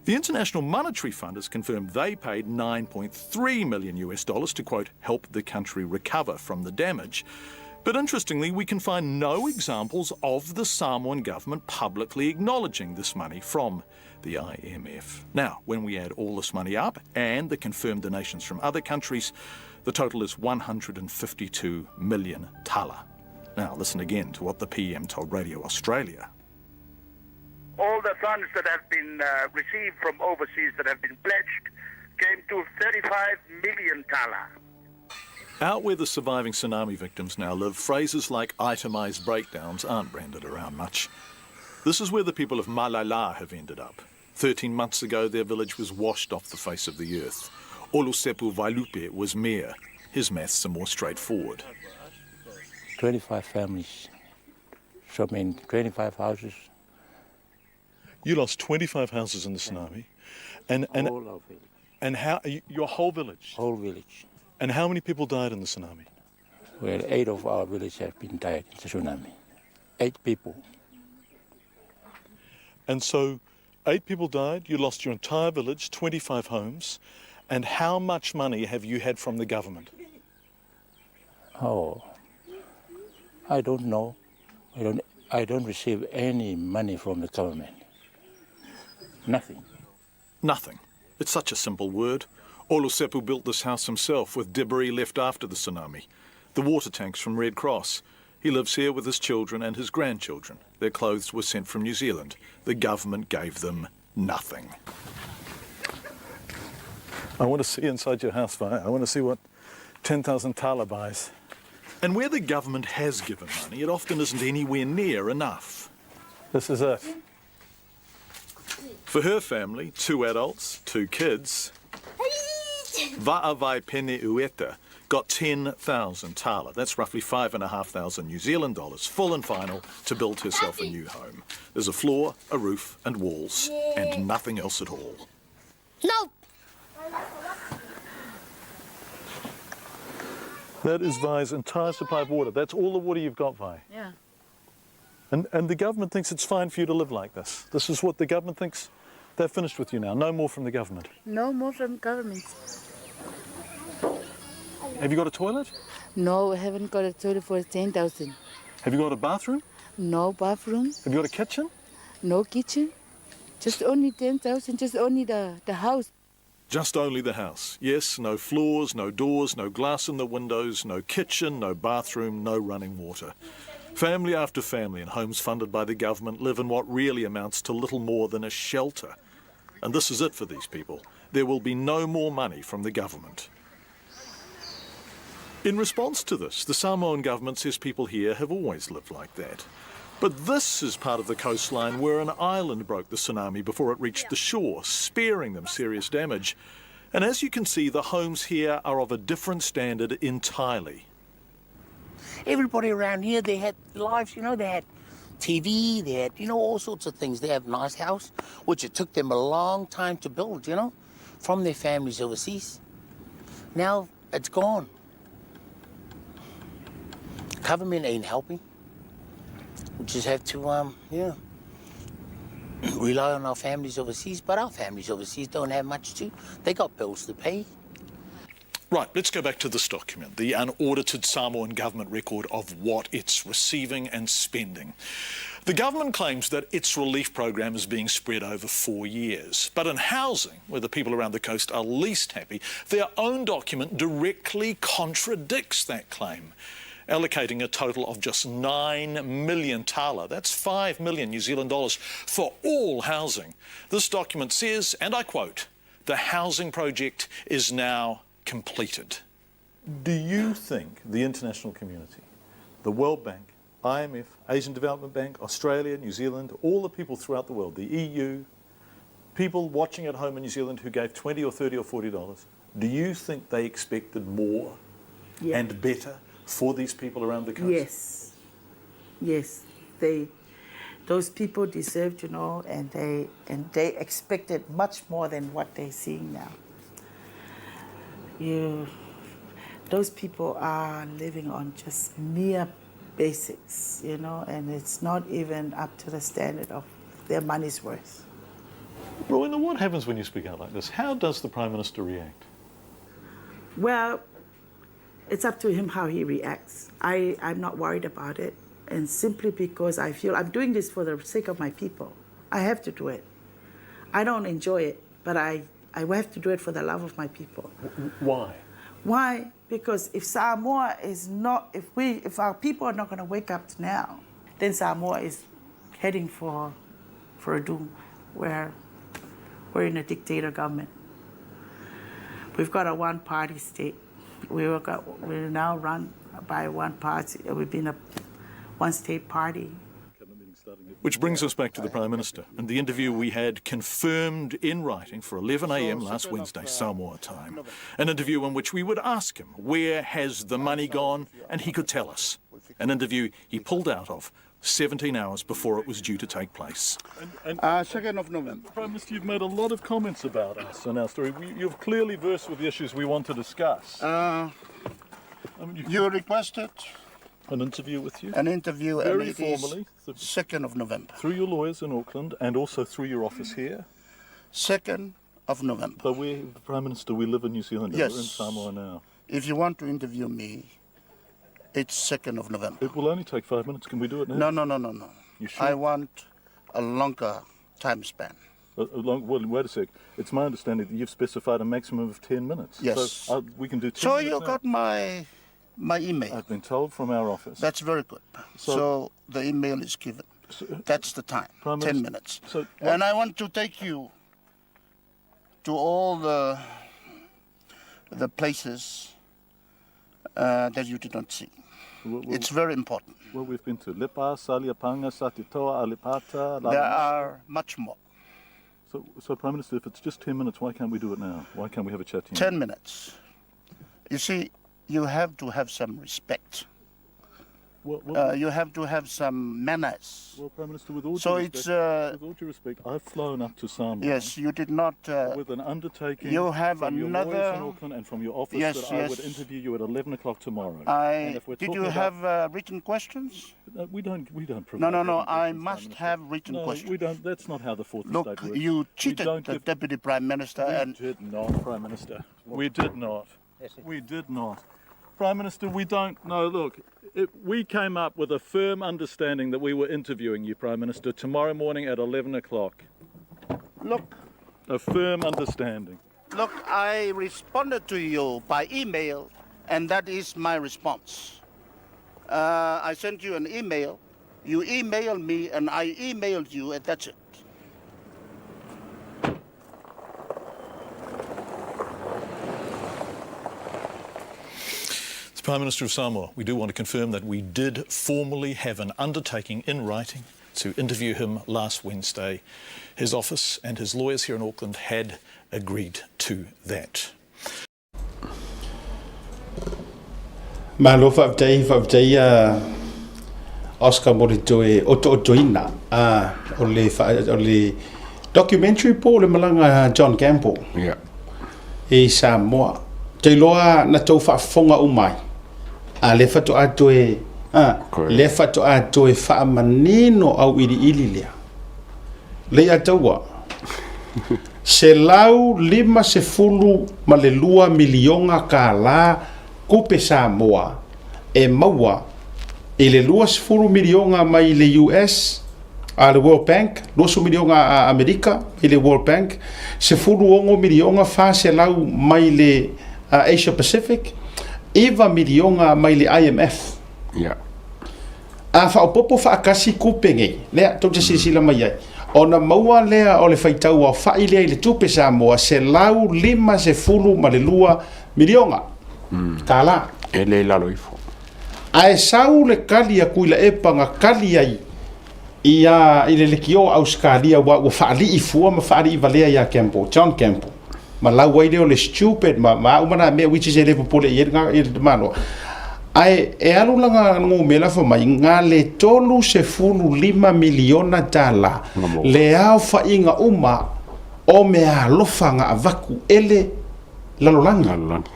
[SPEAKER 7] The International Monetary Fund has confirmed they paid 9.3 million US dollars to, quote, help the country recover from the damage. But interestingly, we can find no examples of the Samoan government publicly acknowledging this money from the IMF. Now, when we add all this money up and the confirmed donations from other countries, the total is 152 million tala. Now, listen again to what the PM told Radio Australia.
[SPEAKER 11] All the funds that have been uh, received from overseas that have been pledged came to 35 million tala.
[SPEAKER 7] Out where the surviving tsunami victims now live, phrases like itemised breakdowns aren't branded around much. This is where the people of Malala have ended up. 13 months ago, their village was washed off the face of the earth. Olusepu Vailupe was mayor. His maths are more straightforward.
[SPEAKER 8] 25 families, so I mean 25 houses.
[SPEAKER 7] You lost 25 houses in the tsunami. And, and,
[SPEAKER 8] All our village.
[SPEAKER 7] And how, your whole village?
[SPEAKER 8] Whole village.
[SPEAKER 7] And how many people died in the tsunami?
[SPEAKER 8] Well, eight of our village have been died in the tsunami. Eight people.
[SPEAKER 7] And so, eight people died, you lost your entire village, 25 homes. And how much money have you had from the government?
[SPEAKER 8] Oh, I don't know. I don't, I don't receive any money from the government. Nothing.
[SPEAKER 7] Nothing. It's such a simple word. Olusepu built this house himself with debris left after the tsunami. The water tanks from Red Cross. He lives here with his children and his grandchildren. Their clothes were sent from New Zealand. The government gave them nothing. I want to see inside your house, Vi. I want to see what 10,000 tala buys. And where the government has given money, it often isn't anywhere near enough. This is it. For her family, two adults, two kids, Va'avai Pene Ueta got 10,000 tala. That's roughly 5,500 New Zealand dollars, full and final, to build herself a new home. There's a floor, a roof, and walls, and nothing else at all.
[SPEAKER 12] No!
[SPEAKER 7] That is Vi's entire supply of water. That's all the water you've got, Vi.
[SPEAKER 9] Yeah.
[SPEAKER 7] And, and the government thinks it's fine for you to live like this. This is what the government thinks. They're finished with you now. No more from the government.
[SPEAKER 9] No more from government.
[SPEAKER 7] Have you got a toilet?
[SPEAKER 9] No, I haven't got a toilet for 10,000.
[SPEAKER 7] Have you got a bathroom?
[SPEAKER 9] No bathroom.
[SPEAKER 7] Have you got a kitchen?
[SPEAKER 9] No kitchen. Just only 10,000, just only the, the house.
[SPEAKER 7] Just only the house. Yes, no floors, no doors, no glass in the windows, no kitchen, no bathroom, no running water. Family after family in homes funded by the government live in what really amounts to little more than a shelter. And this is it for these people. There will be no more money from the government. In response to this, the Samoan government says people here have always lived like that. But this is part of the coastline where an island broke the tsunami before it reached the shore, sparing them serious damage. And as you can see, the homes here are of a different standard entirely.
[SPEAKER 13] Everybody around here, they had lives, you know, they had TV, they had, you know, all sorts of things. They have nice house, which it took them a long time to build, you know, from their families overseas. Now it's gone. Government ain't helping. We just have to, um, yeah, rely on our families overseas. But our families overseas don't have much too. They got bills to pay.
[SPEAKER 7] Right, let's go back to this document, the unaudited Samoan government record of what it's receiving and spending. The government claims that its relief program is being spread over four years. But in housing, where the people around the coast are least happy, their own document directly contradicts that claim allocating a total of just 9 million tala, that's 5 million New Zealand dollars, for all housing. This document says, and I quote, the housing project is now completed. Do you think the international community, the World Bank, IMF, Asian Development Bank, Australia, New Zealand, all the people throughout the world, the EU, people watching at home in New Zealand who gave 20 or 30 or 40 dollars, do you think they expected more yeah. and better for these people around the coast?
[SPEAKER 9] Yes. Yes. They those people deserve to know and they and they expected much more than what they're seeing now. You those people are living on just mere basics, you know, and it's not even up to the standard of their money's worth.
[SPEAKER 7] Rowena, what happens when you speak out like this? How does the Prime Minister react?
[SPEAKER 9] Well, it's up to him how he reacts. I, I'm not worried about it. And simply because I feel I'm doing this for the sake of my people. I have to do it. I don't enjoy it, but I, I have to do it for the love of my people.
[SPEAKER 7] Why?
[SPEAKER 9] Why? Because if Samoa is not, if we, if our people are not going to wake up now, then Samoa is heading for, for a doom where we're in a dictator government. We've got a one-party state. We were got, we're now run by one party. We've been a one-state party.
[SPEAKER 7] Which brings us back to the Prime Minister and the interview we had confirmed in writing for 11am last Wednesday, Samoa time. An interview in which we would ask him, where has the money gone? And he could tell us. An interview he pulled out of 17 hours before it was due to take place.
[SPEAKER 10] And, and uh, 2nd of November.
[SPEAKER 7] Prime Minister, you've made a lot of comments about us and our story. We, you've clearly versed with the issues we want to discuss.
[SPEAKER 10] Uh, I mean, you requested
[SPEAKER 7] an interview with you.
[SPEAKER 10] An interview,
[SPEAKER 7] very formally,
[SPEAKER 10] 2nd of November.
[SPEAKER 7] Through your lawyers in Auckland and also through your office here.
[SPEAKER 10] 2nd of November.
[SPEAKER 7] But we, Prime Minister, we live in New Zealand.
[SPEAKER 10] Yes.
[SPEAKER 7] We're in Samoa now.
[SPEAKER 10] If you want to interview me, it's 2nd of November.
[SPEAKER 7] It will only take five minutes. Can we do it now?
[SPEAKER 10] No, no, no, no, no.
[SPEAKER 7] You sure?
[SPEAKER 10] I want a longer time span.
[SPEAKER 7] A, a long, well, wait a sec. It's my understanding that you've specified a maximum of 10 minutes.
[SPEAKER 10] Yes.
[SPEAKER 7] So uh, we can do 10
[SPEAKER 10] So
[SPEAKER 7] minutes
[SPEAKER 10] you
[SPEAKER 7] now.
[SPEAKER 10] got my my email.
[SPEAKER 7] I've been told from our office.
[SPEAKER 10] That's very good. So, so the email is given. So, That's the time.
[SPEAKER 7] Prime
[SPEAKER 10] 10
[SPEAKER 7] Minister,
[SPEAKER 10] minutes.
[SPEAKER 7] So
[SPEAKER 10] and I want to take you to all the the places uh, that you did not see.
[SPEAKER 7] Well, well,
[SPEAKER 10] it's very important.
[SPEAKER 7] Well, we've been to Lipa, Saliapanga, Satitoa, Alipata.
[SPEAKER 10] There are much more.
[SPEAKER 7] So, so, Prime Minister, if it's just 10 minutes, why can't we do it now? Why can't we have a chat to you?
[SPEAKER 10] 10 minutes. You see, you have to have some respect.
[SPEAKER 7] Well, well,
[SPEAKER 10] uh, you have to have some manners.
[SPEAKER 7] Well, Prime Minister, with all
[SPEAKER 10] so
[SPEAKER 7] due
[SPEAKER 10] it's,
[SPEAKER 7] respect,
[SPEAKER 10] uh,
[SPEAKER 7] with all due respect, I've flown up to Samoa.
[SPEAKER 10] Yes, you did not. Uh,
[SPEAKER 7] with an undertaking.
[SPEAKER 10] You have
[SPEAKER 7] from
[SPEAKER 10] another.
[SPEAKER 7] Your lawyers in Auckland and from your office
[SPEAKER 10] yes,
[SPEAKER 7] that
[SPEAKER 10] yes.
[SPEAKER 7] I would interview you at 11 o'clock tomorrow.
[SPEAKER 10] I,
[SPEAKER 7] and if we're
[SPEAKER 10] did
[SPEAKER 7] talking
[SPEAKER 10] you
[SPEAKER 7] about,
[SPEAKER 10] have uh, written questions?
[SPEAKER 7] Uh, we don't. We don't provide.
[SPEAKER 10] No, no, no.
[SPEAKER 7] written
[SPEAKER 10] I
[SPEAKER 7] questions, Prime
[SPEAKER 10] must
[SPEAKER 7] Minister.
[SPEAKER 10] have written
[SPEAKER 7] no,
[SPEAKER 10] questions.
[SPEAKER 7] we don't. That's not how the fourth
[SPEAKER 10] Look,
[SPEAKER 7] estate works.
[SPEAKER 10] you
[SPEAKER 7] We
[SPEAKER 10] cheated
[SPEAKER 7] don't
[SPEAKER 10] the
[SPEAKER 7] give,
[SPEAKER 10] deputy prime minister,
[SPEAKER 7] we
[SPEAKER 10] and
[SPEAKER 7] did not, Prime Minister. We did not. We did not. Prime Minister, we don't know. Look, it, we came up with a firm understanding that we were interviewing you, Prime Minister, tomorrow morning at 11 o'clock.
[SPEAKER 10] Look.
[SPEAKER 7] A firm understanding.
[SPEAKER 10] Look, I responded to you by email, and that is my response. Uh, I sent you an email. You emailed me, and I emailed you, and that's it.
[SPEAKER 7] The Prime Minister of Samoa, we do want to confirm that we did formally have an undertaking in writing to interview him last Wednesday. His office and his lawyers here in Auckland had agreed to that.
[SPEAKER 1] Malo faafetai faafetai a Oscar mo le toe otootoina a o le o le documentary po o le malaga a John Campbell
[SPEAKER 6] yeah.
[SPEAKER 1] i Samoa. Te iloa na tou faafofoga uma ai a lea faatoa toe a lea faatoa toe faamanino auiliili lea. Lei a taua. 152 miliona kālā tupe Samoa e maua i le 20 miliona mai le US a le World Bank, 20 miliona a Amerika mai le World Bank, 16 miliona 400 mai le Asia Pacific, 9 miliona mai le IMF.
[SPEAKER 6] Yeah.
[SPEAKER 1] A faaopoopo faatasi tupe nei, lea tou te silasila mai ai, ona maua lea o le faitau aofai lea i le tupe Samoa, $152 miliona tālā.
[SPEAKER 6] E le i lalo ifo.
[SPEAKER 1] Ae sau le tali a Tuilaepa na tali ai i a i le lekiō a Ausetalia aua ua faalii fua ma faalii valea ia Campbell, John Campbell, ma lau ai lea o le stupid ma ma a uma na mea which is e le popole i ai lena i le tamaloa. Ae e alu lana numera fai mai na le $35 miliona tala le aofaiga uma o meaalofa na avatu e le lalolagi.
[SPEAKER 6] Lalolagi.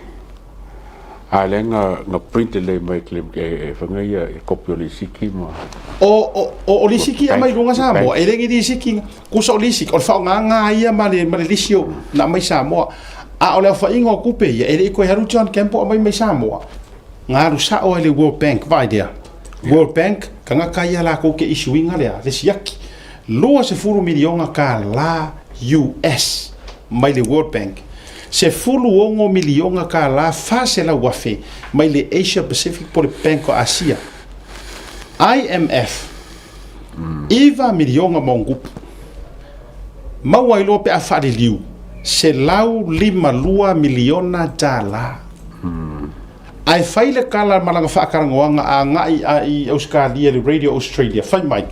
[SPEAKER 6] A lea na na print lelei mai e e fai mai ia kopi o lisiki ma.
[SPEAKER 1] O o o lisiki e aumai i luga Samoa, e le ni lisiki, kusa o lisiki, o le faaaogaga ia ma le ma le lisi o na aumai Samoa. A o le aofaiga o tupe ia, e le i toe alu John Campbell aumai mai Samoa. Na alu sao ai le World Bank, vaai lea. World Bank, tagata ia latou te issue ina lea, le siaki. $20 miliona kālā US mai le World Bank, $16 miliona kālā 400,000 mai le Asia Pacific po o le Bank o Asia, IMF, $9 miliona ma ona tupu. Maua ai loa pe a faaliliu, $152 miliona tālā. Ae fai le tala ma lana faatalanoaga agai i Ausetalia i le Radio Australia, fai mai,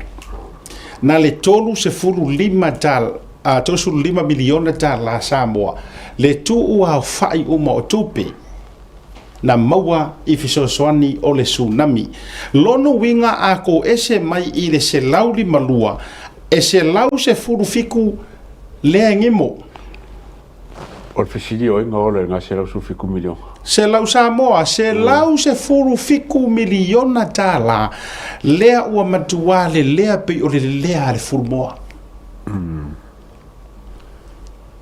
[SPEAKER 1] na le 35 35 miliona tālā Samoa le tuu aofai uma o tupe na maua i fesoasoani o le tsunami. Lona uiga a toese mai i le 152 e 117 lea e gemo.
[SPEAKER 6] O le fesili o ai na ola i lena 117 miliona?
[SPEAKER 1] Selau Samoa, 117 miliona tālā, lea ua matuā lelea pei o le lelea a le furumoa.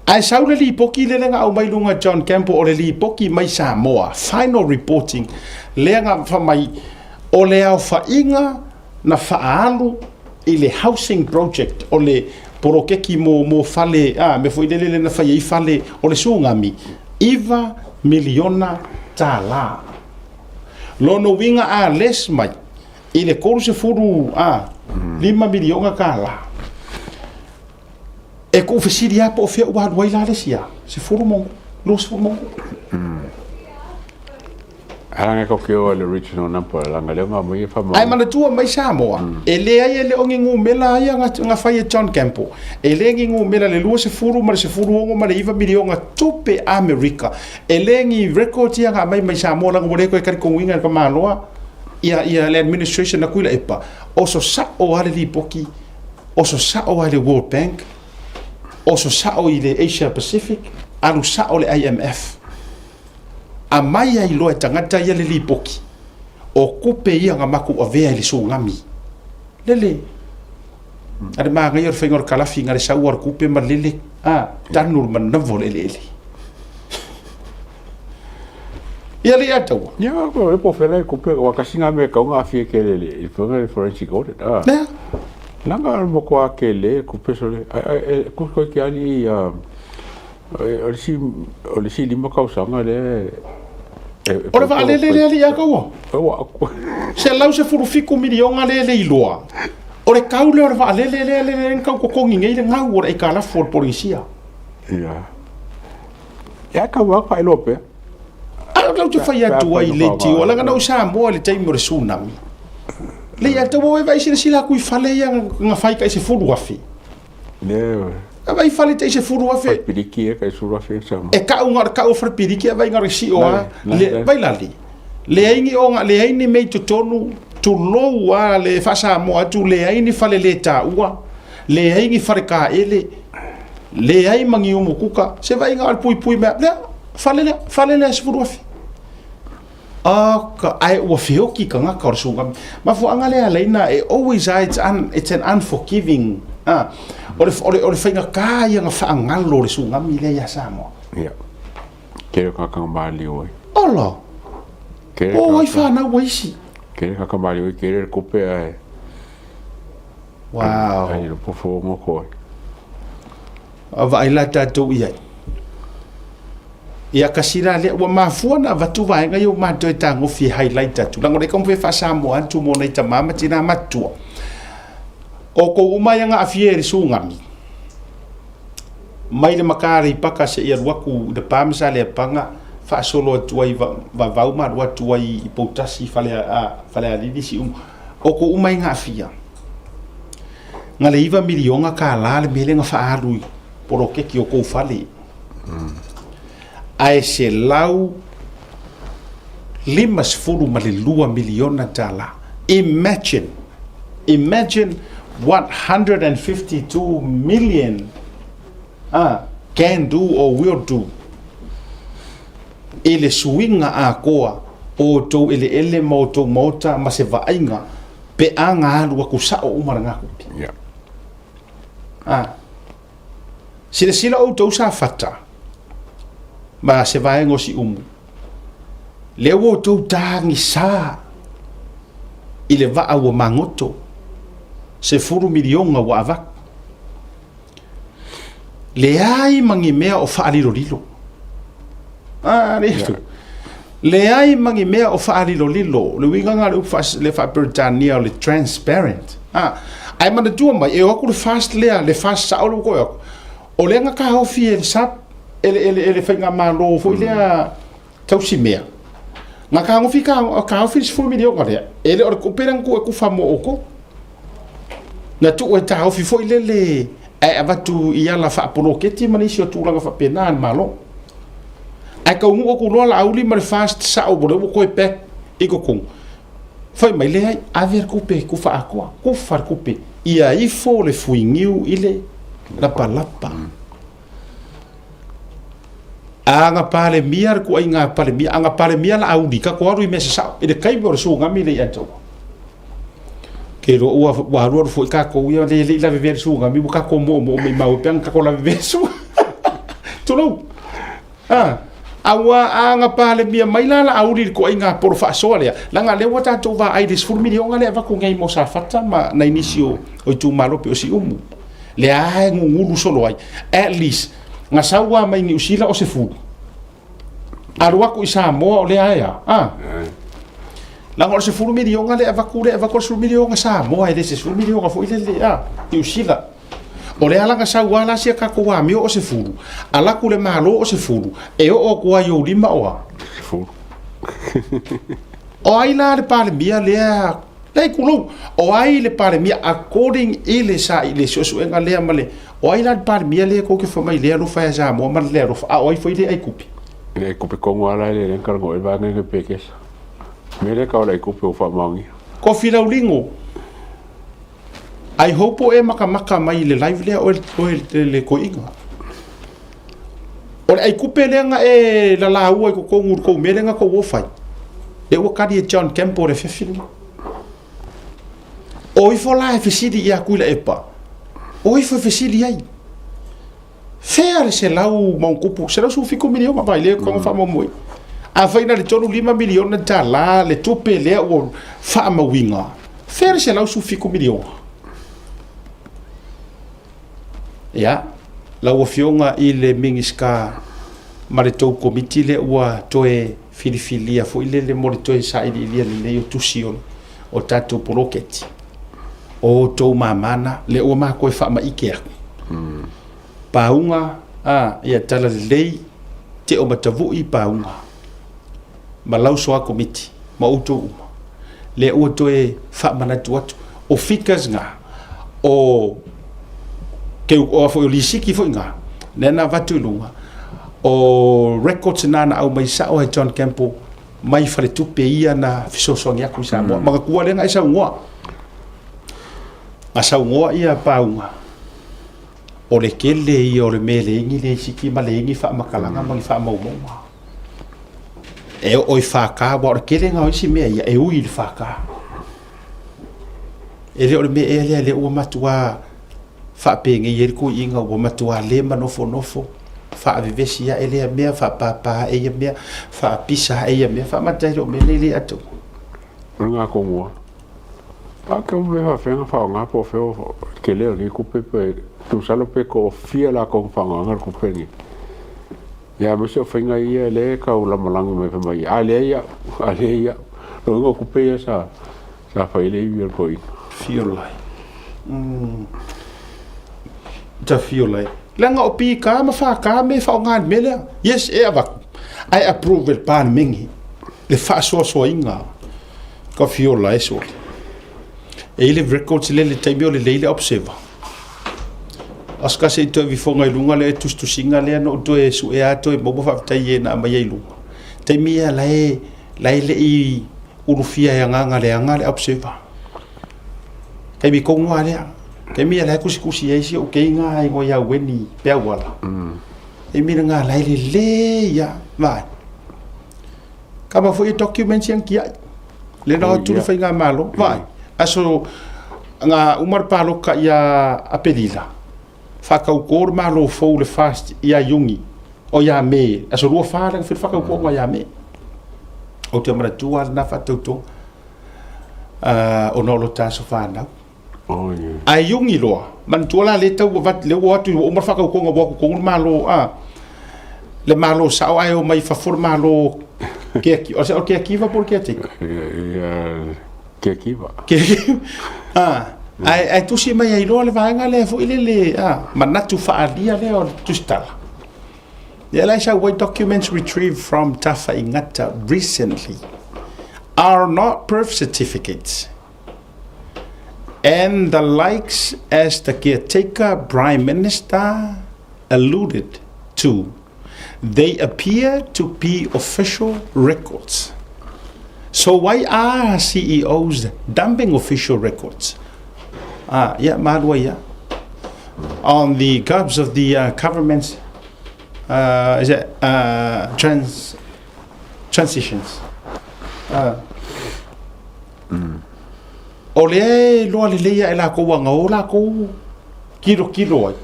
[SPEAKER 1] Ae sau le lipoti lele na aumai luga John Campbell o le lipoti mai Samoa, final reporting, lea na fai mai o le aofaiga na faaalu i le housing project o le poloketi mo mo fale a mea foi lele na fai ai fale o le tsunami, $9 miliona tālā. Lona uiga a less mai i le 30 a 5 miliona tālā. E kuʻu fesili lava po o fea ua alu ai la le isi a 10 ma 20 ma
[SPEAKER 6] Langa ko ke o le original number langa leo nga mai fa
[SPEAKER 1] Ae manatua mai Samoa, e leai e le o ni numera ia na fai e John Campbell. E le ni numera le 20 ma le 16 ma le 9 miliona tupe Amerika. E le ni records ia na aumai mai Samoa leaga ua le toe talitonuina e le tamaloa ia ia le administration a Tuilaepa. Oso sao lava le lipoti, oso sao lava i le World Bank, oso sao i le Asia Pacific, alu sao le IMF. Aumai ai loa e tagata ia le lipoti, o tupe ia na matou avea i le tsunami. Lele. A le manaia o le faiga o le kalafi na le sau o le tupe ma lele, a, tanu le manava o le eleele. Ia le ia taua.
[SPEAKER 6] Ia, ko le po fela e kupe, wa kasi ngā mea kau ngā fie ke le le, whanga le forensic audit. Ah.
[SPEAKER 1] Nea.
[SPEAKER 6] Nanga mo ko a ke le kupe so le, ai ai ku ko ke ani o le si o le si lima kausaga le
[SPEAKER 1] O le vaalele lea alii a kaua. 117 miliona lea le iloa. O le kau lea o le vaalele lea lea na tau totogi nei le gau o le aitalafu o le Polenisia.
[SPEAKER 6] Ia. Ia kau a faailoa pea.
[SPEAKER 1] A o lau te fai atu ai le tio, leaga na ou Samoa i le taimi o le tsunami. Lei a tau e vai silasila atu i fale ia na fai tai 10,000.
[SPEAKER 6] Ne.
[SPEAKER 1] Vai fale tai 10,000.
[SPEAKER 6] Falepiliki e kai 10,000 Samoa.
[SPEAKER 1] E kau nga kau falepiliki e vai nga resi o a. Le vai lali. Leai ni o leai ni mea i totonu tulou a le faa-Samoa atu leai ni fale le taua, leai ni fale kaele, leai ma ni umu kuka, se vaaiga o le puipui mea, lea, fale lea, fale lea 10,000. Aka, ae ua feoki tagata o le tsunami. Mafuaaga lea alaina e always a, it's, un, it's an unforgiving. A, o le, o le, o le faigata ia na faagalo le tsunami lea ia Samoa.
[SPEAKER 6] Ia. Tele o tagata na maliliu ai.
[SPEAKER 1] Ola!
[SPEAKER 6] Tele
[SPEAKER 1] O ai
[SPEAKER 6] tagata.
[SPEAKER 1] fanau a isi.
[SPEAKER 6] Tele tagata maliliu ai, tele le tupe ae.
[SPEAKER 1] Wow.
[SPEAKER 6] Ai le pofo goto ai.
[SPEAKER 1] A vaai la tatou i ai. Ia kasi la lea, ua mafua na avatu vaega ia ua matou e tagofi e highlight atu. Leaga o lea e taumafai e faa-Samoa atu mo nai tama ma tina matutua. O kou uma ia na aafia e le tsunami, mai le maka Aleipaka seia alu atu i Lepa ma Saleapaga, faasolo atu ai i Vavau ma alu atu ai i Poutasi, Falealili, Siumu. O kou uma ia na aafia. Na le $9 miliona le mea lea na faaalu i poloketi o kou fale. Ae $152 miliona. Imagine, imagine what 152 million can do or will do i le suiga atoa o outou eleele ma outou maota ma se vaaiga pe a na alu atu sao uma lena tupe. Silasila outou Safata ma se vaega o Siumu, lea ua outou tagisa i le vaa ua magoto, 10 miliona ua avatu. Leai ma ni mea o faalilolilo. Leai ma ni mea o faalilolilo. Le uiga lena o le upu le faa-Peretania o le transparent. Ae manatua mai, e o atu le FAST lea, le FAST sao lea ua toe o atu, o lea na taofi e le SAP, e le, e le, e le faigamalo foi lea tausimea, na tagofi taofi le 10 miliona lea, e le o le tupe lea na tuu e tufa mo outou. Na tuu e taofi foi lele ae avatu i ala faapoloketi ma nisi o tulaga faapena a le Malo. Ae taunuu atu loa Laauli ma le FAST sao ua lea ua toe back i totonu. Fai mai, leai, ave le tupe e tufa atoa, tufa le tupe, ia ifo le fuiniu i le lapalapa. A na Palemia le tuaiga Palemia, a na Palemia Laauli, tatou alu i mea sasao, i le taimi o le tsunami lea i Aitaua. Ke iloa ua, ua alualu foi tatou ia, le, le i lavevea le tsunami, ua tatou moomoo mai mau pe ana tatou lavevea le tsunami. Tulou. Ah, a ua a na Palemia mai la Laauli i le tuaiga polo faasoa lea, leaga lea ua tatou vaai i le 10 miliona lea e avatu nei mo Safata ma nai nisi o, o itumalo pei o Siumu. Lea lava e gugulu solo ai. At least, na sau lava mai Niu Sila o 10. Alu atu i Samoa o lea e a? Ah. Leaga o le 10 miliona lea e avatu lea e avatu o le 10 miliona Samoa e le se 10 miliona foi lele a Niu Sila. O lea la na sau lava la sia tatou amio o 10, alu atu le Malo o 10, e oo atu lava i ou lima o a?
[SPEAKER 6] 10.
[SPEAKER 1] O ai la le Palemia lea? Leai tulou, o ai le Palemia according i le sa i le suesuega lea ma le o ai la le Palemia lea tou te fai mai lea alofa ia Samoa ma le le alofa, a o ai foi le ai kupi?
[SPEAKER 6] Le ai kupi kongo ala le le kalango e vanga ke pekesa. Me le ka o le ai kupi o whaamaongia.
[SPEAKER 1] Kofi Laulingo, I hope o e makamaka mai i le live lea oe oe le koiga. O le aikupe lea na e lalaua i totonu i le tou mea lea na tou o fai, lea ua kali e John Campbell i le afiafi lenei. O ifo la e fesili ia Tuilaepa, o ifo e fesili ai, fea le 100+, 117 miliona vai lea mm. faamaumauina. Afai na le 35 miliona tala le tupe lea ua faamauina, fea le 117 miliona? Ia, lau Afioga i le Minisita ma le tou Komiti lea ua toe filifilia foi lele mo le toe sailiilia lelei o tusi o, o tatou poloketi, o outou mama na, lea ua matou e faamaite atu. Pauga, a, ia talalelei, teo matavui pauga, ma lau soa Komiti, ma outou uma, lea ua toe faamanatu atu, o figures na, o keu, o, foi, o lisiti foi na, lea na avatu i luga, o records na na aumai sao e John Campbell mai faletupe ia na fesoasoani atu i Samoa. Manatua lea na e saunoa. Na saunoa ia pauga, o le tele ia o le mea e leai ni lisiti ma leai ni faamatalaga ma ni faamaumauga. E oo i FK, aua o le tele lena o isi mea ia, e ui i le FK. E le o le mea ea lea, lea ua matua Faapenei ai le toeaina ua matua le manofonofo, faavevesi ae lea mea, faapapa ae ia mea, faapisa ae ia mea, faamata ai lou mea nei le atu.
[SPEAKER 6] O le gatomua, a ke mea faafefea ona faaaoga po o fea o tele o lenei tupe pe tusa pe toafia latou na faaaogaina le tupe lenei. Ia aemaise o faiga ia lea e tau lagolago mai fai mai a leai au, a leai au. Lona uiga o tupe ia sa sa fai ai le ivi o le toeaina.
[SPEAKER 1] Feel like. Ta feel like. Leaga o PK ma FK me faaaoga i le mea lea. Yes, e avatu. Ae approve e le Palemene le faasoasoaina ka fiola e sole. E i le records lea i le taimi o lelei le observer. Aso kasi i toe vifoga i luga le tusitusiga lea na ou toe suea toe maua faafetai i e na aumaia i luga. Taimi ia la e la e le i ulufia e agaga leaga le observer. Taimi tonu lava lea. Taimi ia la e tusitusi ai si ou keiga a igoa ia Weni Peauala. Taimi lena la e lelei lava. Vaai. Kava foi e documents ia na tiai. Le na o atu le faigamalo. Vaai. Aso na uma le paloka ia Aperila, faatauto le Malo fou le first ia Iuni, o ia Me, aso 24 lea na fai le faatautoga ia Me. Ou te manatua lena faatautoga, ona o lo ta aso fanau.
[SPEAKER 6] Oh, yeah.
[SPEAKER 1] Ae Iuni loa, manatua la lea tau avatu, lea ua o atu ua uma le faatautoga ua o atu tonu le Malo, a, le Malo sao ae o mai fafo le Malo Keaki, o le Keakiva po o le Keateka?
[SPEAKER 6] Ia, Keakiva.
[SPEAKER 1] Keakiva. A, ae, ae tusi mai ai loa le vaega lea foi lele, a, manatu faaalia lea o le tusitala. Lea la e sau ai documents retrieved from Tafaigata recently are not birth certificates and the likes as the caretaker prime minister alluded to. They appear to be official records. So why are CEOs dumping official records? Ah, yeah, malua ia. On the gobs of the uh, government's uh, is it, uh, trans, transitions. Uh, O lea e loa lelei ae lakou aga o lakou kilokilo ai,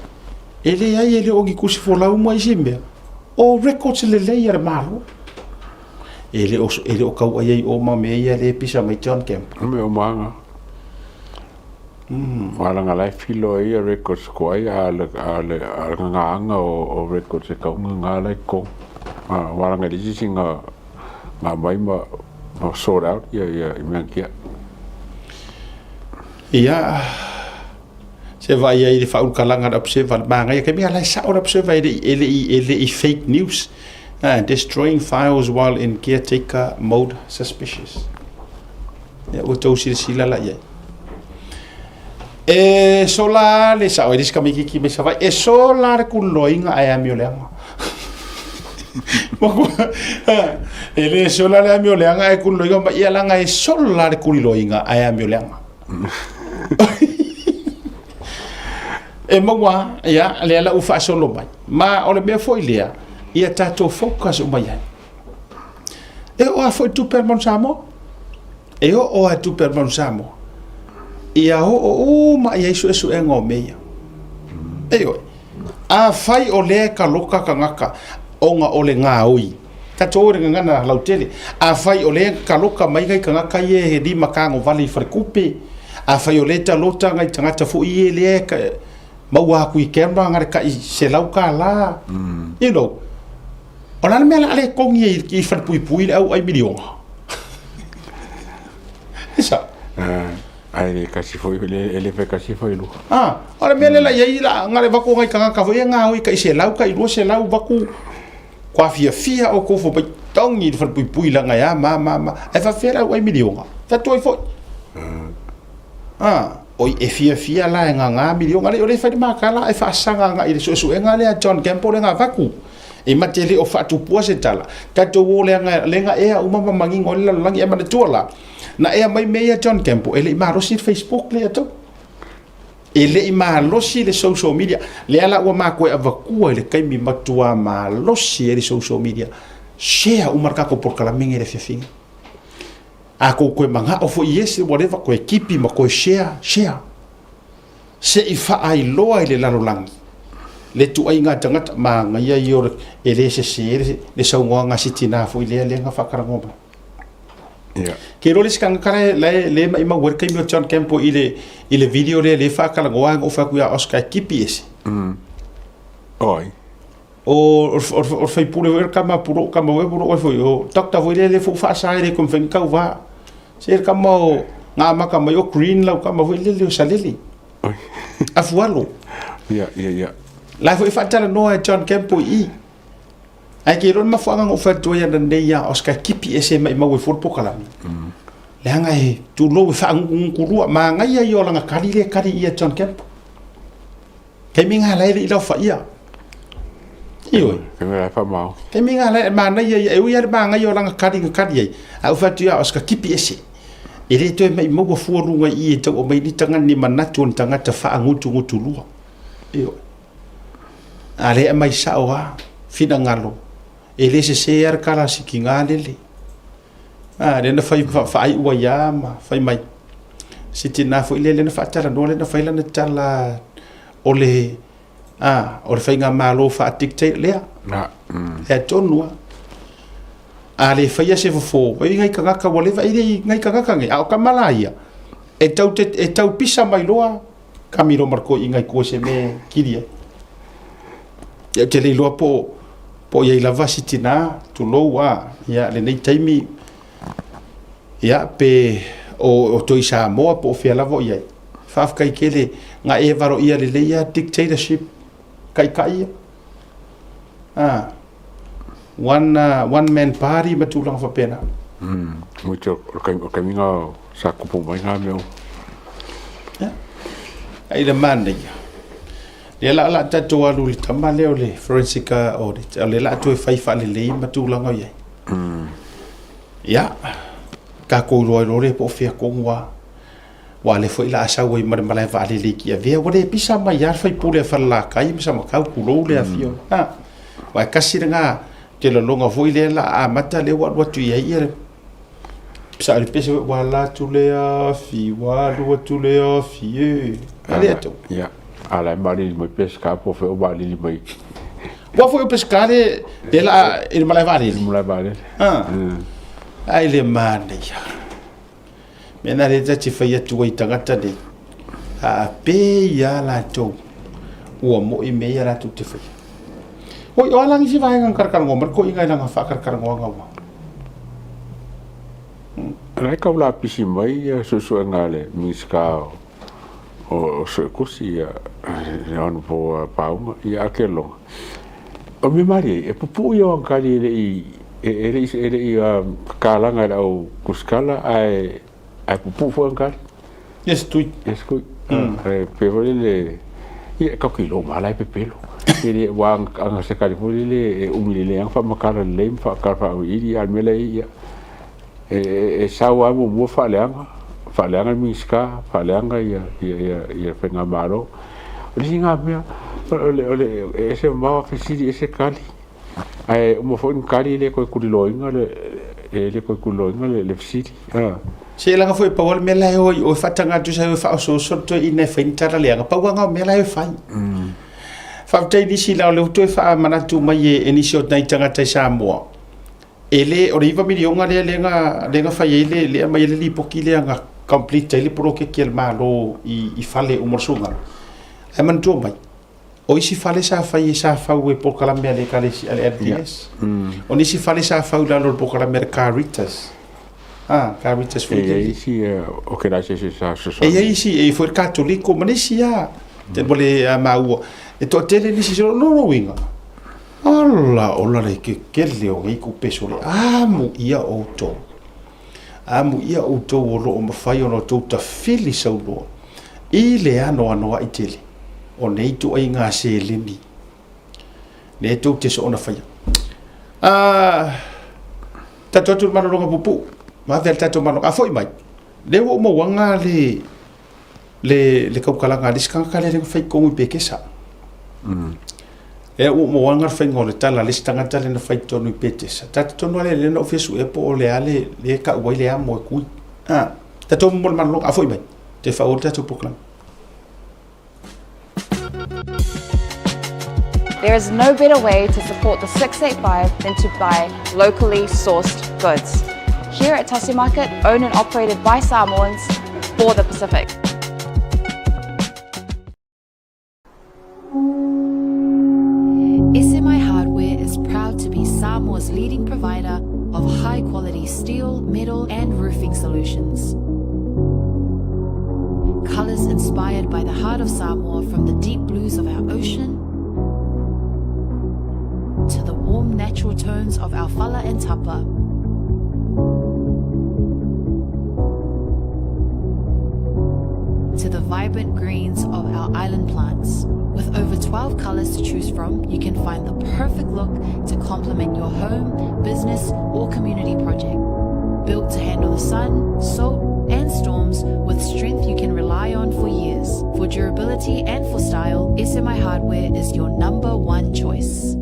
[SPEAKER 1] e leai e le o ni tusi folau ma isi mea, o records lelei a le Malo. E le o, e le o tau ai ai o ma mea ia le pisa mai John Campbell.
[SPEAKER 6] O mea o maga. Wala nga lai filo ai ia records ko ai a le a le a le nganga o o records e kau nga lai ko. A wala nga li sisi nga nga mai ma ma sort out ia ia i mea kia.
[SPEAKER 1] Ia, se vaai ai i le faaulukalaga a le Observer, le manaia, ka mea la e sao le Observer e le i, e le i, e le i fake news. Destroying files while in caretaker mode suspicious. Ia, ua tou silasila la i ai. E sola le sao, e le si tamaititi mai Savaii, e sola le kuloiga ae amioleaga. E le sola le amioleaga ae kuloiga ma ia laga e sola le kuliloiga ae amioleaga. E maua, ia, lea la ua faasolo mai. Ma o le mea foi lea, ia tatou focus uma i ai. E oo lava foi tupe a le Manu Samoa. E oo lava tupe a le Manu Samoa. Ia oo uma i ai suesuega o mea ia. Ioe. Afai o lea e kaloka tagata ona o le gaoi, tatou o le gagana lautele, afai o lea e kaloka mai nai tagata ia e lima tagovale i falekupe, afai o lea e talota nai tagata foi ia lea e maua atu i camera na o le tai $100, you know, o le a le mea o le a le togi ai i falepuipui le au ai miliona? E sao?
[SPEAKER 6] Ae le kasi foi, e le fai kasi foi lua.
[SPEAKER 1] Ah, o le mea lea la i ai la na le vaku ngai tagata foi e gaoi tai 100 tai 200 vaku kua fiafia o kou fo mai togi i le falepuipui laga e a ma ma ma ae faafefea le au ai miliona fai atu ai foi. Ah, oi e fiafia la e gagā miliona alii o lea e fai le makala ae faasaga agai i le suesuega lea a John Campbell lea na avatu. E ma te le o faatupua se tala, tatou o leaga lea na ea uma ma manino ai le lalolagi. E manatua la, na ea mai mea ia John Campbell, e le i malosi le Facebook lea tou. E le i malosi le social media. Lea la ua matou e avatua i le taimi matua malosi ai le social media. Share uma le tatou polokalame lenei i le afiafiga. A tou toe manao foi i ese, whatever, toe kipi ma toe share, share. Se i faailoa i le lalolagi le ituaiga tagata manaia ia o le, e le sese le, le saunoaga a si tina foi lea lea na faatalanoa mai.
[SPEAKER 6] Yeah.
[SPEAKER 1] Ke iloa le isi tagata la la le maimau ai le taimi o John Campbell i le i le video lea le faatalanoa na ou fai atu ia Oscar e tipi ese.
[SPEAKER 6] Oi.
[SPEAKER 1] O o o o sui usufono foi o le tama pulou tama foi pulou ai foi o doctor foi lea lea foi ua faasa e le mafai ona tauva. Se le tama o na amata mai o green lau tama foi lele o Salele. Afualo.
[SPEAKER 6] Ia, ia, ia.
[SPEAKER 1] La foi faatalanoa e John Campbell i i. Ae ke iloa le mafuaaga na ou fai atu ai ananei ia Oscar kipi ese maimau ai fua le polokalame. Leaga e tulou e faagutugutu manaia ia o lana kali lea e kali ia John Campbell. Taimi nga la e le i laofaia. Ioe.
[SPEAKER 6] Taimi la e faamao.
[SPEAKER 1] Taimi nga la e manaia ia, e ui lava le manaia o lana kali na kali ai, a ou fai atu ia Oscar, kipi ese. E le toe maimau fua luga i i e tau aumai ni tagata ni manatu o ni tagata faagutugutulua. Ioe. A lea e aumai sao lava finagalo, e le sese lava le tala a Sikiga lele. A, lea na fai faaiu ai lava ma fai mai. Si tina foi lea na faatalanoa lea na fai lana tala o le a, o le faigamalo faa-dictator lea. Lea tonu lava. A le faia se fofo, e i nai tagata ua leva, e le i nai tagata nei, a o tama la ia, e tau, te, e tau pisa mai loa kami loa ma le toeaina i tua i se mea e kili ai. Ia ou te le iloa po o, po o i ai lava si tina, tulou a, ia lenei taimi, ia pe o, o toe i Samoa po o fea lava o i ai. Faafetai tele, na e valoia lelei lava dictatorship taitai ia. A, one, one man party ma tulaga faapena.
[SPEAKER 6] Mo te o le taimi na sa tupu mai ngā mea.
[SPEAKER 1] Yeah. Ai le manaia. Lea la o le a tatou alu i le tama lea o le forensic audit, o lea o le a toe fai faalelei ma tulaga o i ai. Ia, tatou iloa ai loa lea po o fea tonu lava. Aua o lea foi o le a sau ai ma le malae vaalele i Tiavea, ua le pisa mai lava le sui usufono a Falelatai ma Samatau, tulou le afioga. Aua e tasi lena, ou te lagona foi lea o le a amata lea ua alu atu i ai le Sa le pese ua ala atu le afi, ua alu atu le afi e. A le atu.
[SPEAKER 6] Ia, a la e malili mai Pesca po fe o malili mai.
[SPEAKER 1] Ua foi o Pesca le le la i le malae vaalele.
[SPEAKER 6] Malae vaalele.
[SPEAKER 1] Ah. Ai le manaia. Mea na le ta te fai atu ai tagata nei. A pe ia latou ua moi mea ia latou te faia. Oi, o a lagi si vaega na karakaranoa mai le toeaina i lana faakarakaranoaga ua.
[SPEAKER 6] O la e tau lapisi mai ia suesuega a le Minisita o Suetusi ia le Honourable Pauga ia Akeloga. O le mea malie, e pupuu ia o ana tali e le i e le i e le i tatalaga e le au tusitala ae ae pupuu foi ana tali.
[SPEAKER 1] Yes tui.
[SPEAKER 6] Yes tui. E pei foi lele ia e tatou te iloa uma lava la e pepelo. E le aua ana se tali foi lele e umi lelei lava ona faamatala lelei ma faatala faauiili a o le mea la e i ai ia e sau lava muamua faaleaga, faaleaga le Minisita, faaleaga le faigamalo. O le isi lena mea, o le e ese mamao fesili ese tali, ae uma foi ona tali e le toe tuliloaina le, e le toe tuliloaina le fesili.
[SPEAKER 1] Se leaga foi pau lava le mea la e o ai oe faataga atu sa e o e faaosooso le toeaina e fai ni tala leaga, pau lava lena o mea la e fai. Faafetai i nisi la o lea ua toe faamanatu mai e nisi o nai tagata i Samoa, E le, o le $9 miliona lea lea na, lea na fai ai le, lea aumai ai le lipoti lea na complete ai le poloketi a le Malo i, i fale uma o le Sugalu. Ae manatua mai, o isi fale sa fai sa fau e polokalame a le Ekalesia a le LDS. O nisi fale sa fau i lalo o le polokalame a le Caritas. Ah, Caritas foi
[SPEAKER 6] E i ai isi organization sa
[SPEAKER 1] fesoasoani. E i ai isi, e i ai foi le Katoliko ma nisi lava. Te mo le maua, e toatele nisi, o lona uiga, Ala ola le kekele o nei kupeso le amuia outou. Amuia outou o loo mafai ona outou tafili saunoa i le anoanoai tele o nei ituaiga seleni lea tou te soona faia. A tatou atu i le malologa puupuu, vave le tatou malologa. A foi mai, lea ua ou mauaga le le le tautalaga a le isi tagata lea na fai i totonu i Petesa. Lea ua ou mauaga le faiga o le tala a le isi tagata lea na fai i totonu i Petesa. Ta te tonu lava lea na ou fia suea po o le a le lea e tau ai le amo e kui. A, tatou mo le malologa, a foi mai, toe faaauau le tatou polokalame.
[SPEAKER 2] There is no better way to support the 685 than to buy locally sourced goods. Here at Tasi Market, owned and operated by Samoans for the Pacific.
[SPEAKER 3] SMI Hardware is proud to be Samoa's leading provider of high quality steel, metal, and roofing solutions. Colours inspired by the heart of Samoa from the deep blues of our ocean to the warm natural tones of our fala and tapa. To the vibrant greens of our island plants. With over 12 colours to choose from, you can find the perfect look to complement your home, business, or community project. Built to handle the sun, salt, and storms with strength you can rely on for years. For durability and for style, SMI Hardware is your number one choice.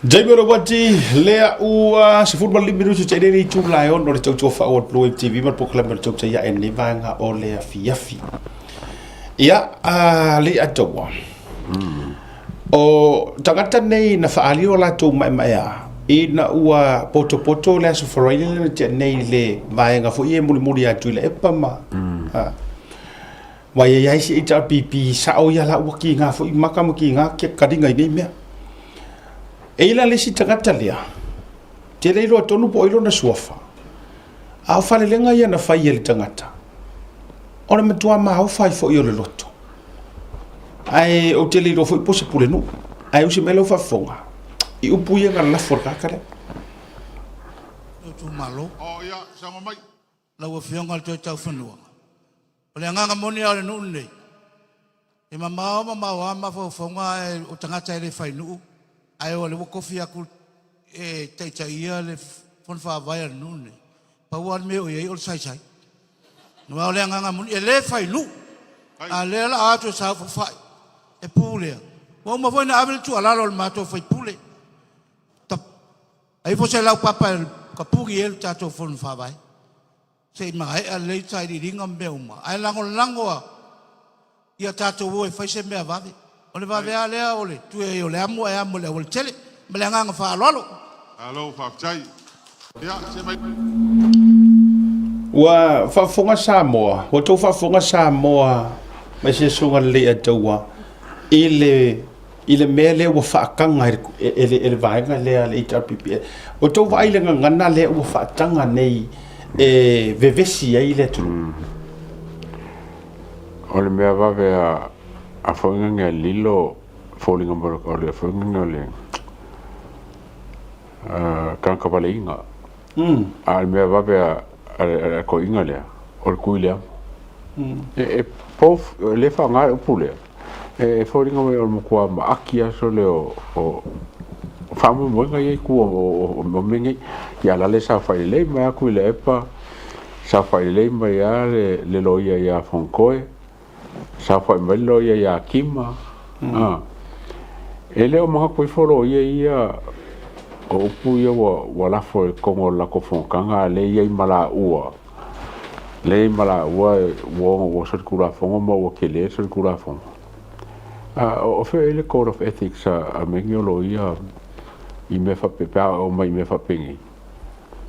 [SPEAKER 1] Jamie Ropati, lea ua 15 minutu te rere i tū lai ono le tautua wha o Blue Wave TV ma pokla ma tautua ia e ne vaenga o lea fiafi. Ia, a le ataua. O tagata nei na whaali o latou maemaea, ina ua potopoto le aso Faraile le tea nei le vaenga foi e mulimuli atu i le epa ma. Ha. Wai e ai si HRPP sao ia la ua ki ngā foi maka ma ki ngā kia karinga i nei mea. E ila le si tagata lea, te le iloa tonu po o ilo na suafa. A o falelega ia na fai e le tagata, o le matua maofa ai foi o le loto. Ae ou te le iloa foi po o se pulenuu. Ae usi mai lau faafofoga i upu ia na lalafo e le tagata lea.
[SPEAKER 10] Lou itumalo. Lau Afioga i le Toetaufanua, o le agaga moni lava o le nuu lenei, e mamao mamao lava mafaufauga ae o tagata e le fai nuu, ae o lea ua tofi atu e taitaia le fono faavae a le nuu lenei. Pau lava le mea o i ai o le saisai. Aua o le agaga moni, e le fai nuu, a o lea o le a atu e saofafai e pulea. Ua uma foi ona ave le tuualalo a le matou faipule, Ai foi se laupapa e tapuni ai le tatou Fono Faavae se i maea lelei sailiiliga ma mea uma, ae lagolago a ia tatou o e fai se mea vave. O le vave a lea o le tui ai o le amo ae amo i le aualatele. Ma le agaga faaaloalo.
[SPEAKER 12] Malo faafetai. Ia, se mai.
[SPEAKER 1] Ua faafofoga Samoa, ua outou faafofoga Samoa mai se susuga lelei ataua i le i le mea lea ua faataga e le vaega lea a le HRPP. Ua outou vaai i le gagana lea ua faataga nei e vevesi ai le atunuu?
[SPEAKER 6] O le mea vave a foiga lilo foliga mai o le foiga o le tagata valeiga. A o le mea vave a le toeaina lea, o le tui le amo. E both, e le faaaoga le upu lea, e foliga mai o le matua maaki aso lea o faamoemoega ia i tua o mea nei. Ia la le saofai lelei mai lava Tuilaepa, saofai lelei mai lava le loia ia Fonotoe, saofai mai le loia ia Kima. E le o manatu ifo loia ia o upu ia ua lafo i totonu o le latou fonotaga a o lea e i ai ma laua. Lea ma laua ua ona ua solitulafono ma ua tele le solitulafono. A o fea o i ai le code of ethics a mea nei o loia i mea faapea pe a oo mai i mea faapenei?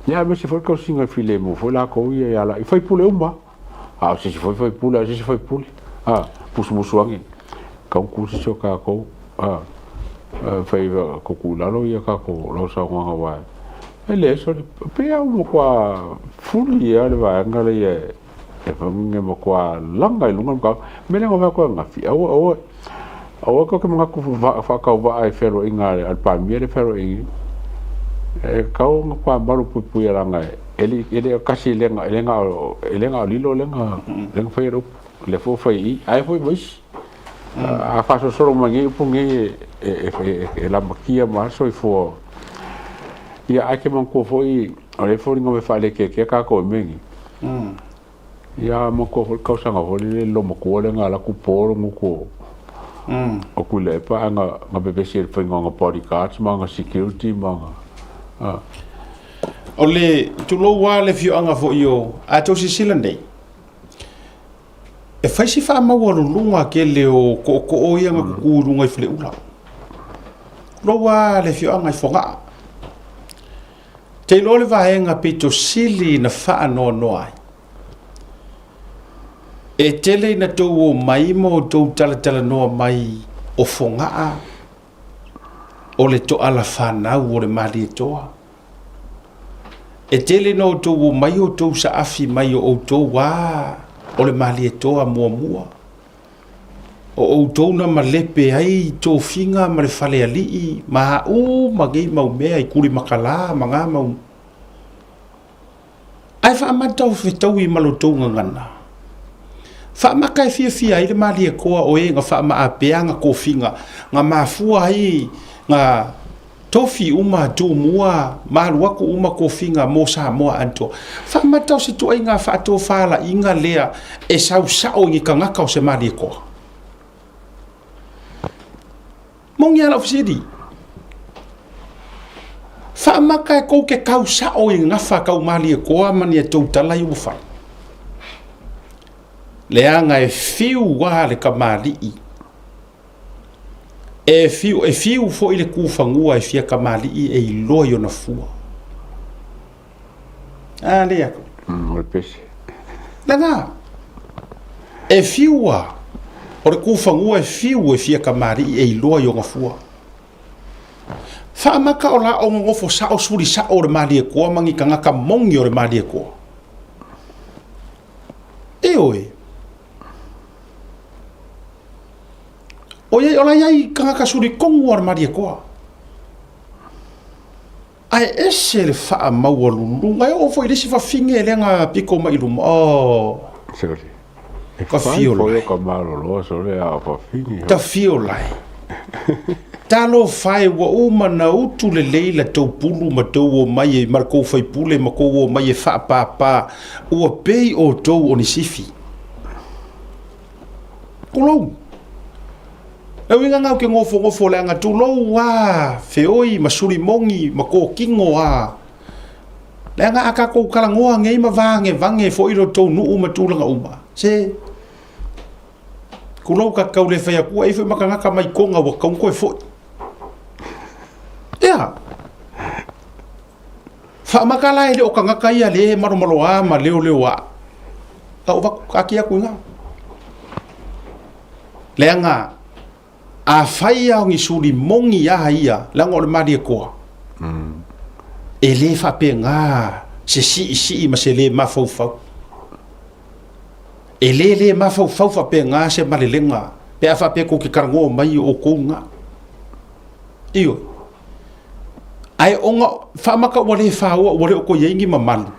[SPEAKER 6] Ia aemaise foi le tausiga filemu foi latou ia ia i faipule uma. A o se isi foi faipule, a o se isi faipule. A, musumusu ane, tau tu se isi o tatou. A, fai tuutuu i lalo ia tatou lau saunoaga aua e leai sole, pei lava ua matua fuli lava le vaega lea e e matua laga i luga le mataupu. O le mea lea na ou fai atu ai ananafi, aua, aua, aua tou te manatu faatauvaa i fealuaiga a le Palemia lea e fealuai nei. E tatau ona matua malupuipuia leaga e le o tasi, e le na o Lilo lea na faia le upu, o lea foi ua fai i i, ae foi ma isi. A faasolosolo mai nei upu nei e lamatia ma le soifua. Ia ae te manatua foi o lea e foliga mai e faalekeakea tatou i mea nei. Ia manatua foi le tausaga foi lele le loomatua lea na alu atu po le gutu o o Tuilaepa ae na vevesi ai i le faiga o ana bodyguards ma ana security ma ana.
[SPEAKER 1] O le tulou lava le afioaga foi o a tou silasila nei, E fai si faamaualuluga tele o tootoo ia na tutu i luga i Faleula. Tulou lava le afioaga i Fogaa. Te iloa le vaega pito sili na faanoanoa ai. E tele ina tou omai ma outou talatalanoa mai o Fogaa o le toala fanau o le Malietoa. E tele ina outou omai outou saafi mai o outou a o le Malietoa muamua. O outou na malepe ai tofiga ma le falealii ma a uma nei mau mea i Kulimakalā ma na mau. Ae faamata o fetaui ma lo tou gagana. Faamata e fiafia ai le Malietoa o e na faamaapea na tofiga na mafua ai na tofi uma Tumua ma alu atu uma tofiga mo Samoa atoa. Faamata o se tuaiga faatofalaiga lea e sau sao i ni tagata o se Malietoa. Moni a lau fesili. Faamata e kou ke kau sao i gafa kau Malietoa ma ni a tou tala i ua fai. Leaga e fiu a le kamali'i. E fiu, e fiu foi le kufanua e fia kamali'i e iloa i ona fua. A le aku.
[SPEAKER 6] O le pese.
[SPEAKER 1] Lena, e fiu a, o le kufanua e fiu e fia kamali'i e iloa i ona fua. Faamata o la o nonofo sao suli sao o le Malietoa ma ni tagata moni o le Malietoa. Ioe. Oi o la iai tagata suli tonu o le Malietoa. Ae ese le faamaualuluga. E oo foi i le isi fafine lea na piko mai i luma. Oh.
[SPEAKER 6] Sole. E Ka fai
[SPEAKER 1] fio
[SPEAKER 6] foi
[SPEAKER 1] lai.
[SPEAKER 6] o ka maloloa sole a o fafine.
[SPEAKER 1] Ta fio lai. Talofa e ua uma na utu lelei la tou pulu ma tou omai e ma le kou faipule ma kou omai e faapāpā ua pei outou o ni sifi. Tulou. Le uiga na ou te nofonofo leaga tulou a feoi ma sulimogi ma kōkino a leaga a tatou talanoa nei ma vagevage foi lo tou nuu ma tulaga uma se tulou ta te tau le fai atua e i ai foi ma tagata mai Toga ua tatau ona toe foi. Ea. Faamata la e le o tagata ia le malomaloa ma leoleoa. Tau avatu, taatia atu i ina. Leaga afai lava o ni suli moni a ia, leaga o le Malietoa, e le faapena se siisii ma se le mafaufau. E le le mafaufau faapena se malelega pe a faapea tou te talanoa mai o outou na. Ioe. Ae ona faamata ua le faoa ua le o toe i ai ni mamalu.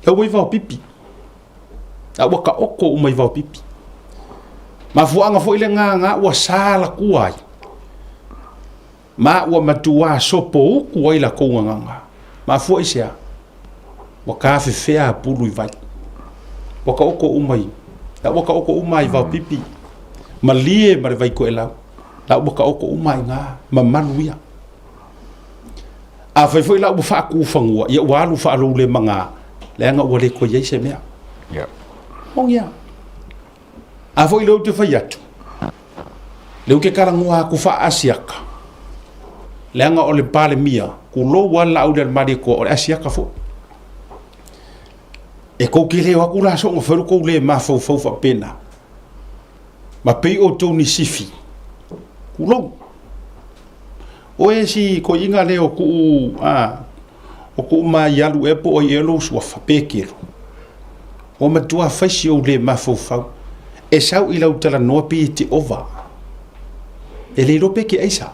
[SPEAKER 1] E ua i vaopipi. A ua taoto uma i vaopipi. Mafuaaga foi lena na ua sa latua ai. Ma ua matuā sopoutu ai latou gagana. Mafua i se a? Ua tafefea a pulu i vai. Ua taoto uma i, la ua taoto uma i vaopipi. Malie ma le vai toelau. La ua taoto uma i ina mamalu ia. Afai foi la ua faakufanua, ia ua alu faaloulemaga, leaga ua le toe i ai se mea.
[SPEAKER 6] Ia.
[SPEAKER 1] Moni lava. A foi lea ou te fai atu, lea ou te talanoa atu faa-Asiata, leaga o le Palemia, tulou lava le Laaulialemalietoa, o le Asiata foi. E tou te le o atu la soona fai lo tou le mafaufau faapena, ma pei outou ni sifi, tulou. O e si toeaina lea o tuu, a, o tuu mai alu ea po o ai ea lou suafa, Petelo. Ua matua fai si ou le mafaufau. E sau i lau talanoa pei e te ova. E le iloa pe ke aisa.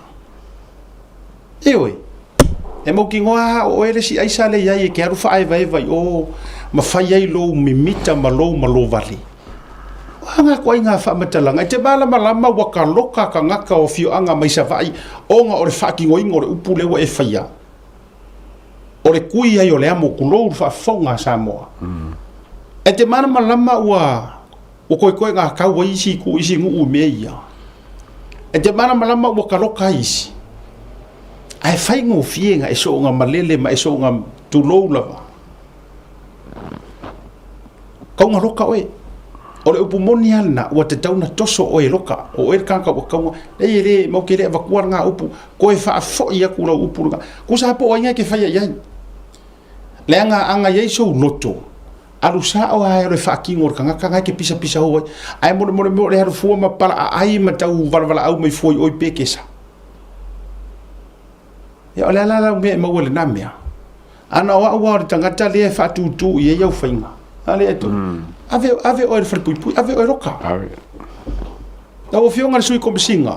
[SPEAKER 1] Ioe. E mautinoa lava o oe le isi aisa lea i ai e te alu faaevaeva i o ma fai ai lou mimita ma lou malovale. O a ngā ituaiga faamatalaga? E te malamalama ua taloka tagata o afioaga mai Savaii ona o le faatinoina o le upu lea ua e faia. O le kui ai o le amo, tulou le faafofoga a Samoa. E te malamalama ua ua koekoe ngā kau ai isi itu, isi nuu i mea ia. E te malamalama ua taloka ai isi. Ae faigofie na e soonga malele ma e soonga tulou lava. Kauga loka oe. O le upu moni lava lena, ua tatau ona toso oe e loka. O oe le tagata ua kauga. Leai e le, matou te le avatua lena upu, toe faafoi atu lau upu lena. Tusa lava po o ai lena e te faia i ai. Leaga a na i ai sou loto, alu sao lava e alu e faatino i le tagata lena e te pisapisa hou ai. Ae molemole mea o le alu fua ma palaaai ma tau valavalaau mai fua i oi pe kesa. Ia o le a la lau mea e maua i lena mea? Ana o au lava o le tagata lea e faatūtū i ai au faiga. A lea e tu. Ave, ave oe i le falepuipui, ave oe loka.
[SPEAKER 6] Ave.
[SPEAKER 1] Lau Afioga i le Sui Komesina,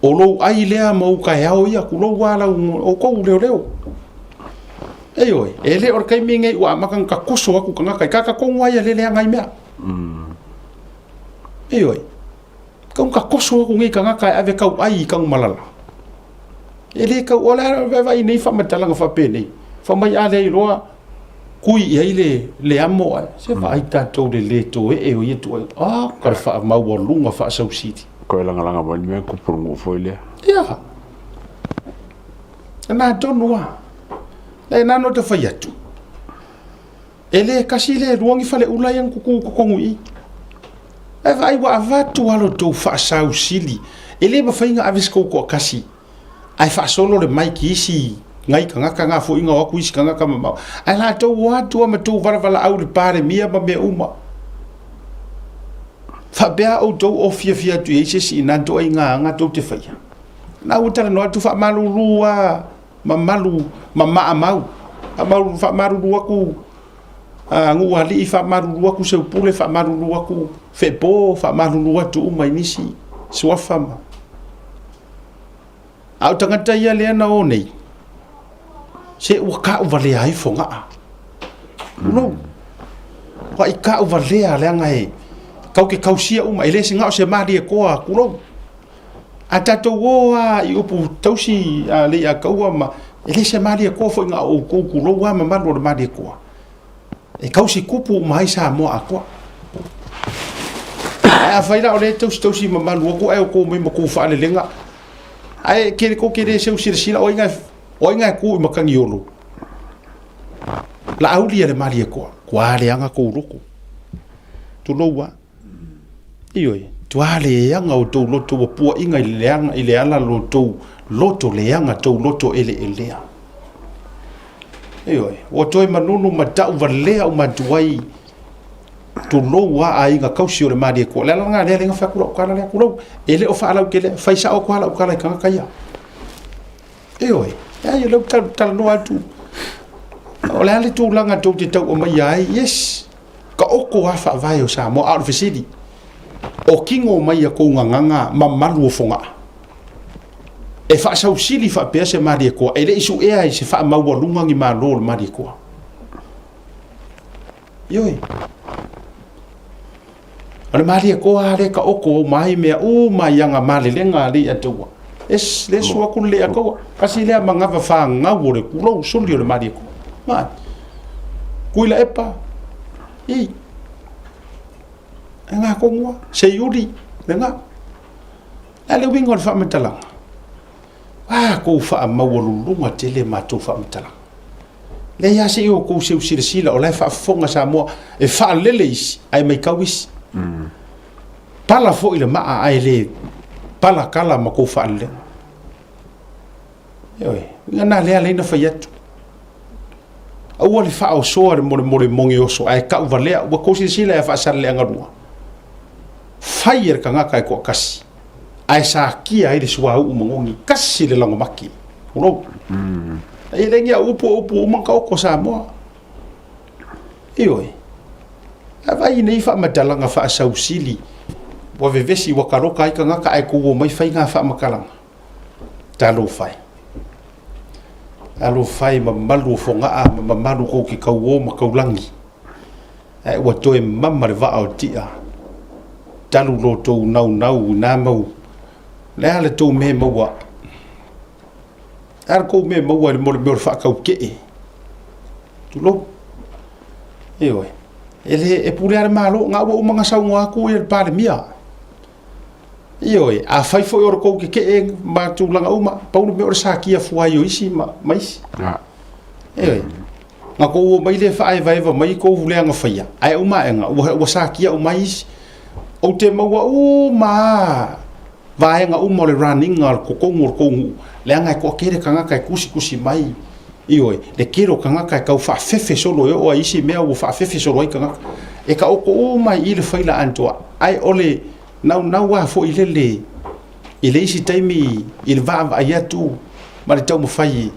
[SPEAKER 1] o lou ai lea ma ou taeao ia, tulou lava lau, o tou leoleo. Ioe, e le o le taimi lenei ua amata ona tatoso atu tagata i tagata tonu lava ia lea e leaga ai mea. Ioe. Kau ka koso aku nei tagata e ave kau ai i Tanumalala. E le kau, o le a vaai nei faamatalaga faapenei. Fai mai a le iloa kui i ai le, le amo ae. Se vaai tatou le le toe'e o ia tuuaiga. Ah, ka le faamaualuga faasausili.
[SPEAKER 6] Koe lagalaga mai le mea kupu le nuu foi lea.
[SPEAKER 1] Ia. Na tonu lava. E na no te fai atu. E le kasi le lua ni faleula ia na tutu i totonu i i. Ae vaai ua avatu lava lo outou faasausili. E le mafai ona ave se tou toatasi ae faasolo le mic i isi nai tagata na foi na o atu isi tagata mamao. Ae latou o atu lava ma tou valavalaau i le Palemia ma mea uma. Faapea outou o fiafia atu i ai se isi i na ituaiga aga tou te faia. Na ua talanoa atu faamalulu lava mamalu ma maamau. Faamalulu atu nuu alii, faamalulu atu seupule, faamalulu atu feepo, faamalulu atu uma i nisi suafa ma. A o tagata ia lea na o nei, se ua tauvalea ai Fogaa. Tulou. Ua i tauvalea leaga e tau ke tausia uma, e le se na o se Malietoa, tulou. A tatou o lava i upu tausi a Leiataua ma e le se Malietoa foi na o outou, tulou lava mamalu o le Malietoa, e tausi tupu uma ai Samoa atoa. Ae afai la o lea e tausitausi mamalu atu ae outou omai ma tou faalelega, ae ke tou te le seu silasila o ai na o ai na e tu i Matagiolo, Laauli a le Malietoa, ua leaga tou loto, tulou lava. Ioe, tua leaga outou loto ua puaina i le leaga i le ala lo outou loto leaga tou loto eleelea. Ioe, ua toe manunu ma tau valea uma atu ai tulou a aiga kausi o le Malietoa. O le ala lena lea lea na fai atu lau tala lea, tulou, e le o faalautele, fai sao atu lava lau tala i tagata ia. Ioe, leai o lea ou te talanoa atu, o le a le tulaga tou te tau aumaia ai, yes, taoto lava faavae o Samoa, a o le fesili, o tino mai a tou gagana mamalu o Fogaa, e faasausili faapea se Malietoa, e le i suea i se faamaualuga ni malo o le Malietoa. Ioe. O le Malietoa lava lea e taoto uma ai mea uma i ana malelega a Leiataua. Es, le sua atu le Leiataua. Kasi lea manava fagau o le tulou suli o le Malietoa. Mai. Tuilaepa. I. E ngā tonu lava. Seiuli. Lena. Le a le uiga o le faamatalaga? A kou faamaualuluga tele matou faamatalaga. Leai lava se i outou seu silasila o la e faafofoga Samoa e faalele isi ae maitau isi. Pala foi le maa ae le pala kala ma kou faalelega. Ioe, uiga na lea alai na fai atu. Aua le faaosoa le molemole moge oso ae kau valea ua kou silasila ia Faasaleleaga 2. Fai e le tagata e toatasi ae sakia ai le suauu magogi kasi le lagomake. Tulou. E le ni au upu o upu uma na taoto Samoa. Ioe. A vaai nei faamatalaga faasausili ua vevesi ua taloka ai tagata ae tou omai fai na faamatalaga. Talofa e. Talofa e mamalu o Fogaa ma mamalu tou te tauo ma taulagi. Ae ua toe mama le vaa o tia talu lo tou naunau i na mau. Le a le tou mea maua? Le a le tou mea maua i le mea o le faataukee? Tulou. Ioe. E le, e pule lava le Malo, na ua uma ona saunoa atu ia le Palemia. Ioe, afai foi o le tou tetee ma tulaga uma, pau le mea o le sakia fua ai o isi ma, ma isi. Ioe. Na tou omai lea faaevaeva mai tou leaga faia, ae uma aega ua, ua sakia uma ai isi. Ou te maua uma lava vaega uma o le run-ina o le totonu o le tou nuu, leaga e toatele tagata e tusitusi mai, ioe, le tele o tagata e tau faafefe solo e oo lava i isi mea ua faafefe solo ai tagata. E taoto uma i i le faila atoa, ae o le naunau lava foi lele i le isi taimi i le vaavaai atu ma le taumafai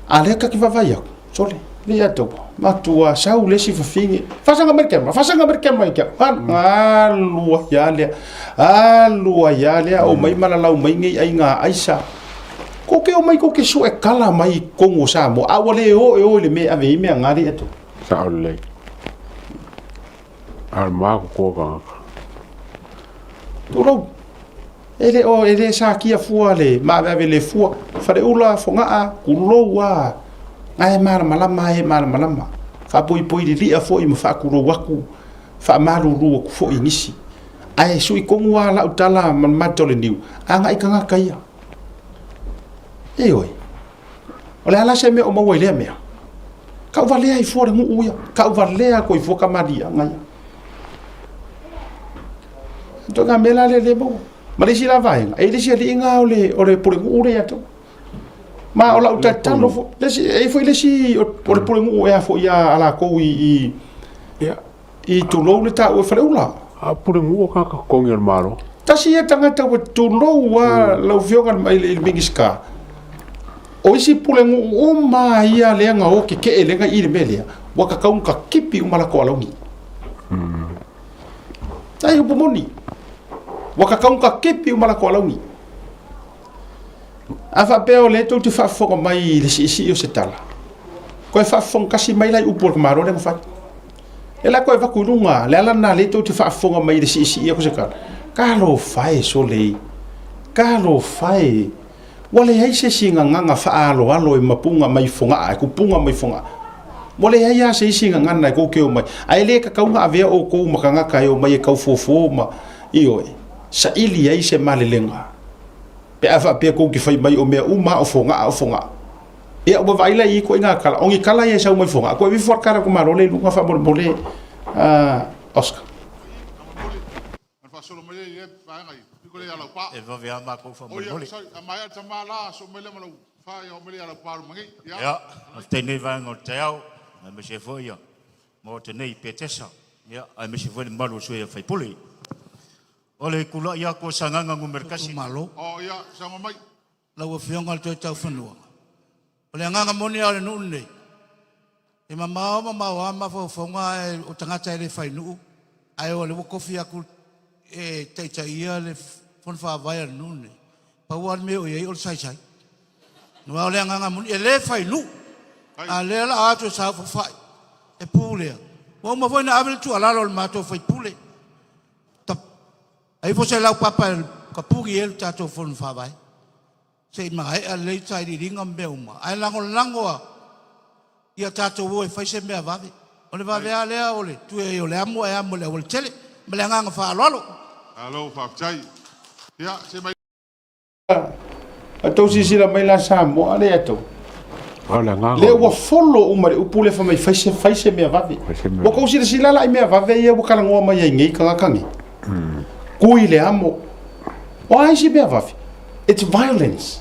[SPEAKER 1] A lea ta te vaavaai atu, sole, le ia tau, matua sau le isi fafine, faasaga mai le camera, faasaga mai le camera ia te au, alu ai lava lea, alu ai lava lea, omai ma lalau mai nei aiga aisa. Kou te omai kou te sue kala mai i totonu o Samoa, a ua le o e o i le mea e ave ai mea na le ia tau.
[SPEAKER 6] Sao lelei. A o le makokoa tagata.
[SPEAKER 1] Tulou. E le o, e le sakia fua le maaveave le fua. Faleula, Fogaa, tulou a. Ae malamalama e malamalama. Faapoipoi lilia foi ma faatulou atu, faamalulu atu foi i nisi. Ae sui tonu lava lau tala ma le mata o le niu, agai tagata ia. Ioe. O le a la se mea o maua i lea mea? Tauvalea ai fua le nuu ia. Tauvalea atu ai fua kamaliiaga ia. Ituaiga mea la lea e le maua. Ma le isi la vaega, e i ai le isi alii na o le, o le pulenuu lea ia te au. Ma o lau tatalo foi, le isi, e i ai foi le isi o le pulenuu ea foi a latou i, i,
[SPEAKER 6] Ia.
[SPEAKER 1] i tulou le taua e Faleula.
[SPEAKER 6] A pulenuu o tagata totogi a le Malo.
[SPEAKER 1] Tasi ia tagata ua tulou lava lau Afioga i le Minisita. O isi pulenuu uma lava ia lea na o tetee lea na i i le mea lea, ua tatau ona tatipi uma latou alauni. Ai upu moni. Ua tatau ona tatipi uma latou alauni. A faapea o lea tou te faafofoga mai i le siisii o se tala, toe faafofoga kasi mai la i upu a le Malo lea na fai. E la toe avatu i luga, le ala lena lea tou te faafofoga mai i le siisii o se tala. Talofa e sole, talofa e. Ua leai se isi gagana faaaloalo e mapuga mai Fogaa, e tupuga mai Fogaa. Ua leai lava se isi gagana e tou te omai. Ae le tatau ona avea outou ma tagata e omai e tau fofo ma, ioe, saili ai se malelega. Pe a faapea tou te fai mai o mea uma lava o Fogaa o Fogaa. Ia ua vaai la i ituaiga tala, o ni tala ia e sau mai Fogaa, toe aveifo lava le tala a le itumalo lea i luga faamolemole, Oscar.
[SPEAKER 12] Ana faasolo mai ai ia vaega i piko lea ia Laupa.
[SPEAKER 8] E vave lava matou faamolemole.
[SPEAKER 12] O ia, sorry, a maea le tama la, soo mai lea ma lau fa ia oo mai lea ia Laupa Lumagi. Ia.
[SPEAKER 8] Ia, faafetai i lenei vaega o le taeao, aemaise ai foi ia Maota nei i Petesa, ia, aemaise foi le mamalu o sui usufono. O le tulai atu o Sagaga Nu.1.
[SPEAKER 14] Malo.
[SPEAKER 12] O ia, saunoa mai.
[SPEAKER 14] Lau Afioga i le Toetaufanua, o le agaga moni lava o le nuu lenei, e mamao mamao lava mafaufauga ae o tagata e le fai nuu, ae o lea ua tofi atu e taitaia le fono faavae a le nuu lenei. Pau lava le mea o i ai o le saisai. Aua o le agaga moni, e le fai nuu, a o lea o le a o atu e saofafai e pulea. Ua uma foi ona ave le tuualalo a le matou faipule, Ai foi se laupapa e tapuni ai le tatou Fono Faavae se i maea lelei sailiiliga ma mea uma, ae lagolago a ia tatou o e fai se mea vave. O le vave lava lea o le tui ai o le amo ae amo i le aualatele. Ma le agaga faaaloalo.
[SPEAKER 12] Malo faafetai. Ia, se mai.
[SPEAKER 1] A tou silasila mai la Samoa lea tou.
[SPEAKER 6] O le agaga.
[SPEAKER 1] Lea ua folo uma le upu lea fai mai fai se fai se mea vave. Ua kou silasila la i mea vave ia ua talanoa mai ai nei tagata nei. Kui le amo. O a isi mea vave? It's violence.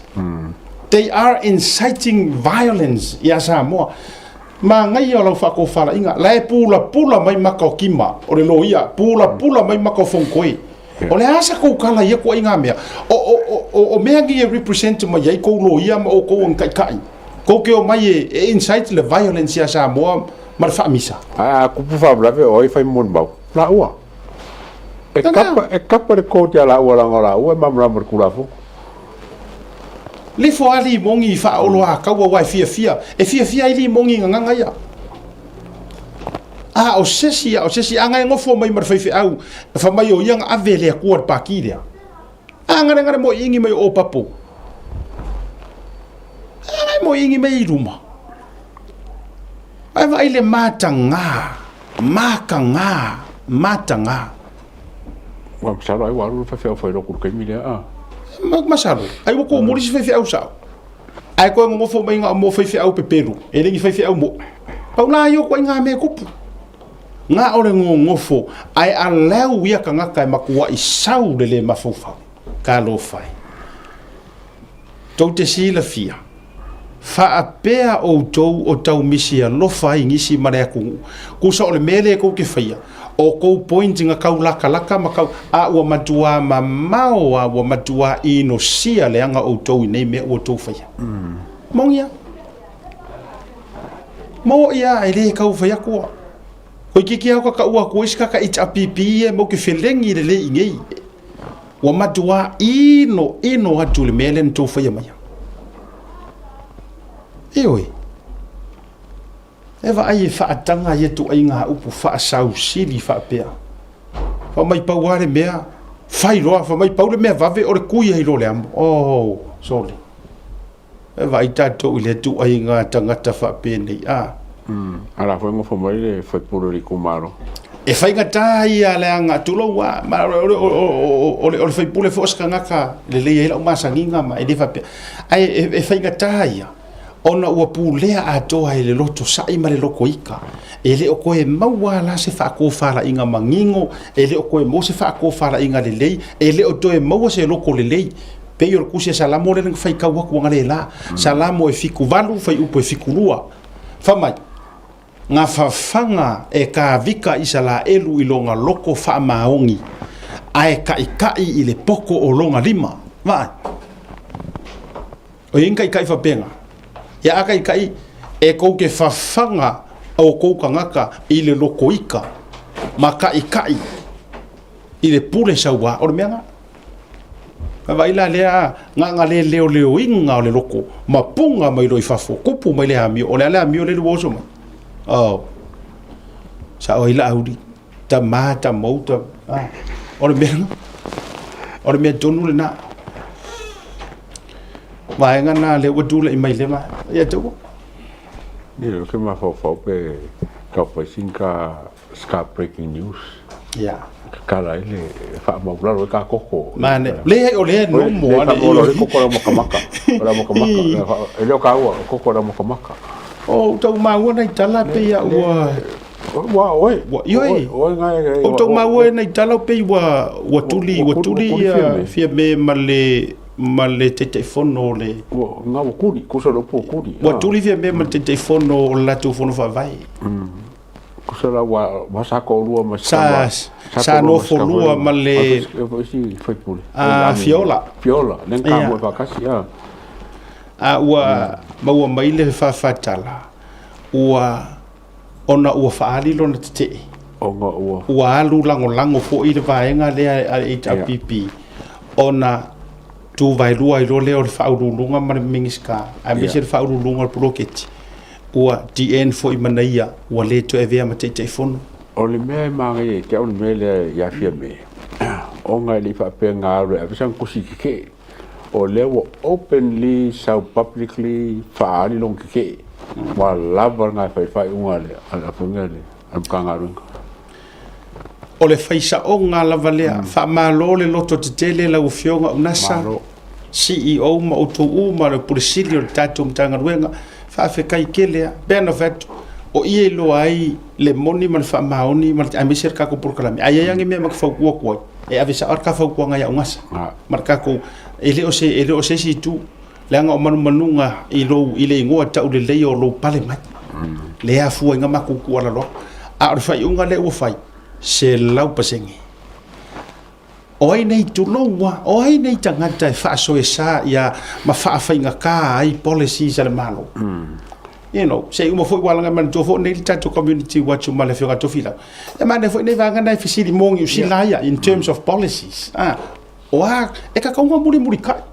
[SPEAKER 1] They are inciting violence ia Samoa. Manaia o lau faatofalaiga, la e pulapula mai maka o Kima, o le loia, pulapula mai maka o Fonotoe. O le a sa kou tala i ia ituaiga mea? O, o, o, o, o mea nei e represent mai ai kou loia ma outou o ni taitai. Kou te omai e, e incite le violence ia Samoa ma le faamisa.
[SPEAKER 6] Ae a tupu faalavelave o ai e fai molimau? Laua. E kapa, e kapa le court ia laua leaga o laua e malamalama i le Tulafono.
[SPEAKER 1] Lefo a limogi i faaoloataua aua e fiafia, e fiafia ai limogi i gagaga ia. A o sesi, a o sesi, a na e nofo mai ma le faifeau, fa mai o ia na ave e le Atua le pati lea. A galegale moiigi mai o papo. A na e moiigi mai i luma. Ae vaai le mataga, mataga, mataga.
[SPEAKER 6] Ua masalo ai ua alu le faifeau fai lotu i le taimi lea a.
[SPEAKER 1] Masalo, ai ua tumuli si faifeau sao. Ae toe nonofo mai na o mo faifeau pepelu, e le ni faifeau mo'i. Pau la ia o ituaiga mea e tupu. Na o le nonofo, ae allow ia tagata e matuai sau le le mafaufau. Talofa e. Tou te silafia, faapea outou o tau misi alofa ai nisi ma le atunuu, tusa o le mea lea tou te faia, o tou point na tau latalata ma tau, a ua matuā mamao a ua matuā inosia leaga outou i nei mea ua outou faia. Moni a? Moni a, e le tau fai atu a. Toeitiiti lava ta taua atu ai si kaka HRPP ia matou te felegi lelei i nei. Ua matuā ino ino atu le mea lea na tou faia maia. Ioe. E vaai e faataga ia ituaiga upu faasausili faapea. Fai mai pau lava le mea, fai loa, fai mai pau le mea vave o le kui ai loa o le amo. Oh, sole. E vaai tatou i lea ituaiga tagata faapenei, a.
[SPEAKER 6] A la foi nofo mai le faipule o le itumalo.
[SPEAKER 1] E faigata ia leaga, tulou a, ma o le, o le, o le faipule foi o se tagata e lelei ai lau masaniga ma e le faapea. Ae e faigata ia, ona ua pulea atoa e le loto sa'i ma le loto ika. E le o toe maua la se faatofalaiga manino, e le o toe maua se faatofalaiga lelei, e le o toe maua se loto lelei. Pei o le tusi a Salamo lea na faitau atu analeila. Salamo e 78, fuaiupu e 72. Fai mai, Nga fafaga e Kāvika Isalaelu i lona loko faamaoni, ae kaʻikaʻi i le poko o lona lima. Vaai. O i ai ni kaʻikaʻi faapena. Ia a kaʻikaʻi, e kou te fafaga o kou tagata i le loko ika, ma kaʻikaʻi i le pule sauā. O le mea lena. Ka vaai la lea gaga le leoleoina o le loko ma puga mai loa i fafo, kupu mai le amio. O le a le amio lea ua oso mai? Oh. Sao ai Laauli, tama, tamou, ta, ah. O le mea, o le mea tonu lena. Vaega na lea ua tulai mai le ma. Ia te ua.
[SPEAKER 6] Ia, o ke mafaufau pe tau fai sin ka Ska breaking news.
[SPEAKER 1] Ia.
[SPEAKER 6] Tatala ai le faamaulalo ai ka koko.
[SPEAKER 1] Mane. Leai o lea nomo
[SPEAKER 6] ale. Le le koko la makamaka. O la makamaka. E le o ka ua koko la makamaka.
[SPEAKER 1] O tau maua nei tala pe ia ua
[SPEAKER 6] ua oe.
[SPEAKER 1] Ua ioi.
[SPEAKER 6] Oe ngai.
[SPEAKER 1] O tau maua nei tala pe ua ua tuli ua tuli ia fia me ma le ma le Taitaifono o le
[SPEAKER 6] ua nga ua kuli kusa lo po kuli.
[SPEAKER 1] Ua tuli fia me ma le Taitaifono o le latou fono faavae.
[SPEAKER 6] Kusa la ua ua sa toalua ma
[SPEAKER 1] Sa sa nofo lua ma le
[SPEAKER 6] isi faipule.
[SPEAKER 1] A Fiola.
[SPEAKER 6] Fiola, le ka mo faakasi a.
[SPEAKER 1] A ua maua mai le faafatala ua ona ua faaali lona tetee.
[SPEAKER 6] Ona ua
[SPEAKER 1] ua alu lagolago foi le vaega lea a le HRPP ona tu vaelua ai loa lea o le faauluuluga ma le Minisita aemaise le faauluuluga o le poloketi. Ua DN foi manaia ua le toe avea ma Taitaifono.
[SPEAKER 6] O le mea e manaia ia te au le mea lea ia Fiame, ona e le i faapea na alu e ave sana tusi tetee. O lea ua openly sau publicly faaali lona tetee. Ua lava lena e fai ai faaiuga a le a le Matagaluega.
[SPEAKER 1] O le fai saoga lava lea. Faamalo le loto tetele lau Afioga Unasa.
[SPEAKER 6] Malo.
[SPEAKER 1] CEO ma outou uma le Pule Sili o le tatou Matagaluega, faafetai tele lava. E pei ona fai atu, o i e iloa ai le moni ma le faamaoni ma le, aemaise le tatou polokalame. A i ai lava ni mea ma te fautua atu ai, e ave sao lava le ta fautuaga ia Augasa ma le tatou, e le o se, e le o se isi itu, leaga o manumanuga i lou, i le igoa tauleleia o lou pale mai, lea e afua ai na matou tuualalo atu. A o le faaiuga lea ua fai, 100%. O ai nei, tulou a, o ai nei tagata e faasoesa ia ma faafaigata ai policies a le Malo? You know, se i uma foi ua alaga manatua foi nei le tatou community watch ma le Afioga Tofilau. E manaia foi nei vaega na e fesili mo Niu Sila ia in terms of policies. Ah, o a, e kakauga mulimulikai.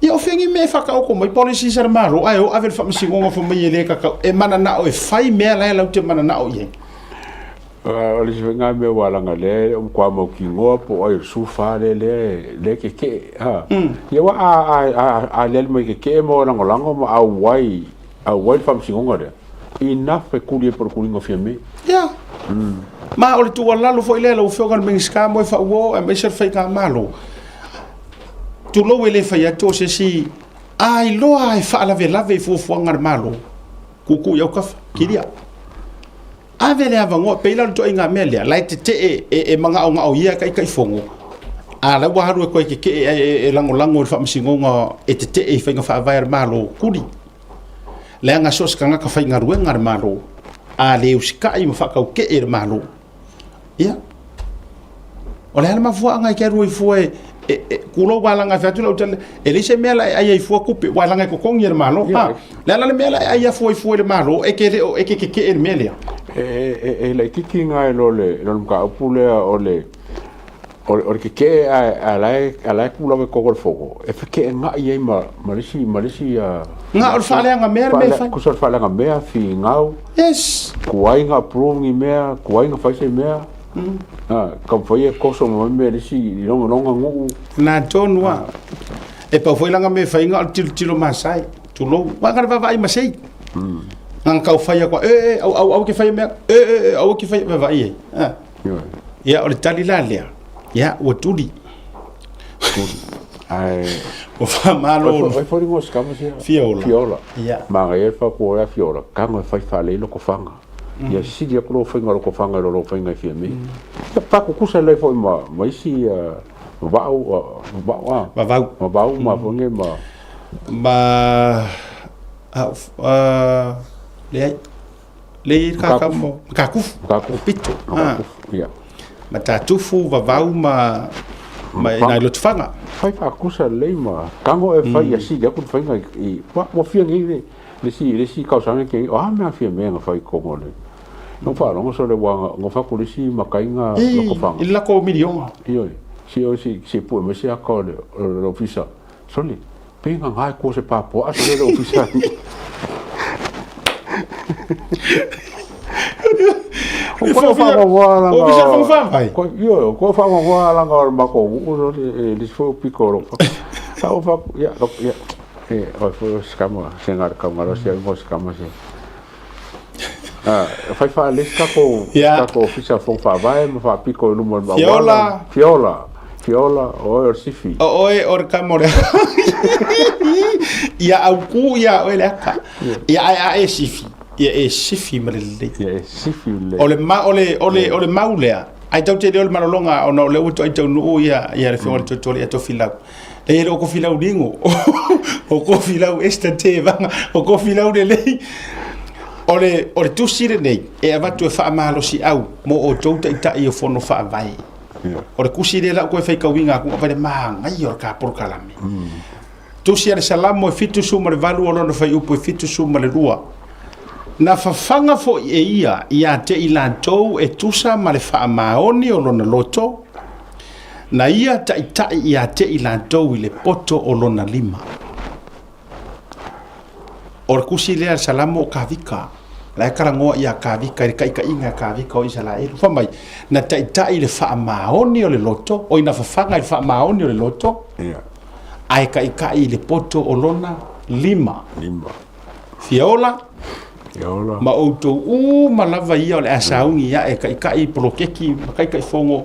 [SPEAKER 1] Ia o fea ni mea e whakaoko mai policies a le Malo, ae o ave le faamasinoga fai mai e le kakau, e mananao e fai mea la e lau te mananao i ai.
[SPEAKER 6] O le isi foi na mea ua laga lea e le o matua mautinoa po o ai o le 14 lea lea lea e keke'e a. Ia aua a a a a aliali mai keke'e ma o e lagolago ma auai auai le faamasinoga lea, enough e kuli ai po o le kuliga o Fiame.
[SPEAKER 1] Ia. Ma o le tuualalo foi lea lau Afioga i le Minisita mo e faauo aemaise le faigamalo, tulou e le fai atu o se isi a iloa e faalavelave i fuafuaga a le Malo, tuutuu i autafa, kilia. Ave le avanoa, pei la o le ituaiga mea lea, la e tetee e magaogao ia Taitaifono, a o la ua alu e toe tetee e, e lagolago i le faamasinoga e tetee i faiga faavae a le Malo, tuli. Leaga so o se tagata faigaluega a le Malo, a le usitai ma faatautee i le Malo, ia, O le a le mafuaaga e te alu ai fua e, e, e tulou a laga e fai atu lau tala, e leai se mea la e ai ai fua tupe, ua laga e totogi e le Malo. Yeah. Ha, le a la le mea la e ai afua ai fua i le Malo, e te le o, e te tetee i le mea lea.
[SPEAKER 6] E, e, e laitiiti na i lo le, lo le mataupu lea o le, o le, o le tetee a, a la e, a la e tu lava i totonu o le fono, e feteenai ai ma, ma le isi, ma le isi, uh,
[SPEAKER 1] Na o le faaleaga mea le mea e fai.
[SPEAKER 6] Kusa o le faaleaga mea, finau,
[SPEAKER 1] Yes.
[SPEAKER 6] tuai na approve ni mea, tuai na fai se mea. Taumafai e toso mai mea i le isi i lona lona nuu.
[SPEAKER 1] Na tonu a. E pau foi langa me fai nga o le tilotilo masae. Tulou. Wa ka le vaavaai ma sei. Nga tau fai akua, e e au au au ke fai mea, e e e au ke fai vaavaai ai. Ah. Ia o le tali la lea. Ia ua tuli.
[SPEAKER 6] Ae
[SPEAKER 1] ua faamalo.
[SPEAKER 6] Ai foi ngo skama sia.
[SPEAKER 1] Fiola.
[SPEAKER 6] Fiola.
[SPEAKER 1] Ia.
[SPEAKER 6] Manaia le faapu o Fiola, tago e fai faalelei loko faga. Ia sili atu lou faiga o loko faga i lo lou faiga i Fiamē. Ia faakukusa lelei foi ma, ma isi vavau, vavau, a.
[SPEAKER 1] Vavau.
[SPEAKER 6] Vavau ma foi nei ma.
[SPEAKER 1] Ma, a, leai, leai ka mo, Matakufu.
[SPEAKER 6] Matakufu.
[SPEAKER 1] Pito.
[SPEAKER 6] Matakufu, ia.
[SPEAKER 1] Matatufu, Vavau ma, ma nai Lotofaga.
[SPEAKER 6] Fai faakusa lelei ma tago e fai ia sili atu le faiga i, ua fia nei le, Le isi, le isi tausaga ke, o a mea fia mea na fai kongo le. No wharongo so le wanga, ngo whaku le isi makainga loko whanga.
[SPEAKER 1] I lako milionga.
[SPEAKER 6] Ioi, si o si, si pue me si aka o le, o le ofisa. Soli, pe nga ngai ko se papo a se le ofisa.
[SPEAKER 1] O ko whangawa langa. Ofisa fong whawhai.
[SPEAKER 6] Ioi, ko whangawa langa o le mako, o le, le si piko o lo. Sa o whaku, ia, ia. E, oi foi o sikama, se ngā kau ngā rosia mo sikama se. Ah, fai wha le kako, kako ofisa fong wha vae, ma wha piko i luma ma
[SPEAKER 1] Fiola.
[SPEAKER 6] Fiola. Fiola, o oe o sifi.
[SPEAKER 1] O oe o le kamo le. Ia au ku ia oe le aka. Ia ai a e sifi. Ia e sifi ma le lelei.
[SPEAKER 6] Ia e sifi le.
[SPEAKER 1] O le ma o le o le o le mau lea. Ai tau te leo le malolonga ona o le ua toai taunuu ia ia le whionga le totoa le ia tofilau. E le o kofilau lingo, o kofilau esta te vanga, o kofilau lelei. O le, o le tusi lenei, e avatu e faamalosiau mo outou taitai o fono faavae. O le tusi lea la ua toe faitauina atu, avai le manaia o le ta polokalame. Tusi a le Salamo e 78 o lona fuaiupu e 72. Na fafaga foi e ia ia te i latou e tusa ma le faamaoni o lona loto, Na ia taitai ia te i latou i le poto o lona lima. O le kusi lea le Salamo o Kavika, la e talanoa ia Kavika i le taitaiga a Kavika o Isaraelu. Fai mai, na taitai i le faamaoni o le loto, oi na fafaga i le faamaoni o le loto, ae taitai i le poto o lona lima.
[SPEAKER 6] Lima.
[SPEAKER 1] Fia ola,
[SPEAKER 6] Fia ola.
[SPEAKER 1] ma outou uma lava ia o le a sauni ae taitai poloketi ma taitaifono,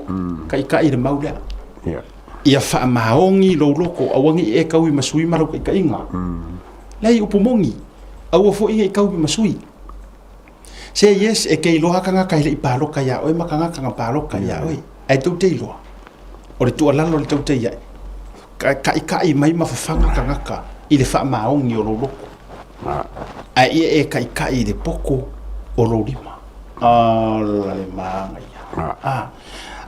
[SPEAKER 1] taitai i le mau lea.
[SPEAKER 6] Yeah.
[SPEAKER 1] Ia faamaoni lou loto, aua ne i e taui ma sui ma lau taitaiga. Leai, upu moni, aua foi ne i taui ma sui. Se yes, e te iloa tagata e le i paloka iā oe ma tagata na paloka iā oe. Ae tou te iloa, o le tuualalo le tou te iai, kaika'i mai ma fafaga tagata i le faamaoni o lou loto. Ae ia e kaika'i i le poto o lou lima. Ola le manaia. Ah.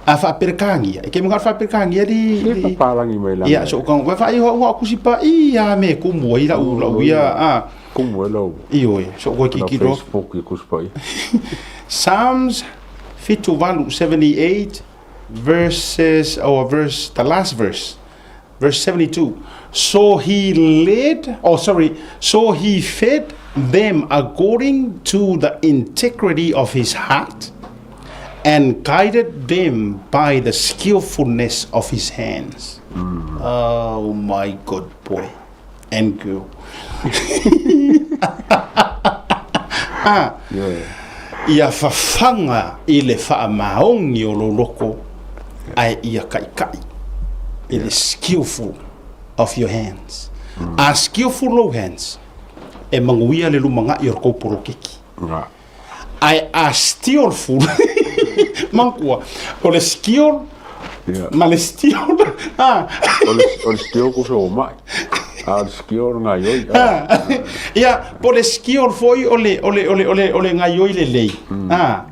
[SPEAKER 1] A faaperekania, e ke mga faaperekania li
[SPEAKER 6] Se papalangi mai langa.
[SPEAKER 1] Ia so ka wa fa iho wa kusi pa i a me kumu ai la u la u ia a
[SPEAKER 6] kumu ai lau.
[SPEAKER 1] Ioe, so ko ki ki ro.
[SPEAKER 6] Facebook i kusi pa i.
[SPEAKER 1] Psalms 78 78 verses or verse the last verse verse 72 so he led oh sorry so he fed them according to the integrity of his heart and guided them by the skillfulness of his hands mm. oh my good boy and girl ah.
[SPEAKER 6] yeah.
[SPEAKER 1] Ia fafaga i le faamaoni o lou loko, ae ia kaʻikaʻi i le skillful of your hands. A skillful lou hands, e manuia le lumanaʻi o le kou polokeki. Ae a stealful, manatua, o le skill ma le steal.
[SPEAKER 6] O le steal ko se o mai. A o le skill o le gaioi.
[SPEAKER 1] Ia, po o le skill foi o le, o le, o le, o le, o le gaioi lelei. Ah.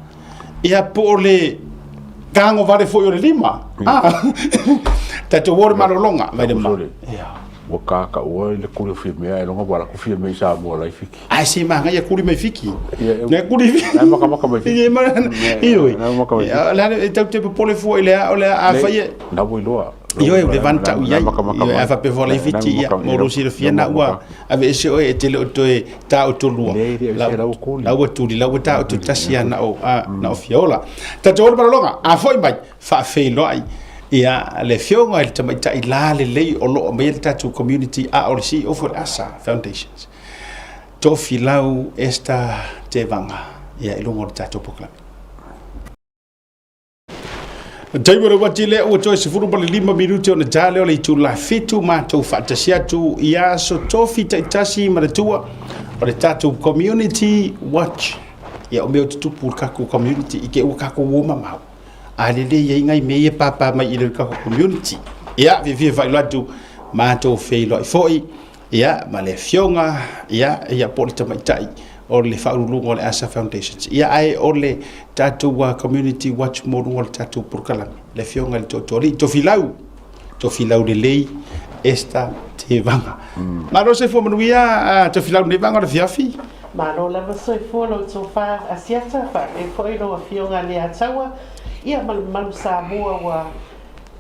[SPEAKER 1] Ia, po o le tago vale foi o le lima. Ah. Tatou o le malologa, vai le ma.
[SPEAKER 6] Ia. Ua kākaʻua i le kuli o Fimea e loga ua laku Fimea i Samoa lai Fiki.
[SPEAKER 1] Ae se manaia kuli mai Fiki.
[SPEAKER 6] Ne
[SPEAKER 1] kuli
[SPEAKER 6] Fiki. Nai makamaka mai Fiki.
[SPEAKER 1] Ioe. Le a e tau te popole fua i le a o le a fai e.
[SPEAKER 6] Na ua iloa.
[SPEAKER 1] Ioe, o le vana ta'u i ai. Ioe, a faapea foi lai Fiti, ia, mo lou silafia na ua aveese oe e te le o toe taotolua. La ua tuli, la ua taototasi a na o, a, na o Fiola. Tatou o le malologa, a foi mai, faafeiloai ia le afioga i le tamaitai la lelei o lo o aumaia le tatou community a o le CEO foi o le ASA Foundations. Tofilau Esther Tevaga, ia i luga o le tatou polokalame. Taimi o le uati lea ua toe 15 minute ona ta lea o le itula fitu matou faatasi atu i aso tofi taitasi ma le tua o le tatou community watch. Ia o mea o tutupu i le tatou community i te ua tatou o mamao. A lelei ai nai mea ia pāpā mai i le tatou community. Ia, fiafia faailoa atu matou feiloai foi ia ma le afioga ia ia po o le tamaitai o le faauluuluga o le ASA Foundations. Ia ae o le tatou uh, community watch mo luga o le tatou polokalame le afioga i le Tootooalii Tofilau Tofilau lelei Esther Tevaga. Mm. Malo soifua manuia uh, Tofilau nei vaega o le afiafi.
[SPEAKER 9] Malo lava soifua lo outou fa Asiata faapea foi lau afioga Leataua ia ma le mamalu Samoa ua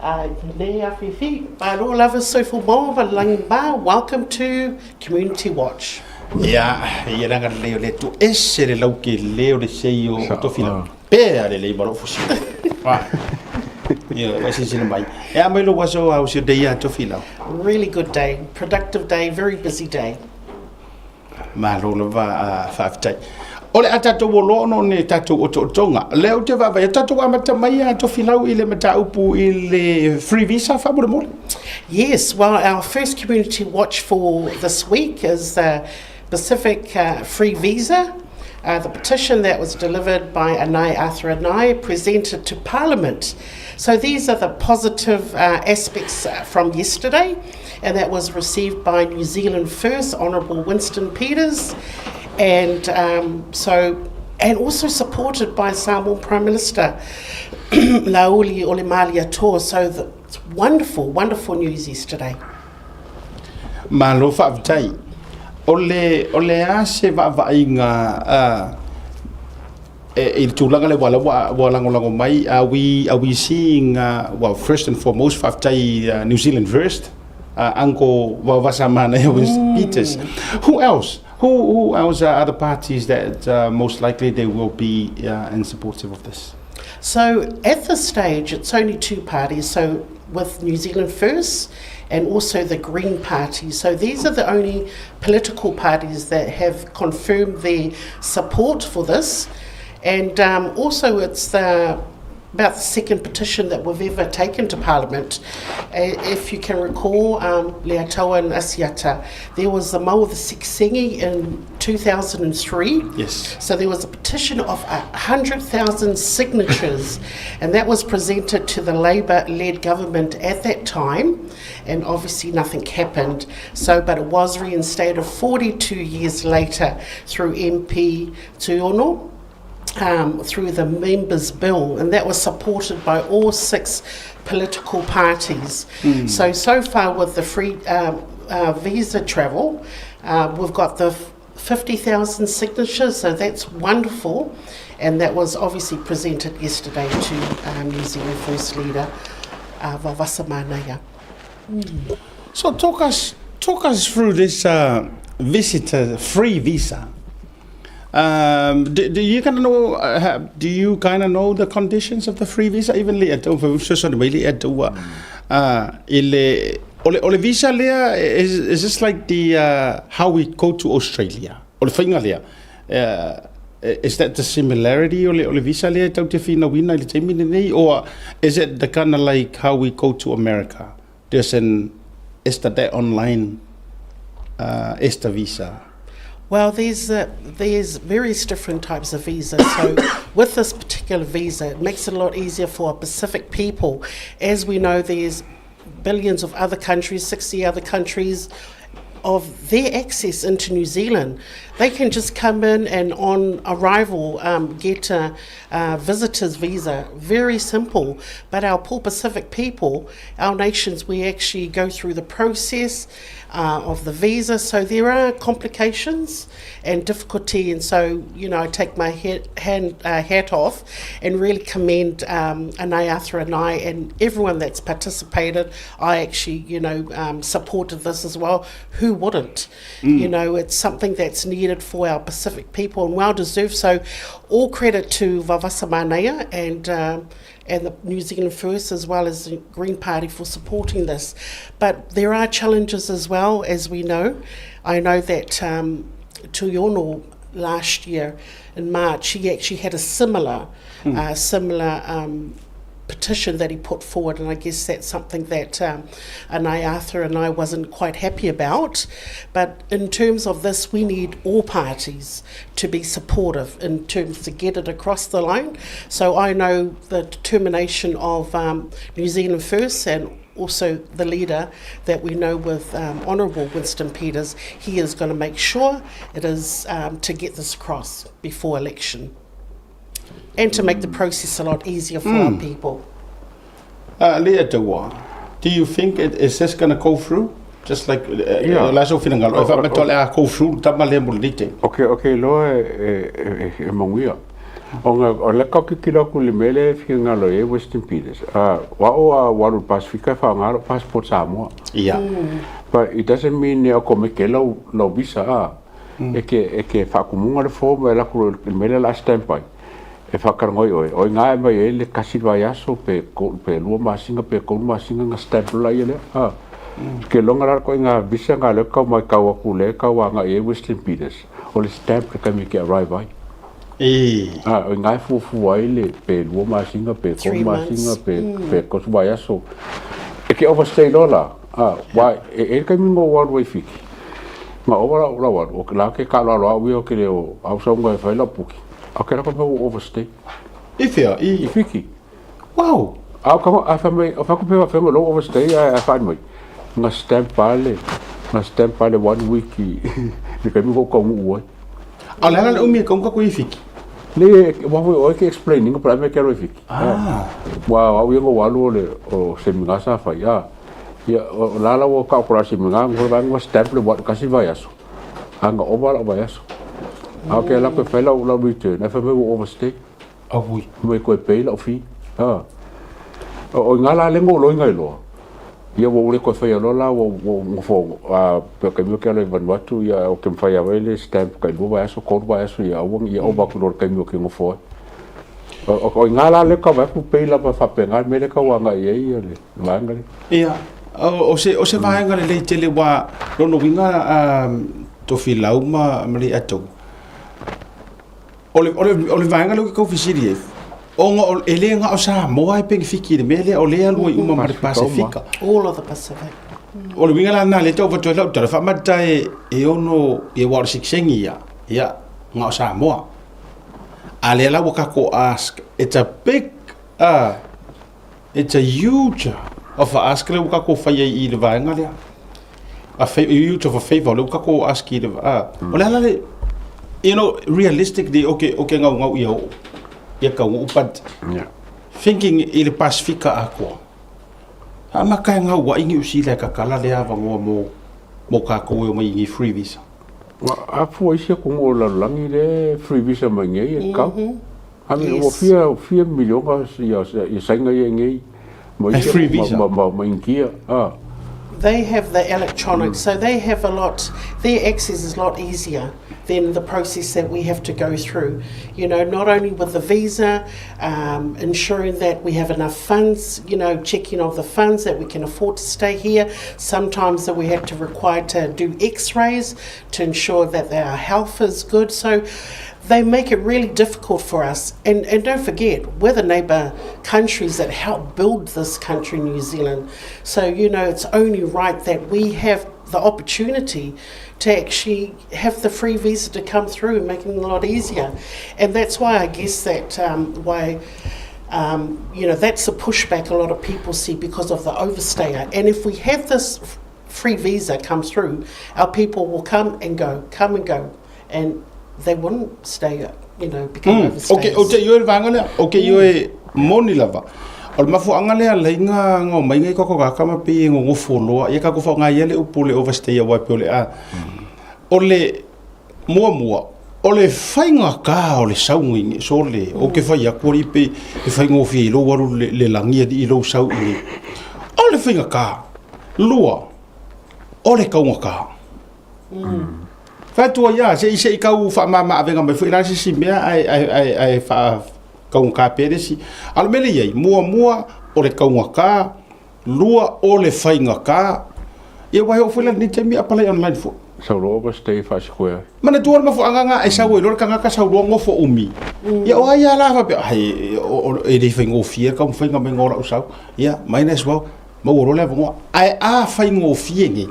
[SPEAKER 9] i lenei afiafi. Malo lava soifua maua ma le lagi ma welcome to Community Watch.
[SPEAKER 1] Ia, ia leaga lelei o le tu ese le lautele o le sei o Tofilau. Pea lelei ma lou fusi. Ia, vai silasila mai. E a mai lou aso how's your day Tofilau?
[SPEAKER 9] Really good day, productive day, very busy day.
[SPEAKER 1] Malo lava faafetai. O le a tatou oloa ona o ni tatou otootoga. O lea ou te vaavaai, tatou amata mai a Tofilau i le mataupu i le free visa faamolemole.
[SPEAKER 9] Yes, well, our first community watch for this week is the Pacific uh, Free Visa. Uh, the petition that was delivered by Anai Arthur Anai presented to Parliament. So these are the positive uh, aspects uh, from yesterday, and that was received by New Zealand First, Honourable Winston Peters, and um, so and also supported by Samoan Prime Minister Lauli Olemalia So the, it's wonderful, wonderful news yesterday.
[SPEAKER 1] Malo faafetai. O le, o le a se vaavaaiga uh, e, i le tulaga lea ua, ua, ua lagolago mai, are we, are we seeing, uh, well, first and foremost, faafetai uh, New Zealand first, uh, Uncle Vaovasamanaia Winston mm. Peters. Who else? Who, who else are other parties that uh, most likely they will be uh, in supportive of this?
[SPEAKER 9] So at this stage, it's only two parties. So with New Zealand First and also the Green Party. So these are the only political parties that have confirmed their support for this. And um, also it's the about the second petition that we've ever taken to Parliament. If you can recall, um, Leatoa and Asiata, there was the Mau of the Sixengi in 2003.
[SPEAKER 1] Yes.
[SPEAKER 9] So there was a petition of 100,000 signatures, and that was presented to the Labour-led government at that time, and obviously nothing happened. So, but it was reinstated 42 years later through MP Tuiono um, through the Members' Bill, and that was supported by all six political parties. Mm. So, so far with the free um, uh, visa travel, uh, we've got the 50,000 signatures, so that's wonderful. And that was obviously presented yesterday to um, New Zealand First Leader, uh, Vaovasamanaia.
[SPEAKER 1] Mm. So talk us, talk us through this uh, visitor free visa. Um, do, do you kind of know? Uh, do you kind of know the conditions of the free visa? Even le atu, le atu, uh, ile o le visa lea is is this like the uh, how we go to Australia? O le whainga lea. Uh, is that the similarity o le, o le visa lea tau te whina wina i le taimi nei or is it the kind of like how we go to America? There's an is that that online uh, ESTA visa?
[SPEAKER 9] Well, there's, uh, there's various different types of visas. So, with this particular visa, it makes it a lot easier for Pacific people. As we know, there's billions of other countries, 60 other countries, of their access into New Zealand. They can just come in and on arrival um, get a, a visitor's visa. Very simple. But our poor Pacific people, our nations, we actually go through the process uh, of the visa. So there are complications and difficulty. And so, you know, I take my head, hand, uh, hat off and really commend um, Anayatha and I and everyone that's participated. I actually, you know, um, supported this as well. Who wouldn't? Mm. You know, it's something that's needed for our Pacific people and well deserved. So all credit to Vaovasamanaia and um, and the New Zealand First as well as the Green Party for supporting this. But there are challenges as well, as we know. I know that um, Tuiono last year in March, he actually had a similar, mm. similar um, petition that he put forward, and I guess that's something that um, Anai Arthur and I wasn't quite happy about. But in terms of this, we need all parties to be supportive in terms to get it across the line. So I know the determination of um, New Zealand First and also the leader that we know with um, Honourable Winston Peters, he is going to make sure it is um, to get this across before election and to make the process a lot easier for mm. our people.
[SPEAKER 1] Uh, Leah Dewa, do you think it, is this going to go through? Just like uh, yeah. la so finangalo, e wha a go through tama le mo lite.
[SPEAKER 6] Okay, okay, loa e e e, e manguia. O nga o le ka ki kila ku le mele finangalo e Western Peters. Ah, wa o a waru Pasifika fa ngaro passport Samoa.
[SPEAKER 1] Yeah.
[SPEAKER 6] But it doesn't mean e ko me ke lau lau visa ah. Mm. E ke e ke whakumunga le form e la ku le mele la standby. E whakarangoi oe. Oi ngā e mai e le kasi vai aso pe, pe lua masinga pe kolu masinga nga stamp la ia lea. Ah. Mm. Ke longa rara koe ngā visa ngā leo kau mai kau aku le kau a ngā e Western Peters. O le stamp le kami ke arrive ai.
[SPEAKER 1] E.
[SPEAKER 6] Ah, oi ngā e fufu ai le pe lua masinga pe kolu masinga pe, mm. pe kosu vai aso. E ke overstay lola. Ah, wa e, e kami ngō waru ai fiki. Nga ova la ula waru, o la ke ka loa ui o ke leo au saunga e whai la puki. A ke raka pau overstay.
[SPEAKER 1] I whia? I,
[SPEAKER 6] I Fiki.
[SPEAKER 1] Wow!
[SPEAKER 6] A ka a wha mai, o whaku pewa whenga lo overstay a a whai mai. Nga stamp pale, nga stamp pale one week i, ni kai mi ko ka ngu ai.
[SPEAKER 1] A le ala le umi e kaunga koe i Fiki?
[SPEAKER 6] Ne, wa hoi oi ke explain inga pra me ke ro i Fiki.
[SPEAKER 1] Ah.
[SPEAKER 6] Wa au inga walu o le o seminga sa whai. Ah. Ia, o la la ua kau kura si minga, ngol vai ngwa stamp le wat kasi vai aso. A nga ova la vai aso. A ke la pe whai lau lau return, a whai ua overstay.
[SPEAKER 1] A ui.
[SPEAKER 6] Mai koe pay lau fee. Ha. O, o ngā la lengo loi ngai loa. Ia ua ule koe whai aloa la ua ua ngofo a pe kai mio ke alo i Vanuatu ia o ke mwhai awe le stamp kai lua vai aso, kolu vai aso ia aua ia ova aku loa kai mio ke ngofo ai. O, o, o ngā la le kau vai pu pay lava whape ngā mele kau anga i ei ia le vaenga le.
[SPEAKER 1] Ia, o, o se, o se vaenga le lei tele wā lono winga um, Tofilau ma, ma le atou. O le, o le, o le vaenga leo ke kau fisiri e. Ona o, e le na o Samoa e penefiti i le mea lea, o lea e alu ai uma ma le Pasefika.
[SPEAKER 9] All of the Pacific.
[SPEAKER 1] O le uiga la lena lea e tau avatu ai lau tala, faamata e, e ono, ia aua o le sikisengi ia, ia, na o Samoa. A lea la ua tatou ask, it's a big, it's a huge of a ask lea ua tatou faia i le vaega lea. A huge of a favor lea ua tatou ask i le, o le ala le, you know, realistically, okay, okay gaugau ia oo, ia taunuu, but
[SPEAKER 6] Yeah.
[SPEAKER 1] thinking i le Pasifika atoa, a maka e gauai Niu Sila e tatala lea avanoa mo, mo tatou e omai i ni free visa.
[SPEAKER 6] A fua isi atunuu o le lalolagi lea e free visa mai nei e tatau. I mean, ua fia, fia miliona ia, ia Saina ia nei ma
[SPEAKER 1] E
[SPEAKER 6] isi
[SPEAKER 1] free
[SPEAKER 6] ma,
[SPEAKER 1] visa.
[SPEAKER 6] ma, ma, ma Initia. Ah.
[SPEAKER 9] They have the electronic, so they have a lot, their access is a lot easier than the process that we have to go through. You know, not only with the visa, um, ensuring that we have enough funds, you know, checking of the funds that we can afford to stay here. Sometimes that we have to require to do x-rays to ensure that our health is good. So they make it really difficult for us. And, and don't forget, we're the neighbour countries that helped build this country, New Zealand. So, you know, it's only right that we have the opportunity to actually have the free visa to come through and making it a lot easier. And that's why I guess that um, why um, you know, that's the pushback a lot of people see because of the overstayer. And if we have this free visa come through, our people will come and go, come and go, and they wouldn't stay, you know, become mm. overstayers.
[SPEAKER 1] Okay, o te ioe le vaega lea, o ke ioe moni lava. O le mafuaaga lea alai nga nga omai ngai koko kaka ma pei e gogofo loa, ia kako whaonga ia le upu le overstay aua e pei o le a. O le muamua, o le faigata o le sauga i sole, o ke fai atu alii pei e faigofie i lou alu le, le lagi alii i lou sau i nei. O le faigata. Lua, o le taugata. Fai atu ai lava, se i se i tau faamama avega mai foi la se isi mea ae ae ae ae faataugata pea le isi. A o le mea lea e i ai, muamua o le taugata, lua o le faigata, ia aua e oo foi la i lenei taimi e apalai online foi.
[SPEAKER 6] Sau loa overstay faasikuea.
[SPEAKER 1] Manatua le mafuaaga na e sau ai loa le tagata sau loa nofo umi. Ia o ai lava la faapea, ai e le faigofie le taumafaiga mai o lau sau. Ia, might as well maua loa le avanoa. Ae a faigofie nei,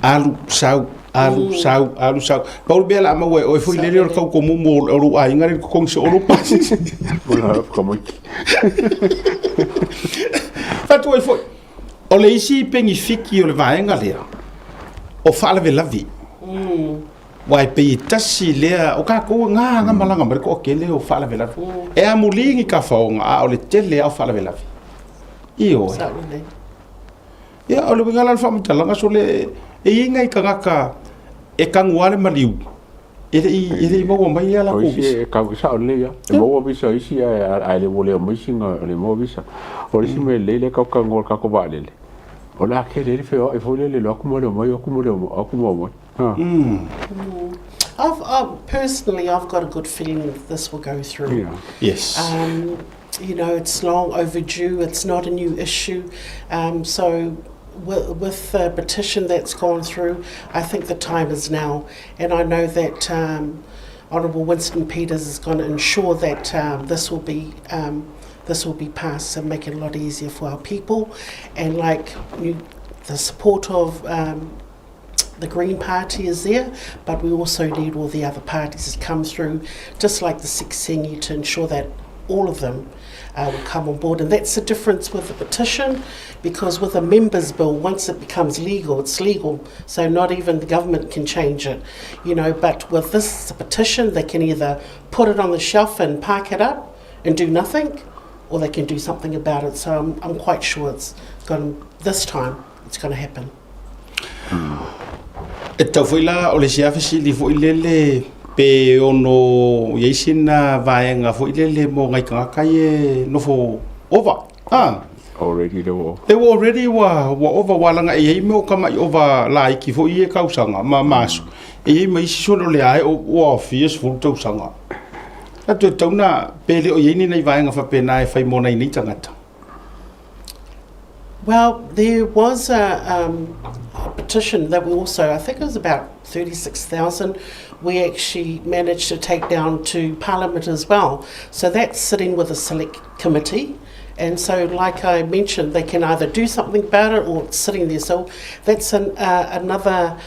[SPEAKER 1] Alu, sau, alu, mm. sau, alu, sau. Pau le mea la maua e oe foi lele o le tau komumu o lou aiga le totogi se olo pasi.
[SPEAKER 6] Ula whakamaiki.
[SPEAKER 1] Whatu ai foi. O le isi penifiki o le vaega lea, o faalavelave. Mm. Aua e pei e tasi lea, o tatou e ga ga malaga mai le toatele o faalavelave. Mm. E amuli ni tafaoga, a o le tele lava o faalavelave. Ioe. Ia, o le uiga la o le faamatalaga, sole, e i ai nai tagata e tanu lava le maliu, e le i, e le i maua mai a latou visa.
[SPEAKER 6] O isi e tau sao lelei lava, e maua visa o isi ae, ae le ua le omai isi na le maua visa. O le isi mea lelei lea e tau talanoa i le tatou vaalele, o le a tele ai le feoai foi lele i le o atu ma le omai, o atu ma le o atu ma omai.
[SPEAKER 9] I've, I've, personally, I've got a good feeling that this will go through.
[SPEAKER 6] Yeah.
[SPEAKER 1] Yes.
[SPEAKER 9] Um, you know, it's long overdue, it's not a new issue. Um, so with, with the petition that's gone through, I think the time is now. And I know that um, Honourable Winston Peters is going to ensure that um, this will be um, this will be passed and make it a lot easier for our people. And like you, the support of um, the Green Party is there, but we also need all the other parties to come through, just like the Sexengi, to ensure that all of them uh, will come on board. And that's the difference with the petition, because with a members bill, once it becomes legal, it's legal. So not even the government can change it, you know. But with this petition, they can either put it on the shelf and park it up and do nothing, or they can do something about it. So I'm, I'm quite sure it's going this time it's going to happen.
[SPEAKER 1] E tatau foi la o le isi lava fesili foi lele pe ono i ai sina vaega foi lele mo ngai tagata ia e nofo ova. Ah.
[SPEAKER 6] Already le ua ova.
[SPEAKER 1] E ua already ua, ua ova, ua laga e i ai mea o tama'i ova laiti foi ia tausaga ma ma aso. E i ai ma isi sole o le ae ua fia sefulu tausaga. A toe tatau na pe le o i ai ni nai vaega faapena e fai mo nai nei tagata.
[SPEAKER 9] Well, there was a, um, petition that we also, I think it was about 36,000, we actually managed to take down to Parliament as well. So that's sitting with a select committee. And so, like I mentioned, they can either do something about it or it's sitting there. So that's an, uh, another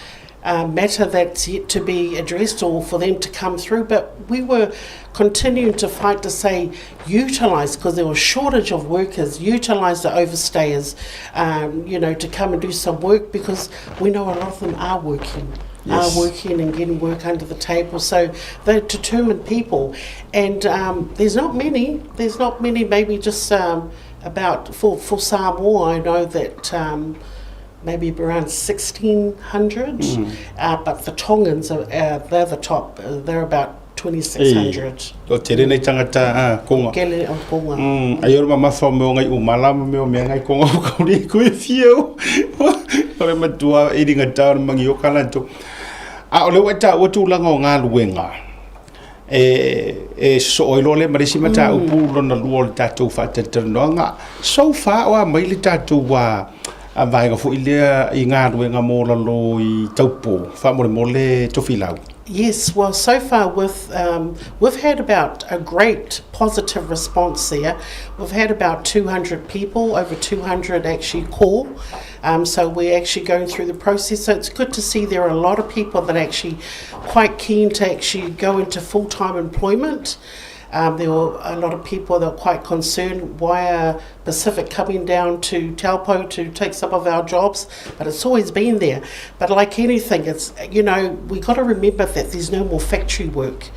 [SPEAKER 9] uh, matter that's yet to be addressed or for them to come through. But we were continuing to fight to say utilise, because there was shortage of workers, utilise the overstayers, um, you know, to come and do some work because we know a lot of them are working. Yes. Are working and getting work under the table, so they're determined people, and um, there's not many. There's not many. Maybe just um, about for for Samoa, I know that um, maybe around 1600 mm. uh, but the Tongans are uh, they're the top uh, they're about 2600
[SPEAKER 1] O tele nei tangata a konga.
[SPEAKER 9] Kele o konga.
[SPEAKER 1] Mm, ai ora mamafa o mea o ngai umala ma mea o mea ngai konga o kauri koe fia o. O le matua i ringa tau na mangi o kala to. A o le ua taua tulaga o galuega, e, e sosoo ai loa lea ma le isi mataupu mm. lona lua o le tatou faatalatalanoaga. So far o a mai le tatou a, a vaega foi lea i galuega mo lalo i Taupo, faamolemole Tofilau.
[SPEAKER 9] Yes, well, so far with um, we've had about a great positive response there. We've had about 200 people, over 200 actually call. Um, so we're actually going through the process. So it's good to see there are a lot of people that are actually quite keen to actually go into full-time employment. Um, there were a lot of people that were quite concerned why are Pacific coming down to Taupo to take some of our jobs, but it's always been there. But like anything, it's you know we got to remember that there's no more factory work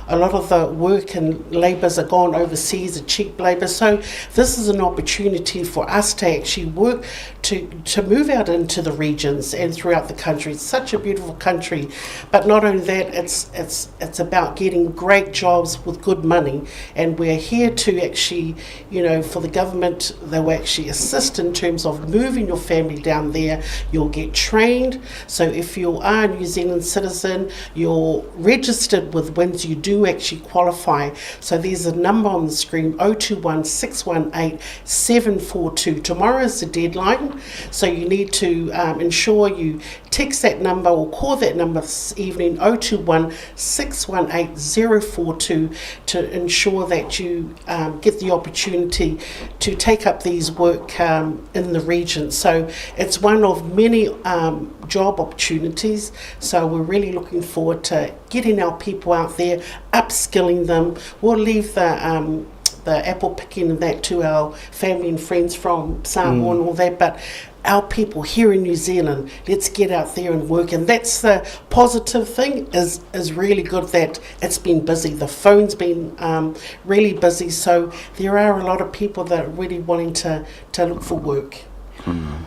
[SPEAKER 9] a lot of the work and labours are gone overseas, the cheap labour. So this is an opportunity for us to actually work to, to move out into the regions and throughout the country. It's such a beautiful country. But not only that, it's, it's, it's about getting great jobs with good money. And we're here to actually, you know, for the government, they will actually assist in terms of moving your family down there. You'll get trained. So if you are a New Zealand citizen, you're registered with WINZ, you do actually qualify. So there's a number on the screen 021 618 742. Tomorrow is the deadline, so you need to um, ensure you text that number or call that number this evening 021 618 042 to ensure that you um, get the opportunity to take up these work um, in the region. So it's one of many um, job opportunities. So we're really looking forward to getting our people out there, upskilling them. We'll leave the um, the apple picking and that to our family and friends from Samoa mm. and all that, but our people here in New Zealand, let's get out there and work. And that's the positive thing is, is really good that it's been busy. The phone's been um, really busy. So there are a lot of people that are really wanting to, to look for work.
[SPEAKER 1] Mm.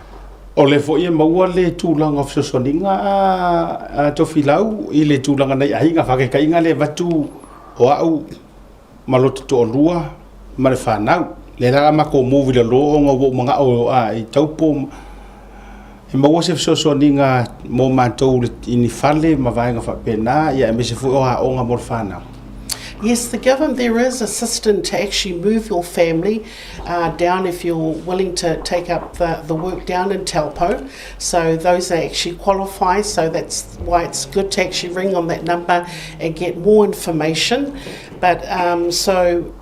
[SPEAKER 1] O lea foi e maua le tulaga o fesoasoaniga a Tofilau i le tulaga nai aiga, faataitaiga le avatu o au ma lota toalua ma le fanau. Lea la a matou move i lalo ona ua ou manao i Taupo e maua se fesoasoaniga mo matou i ni fale ma vaega faapena, ia aemaise foi o aoga mo le fanau.
[SPEAKER 9] Yes, the government, there is assistance to actually move your family uh, down if you're willing to take up the, the work down in Taupo. So those that actually qualify, so that's why it's good to actually ring on that number and get more information. But um, so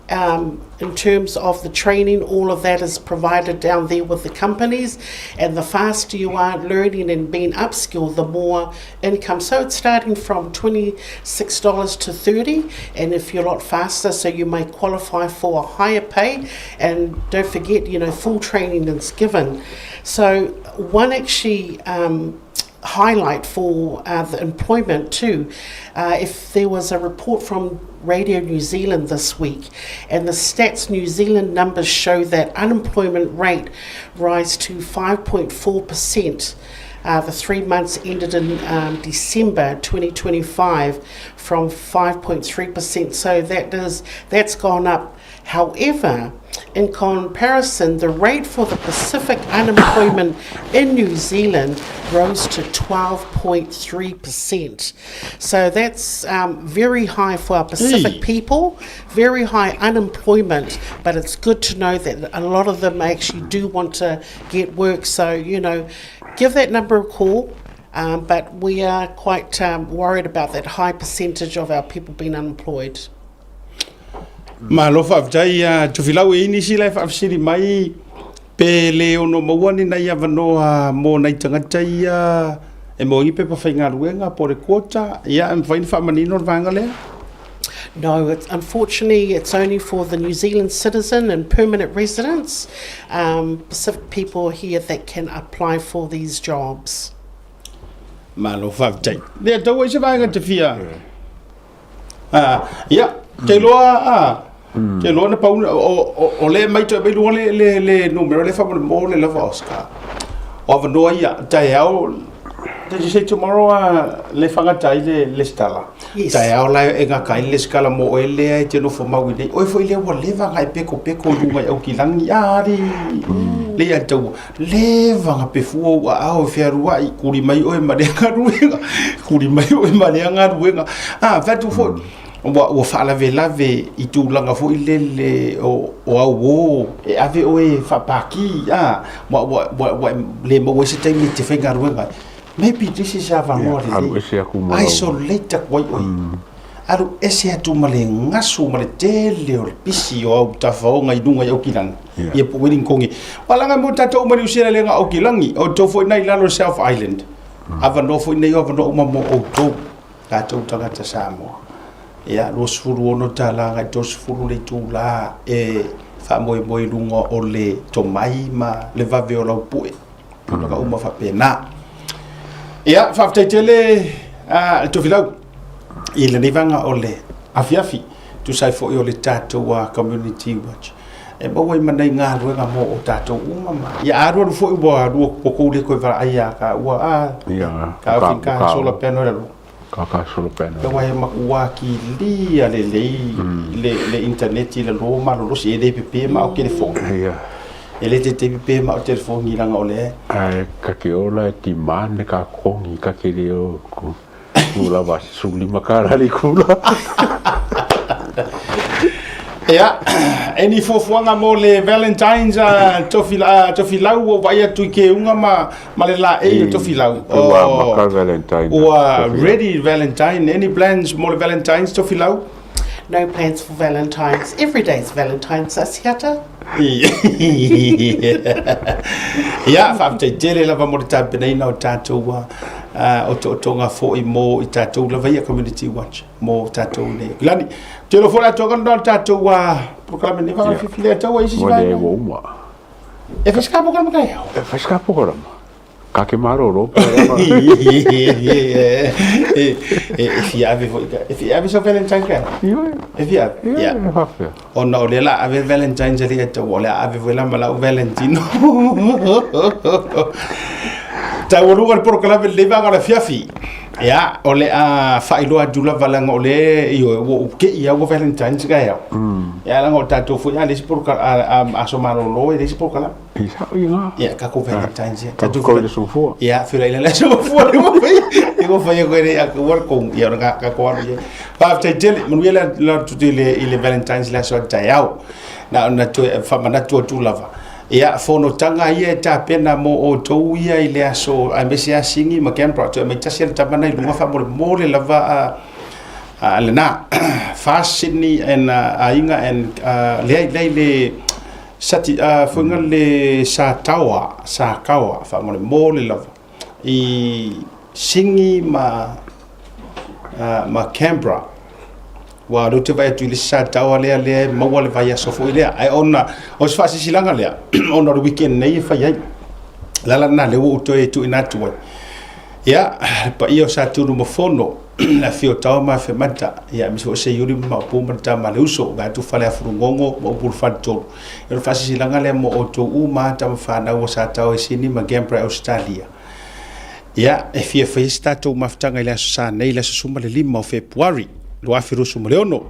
[SPEAKER 9] um, in terms of the training, all of that is provided down there with the companies. And the faster you are learning and being upskilled, the more income. So it's starting from $26 to 30 And if you're a lot faster, so you may qualify for a higher pay. And don't forget, you know, full training is given. So one actually um, highlight for uh, the employment too. Uh, if there was a report from Radio New Zealand this week, and the Stats New Zealand numbers show that unemployment rate rise to 5.4%. Uh, the three months ended in um, December 2025 from 5.3%. So that is that's gone up. However, in comparison, the rate for the Pacific unemployment in New Zealand rose to 12.3%. So that's um, very high for our Pacific hey. people, very high unemployment, but it's good to know that a lot of them actually do want to get work. So, you know, Give that number a call. Um, but we are quite um, worried about that high percentage of our people being unemployed.
[SPEAKER 1] Malo faafetai ia Tofilau e i ai nisi la e faafesili mai pe le ono maua ni nai avanoa mo nai tagata ia e maua ai ni pepa faigaluega po o le quota, ia e mafai ona faamanino le vaega lea?
[SPEAKER 9] No, it's, unfortunately, it's only for the New Zealand citizen and permanent residents, um, Pacific people here that can apply for these jobs.
[SPEAKER 1] Malo faafetai. Lea tau ai se vaega te fia. Ah, ia, te loa, ah, te loa na pau, o, o, o le mai toe mai luga le, le, le numero le whamone mō le lava Oscar. O avanoa ia, taeao, did you say tomorrow uh, le whangatai le, le stala?
[SPEAKER 9] Yes.
[SPEAKER 1] Taeao la e ngaka ai le skala mō oe lea e te nofo mau i nei. Oe foi lea ua leva nga e peko peko i lunga i Aukilangi. Ah, le, le ia taua. Leva nga pefua ou aao e fealuai, kuli mai oe ma lea galuega, kuli mai oe ma lea galuega. A, fai atu foi, ua, ua faalavelave i tulaga foi lele o, o auō, e ave oe e faapākī, a, ua, ua, ua, ua le maua ai se taimi e te faigaluega ai. Maybe this is avanoa
[SPEAKER 6] Yeah, alu
[SPEAKER 1] lelei.
[SPEAKER 6] ese atu ma lau.
[SPEAKER 1] Isolate atu ai oe. Alu ese atu ma le gasu ma le tele o le pisi o au tafaoga i luga i Aukilani.
[SPEAKER 6] Yeah.
[SPEAKER 1] Ia po Wellington. Wala mo tatou uma Niu Sila le nga Aukilani. O tou foi nei lalo South Island. Avanoa foi nei o avanoa uma mo outou. Tatou tagata Samoa. Ia, 26 tala agai 30 le itulā e faamoemoe i luga o le tomai ma le vave o lau pue. Tulaga uma faapena. Ia, faafetai tele a Tofilau i lenei vaega o le afiafi, tusa ai foi o le tatou Community Watch. E maua ai ma nai galuega mo o tatou uma ma ia alualu foi ua lua ua kou le koe vaai a ka ua a
[SPEAKER 6] Ia,
[SPEAKER 1] ka
[SPEAKER 6] ka,
[SPEAKER 1] ofi ka
[SPEAKER 6] ka,
[SPEAKER 1] solar panel alo.
[SPEAKER 6] ka, ka solar panel.
[SPEAKER 1] Aua he makuā kilia lelei le, le internet i lalo malolosi e le pepe ma o telefoni.
[SPEAKER 6] Ia.
[SPEAKER 1] E le tetei pepe ma o telefoni leaga o le.
[SPEAKER 6] Ae ka ke ola e timā ne ka kongi ka ke le o ku ku lava se 15 tala le kula.
[SPEAKER 1] Ia, e ni fuafuaga mo le Valentine's a Tofilau, Tofilau ua vaai atu i keuga ma ma le laei o Tofilau.
[SPEAKER 6] Ua maka Valentine.
[SPEAKER 1] Ua ready Valentine. Any plans mo le Valentine's Tofilau?
[SPEAKER 9] No plans for Valentine's. Every day's Valentine's, Asiata.
[SPEAKER 1] Ia, faafetai tele lava mo le tapenaina o tatou uh, otootoga foi mo i tatou lava ia Community Watch mo tatou nei. Lani, te lo foi atoa kana tatou uh, prokalame nei whakawhiwhi le tau ai sisi
[SPEAKER 6] Ua le ua uma.
[SPEAKER 1] E fai se ka pokrama kai au.
[SPEAKER 6] E fai se ka pokrama. Ka ke maroro pe ora.
[SPEAKER 1] E e fia ave foi ka. E fia ave so Valentine ka.
[SPEAKER 6] Ioe.
[SPEAKER 1] E fia ave.
[SPEAKER 6] Ioe, e faafefea.
[SPEAKER 1] Ona o lea la ave Valentine sa le tau o lea ave foi la ma lau Valentino. Taualuga le porokalame lenei vaega o le afiafi. Ia, o le a faailoa atu lava leaga o lea, ioe, ua ou te'i lava ua Valentine's kai au. Ia, leaga o tatou foi a le isi porokalame, aso malolo e leai se porokalame.
[SPEAKER 6] I sao i ngā.
[SPEAKER 1] Ia, tatou Valentine's ia.
[SPEAKER 6] Tatou kau i le aso mafua.
[SPEAKER 1] Ia, feiloai i le aso mafua le ua faia. I ua faia koe nei a ua le kou, ia, o le ka ko alu ia. Faafetai tele, manuia le le atu i le i le Valentine's le aso a taeao. Na ona toe faamanatu atu lava. Ia, fonotaga ia e tapena mo outou ia i le aso, aemaise lava Sini ma Canberra, toe aumai tasi lava le tama lena i luga faamolemole lava a, a lena. Fast Sydney and uh, aiga and uh, leai, leai le Sati, uh, foinga le Sataoa, Sakaoa, faamolemole lava i Sini ma uh, ma Canberra. Ua lea ou te vaai atu i le isi Sataoa lea lea e maua le vaiaso foi lea. Ae ona o se faasilasilaga lea, ona o le weekend nei e fai ai. O le ala lena lea ua ou toe tuuina atu ai. Ia, le paia o Satunumafono, le afio o Taoa ma Afemata, ia aemaise foi o Seiuli ma Maopu ma le tama a le uso, vaeatu Faleafulugogo ma upu o le Faletolu. Ia o le faasilasilaga lea mo outou uma lava tama fanau o Sataoa i Sini ma Canberra i Ausetalia. Ia, e fia faia se tatou mafutaga i le Aso Sa nei, le aso 15 o Fepuari, 2026.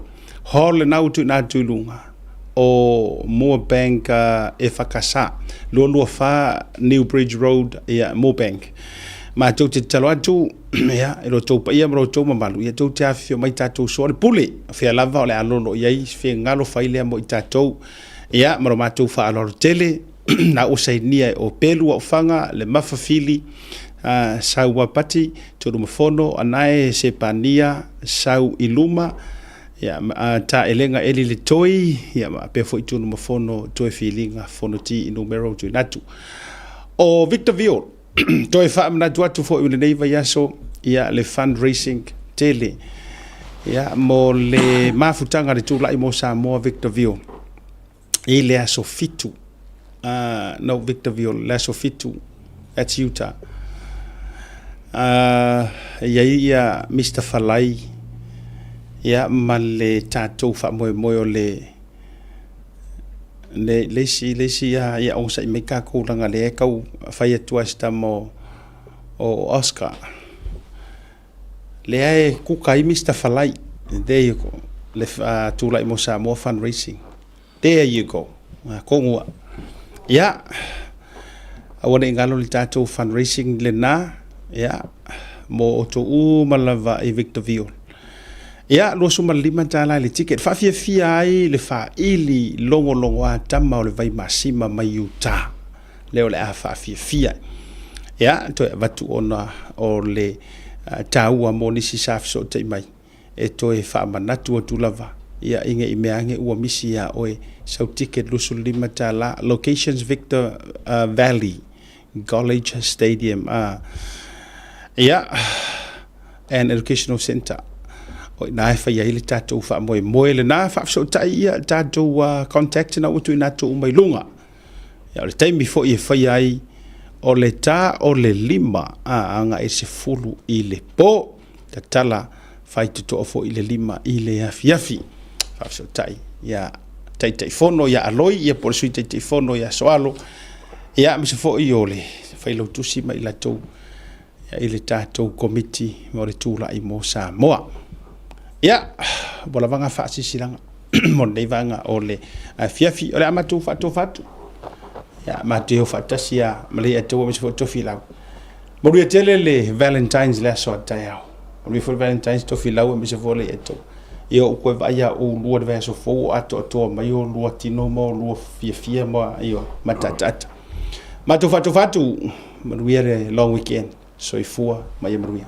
[SPEAKER 1] Hall lena ua tuuina atu i luga o Moorebank EFKS, 224 New Bridge Road, ia, Moorebank. Matou te tatalo atu, ia, i lo outou paia ma lo outou mamalu, ia tou te afifio mai tatou soa le pule, o fea lava o le a lolo i ai se finagalo fai lea mo i tatou, ia, ma lo matou faaaloalo tele. Na ua sainia e Opelu Aufaga, Lemafa Fili, Sauapati, Tolumafono, Anae Sepania, Sau i luma, ia, Taelega Eli Le Toi, ia, ma pea foi Tunumafono Toe Filiga Fonoti i numera o tuuina atu. O Victor Viol, toe faamanatu atu foi i lenei vaiaso, ia, le fundraising tele, ia, mo le mafutaga le tulai mo Samoa Victor Viol i le aso 7. No, Victor Viol, le aso 7, that's Utah. E i ai ia Mr. Falai, ia, ma le tatou faamoemoe o le le le isi le isi ia ia onosai mai tatou leaga lea e tau fai atu ai se tama o o Oscar lea e kuka ai Mr Falai there you go le uh, tulai mo Samoa fundraising there you go atonu a ia aua ne i galo le tatou fundraising lena ia mo outou uma lava i Victorville. Ia, $25 i le ticket. Faafiafia ai le faaili logologoa tama o le Vaimasima mai Utah. Lea o le a faafiafia. Ia, toe avatu ona o le taua mo nisi sa fesootai mai e toe faamanatu atu lava, ia, i ne i mea ane ua misi iā oe sau ticket $25. Locations Victor Valley College Stadium, ia, and Educational Centre. O ina e fai ai le tatou faamoemoe lena, faafesootai ia tatou contact na ua tuuina atu uma i luga. Ia, o le taimi foi e fai ai o le ta o le 5 a agai i le 10 i le po, tatala faitotoa foi i le 5 i le afiafi. Faafesootai ia Taitaifono ia Aloi, ia po o le Sui Taitaifono ia Soalo, ia aemaise foi o le Failautusi ma i latou i le tatou Komiti mo le Tulai mo Samoa. Ia, ua lava na faasilasilaga mo lenei vaega o le afiafi. O le a matou faatofa atu. Ia, matou o faatasi ia ma le Atua aemaise foi o Tofilau. Manuia tele le Valentine's le aso a taeao. Manuia foi le Valentine's Tofilau aemaise foi o le Atua. Ia ou toe vaai ia oulua i le vaiaso fou o atoatoa mai oulua tino ma oulua fiafia ma ia mataataata. Matou faatofa atu, manuia le long weekend. Soifua ma ia manuia.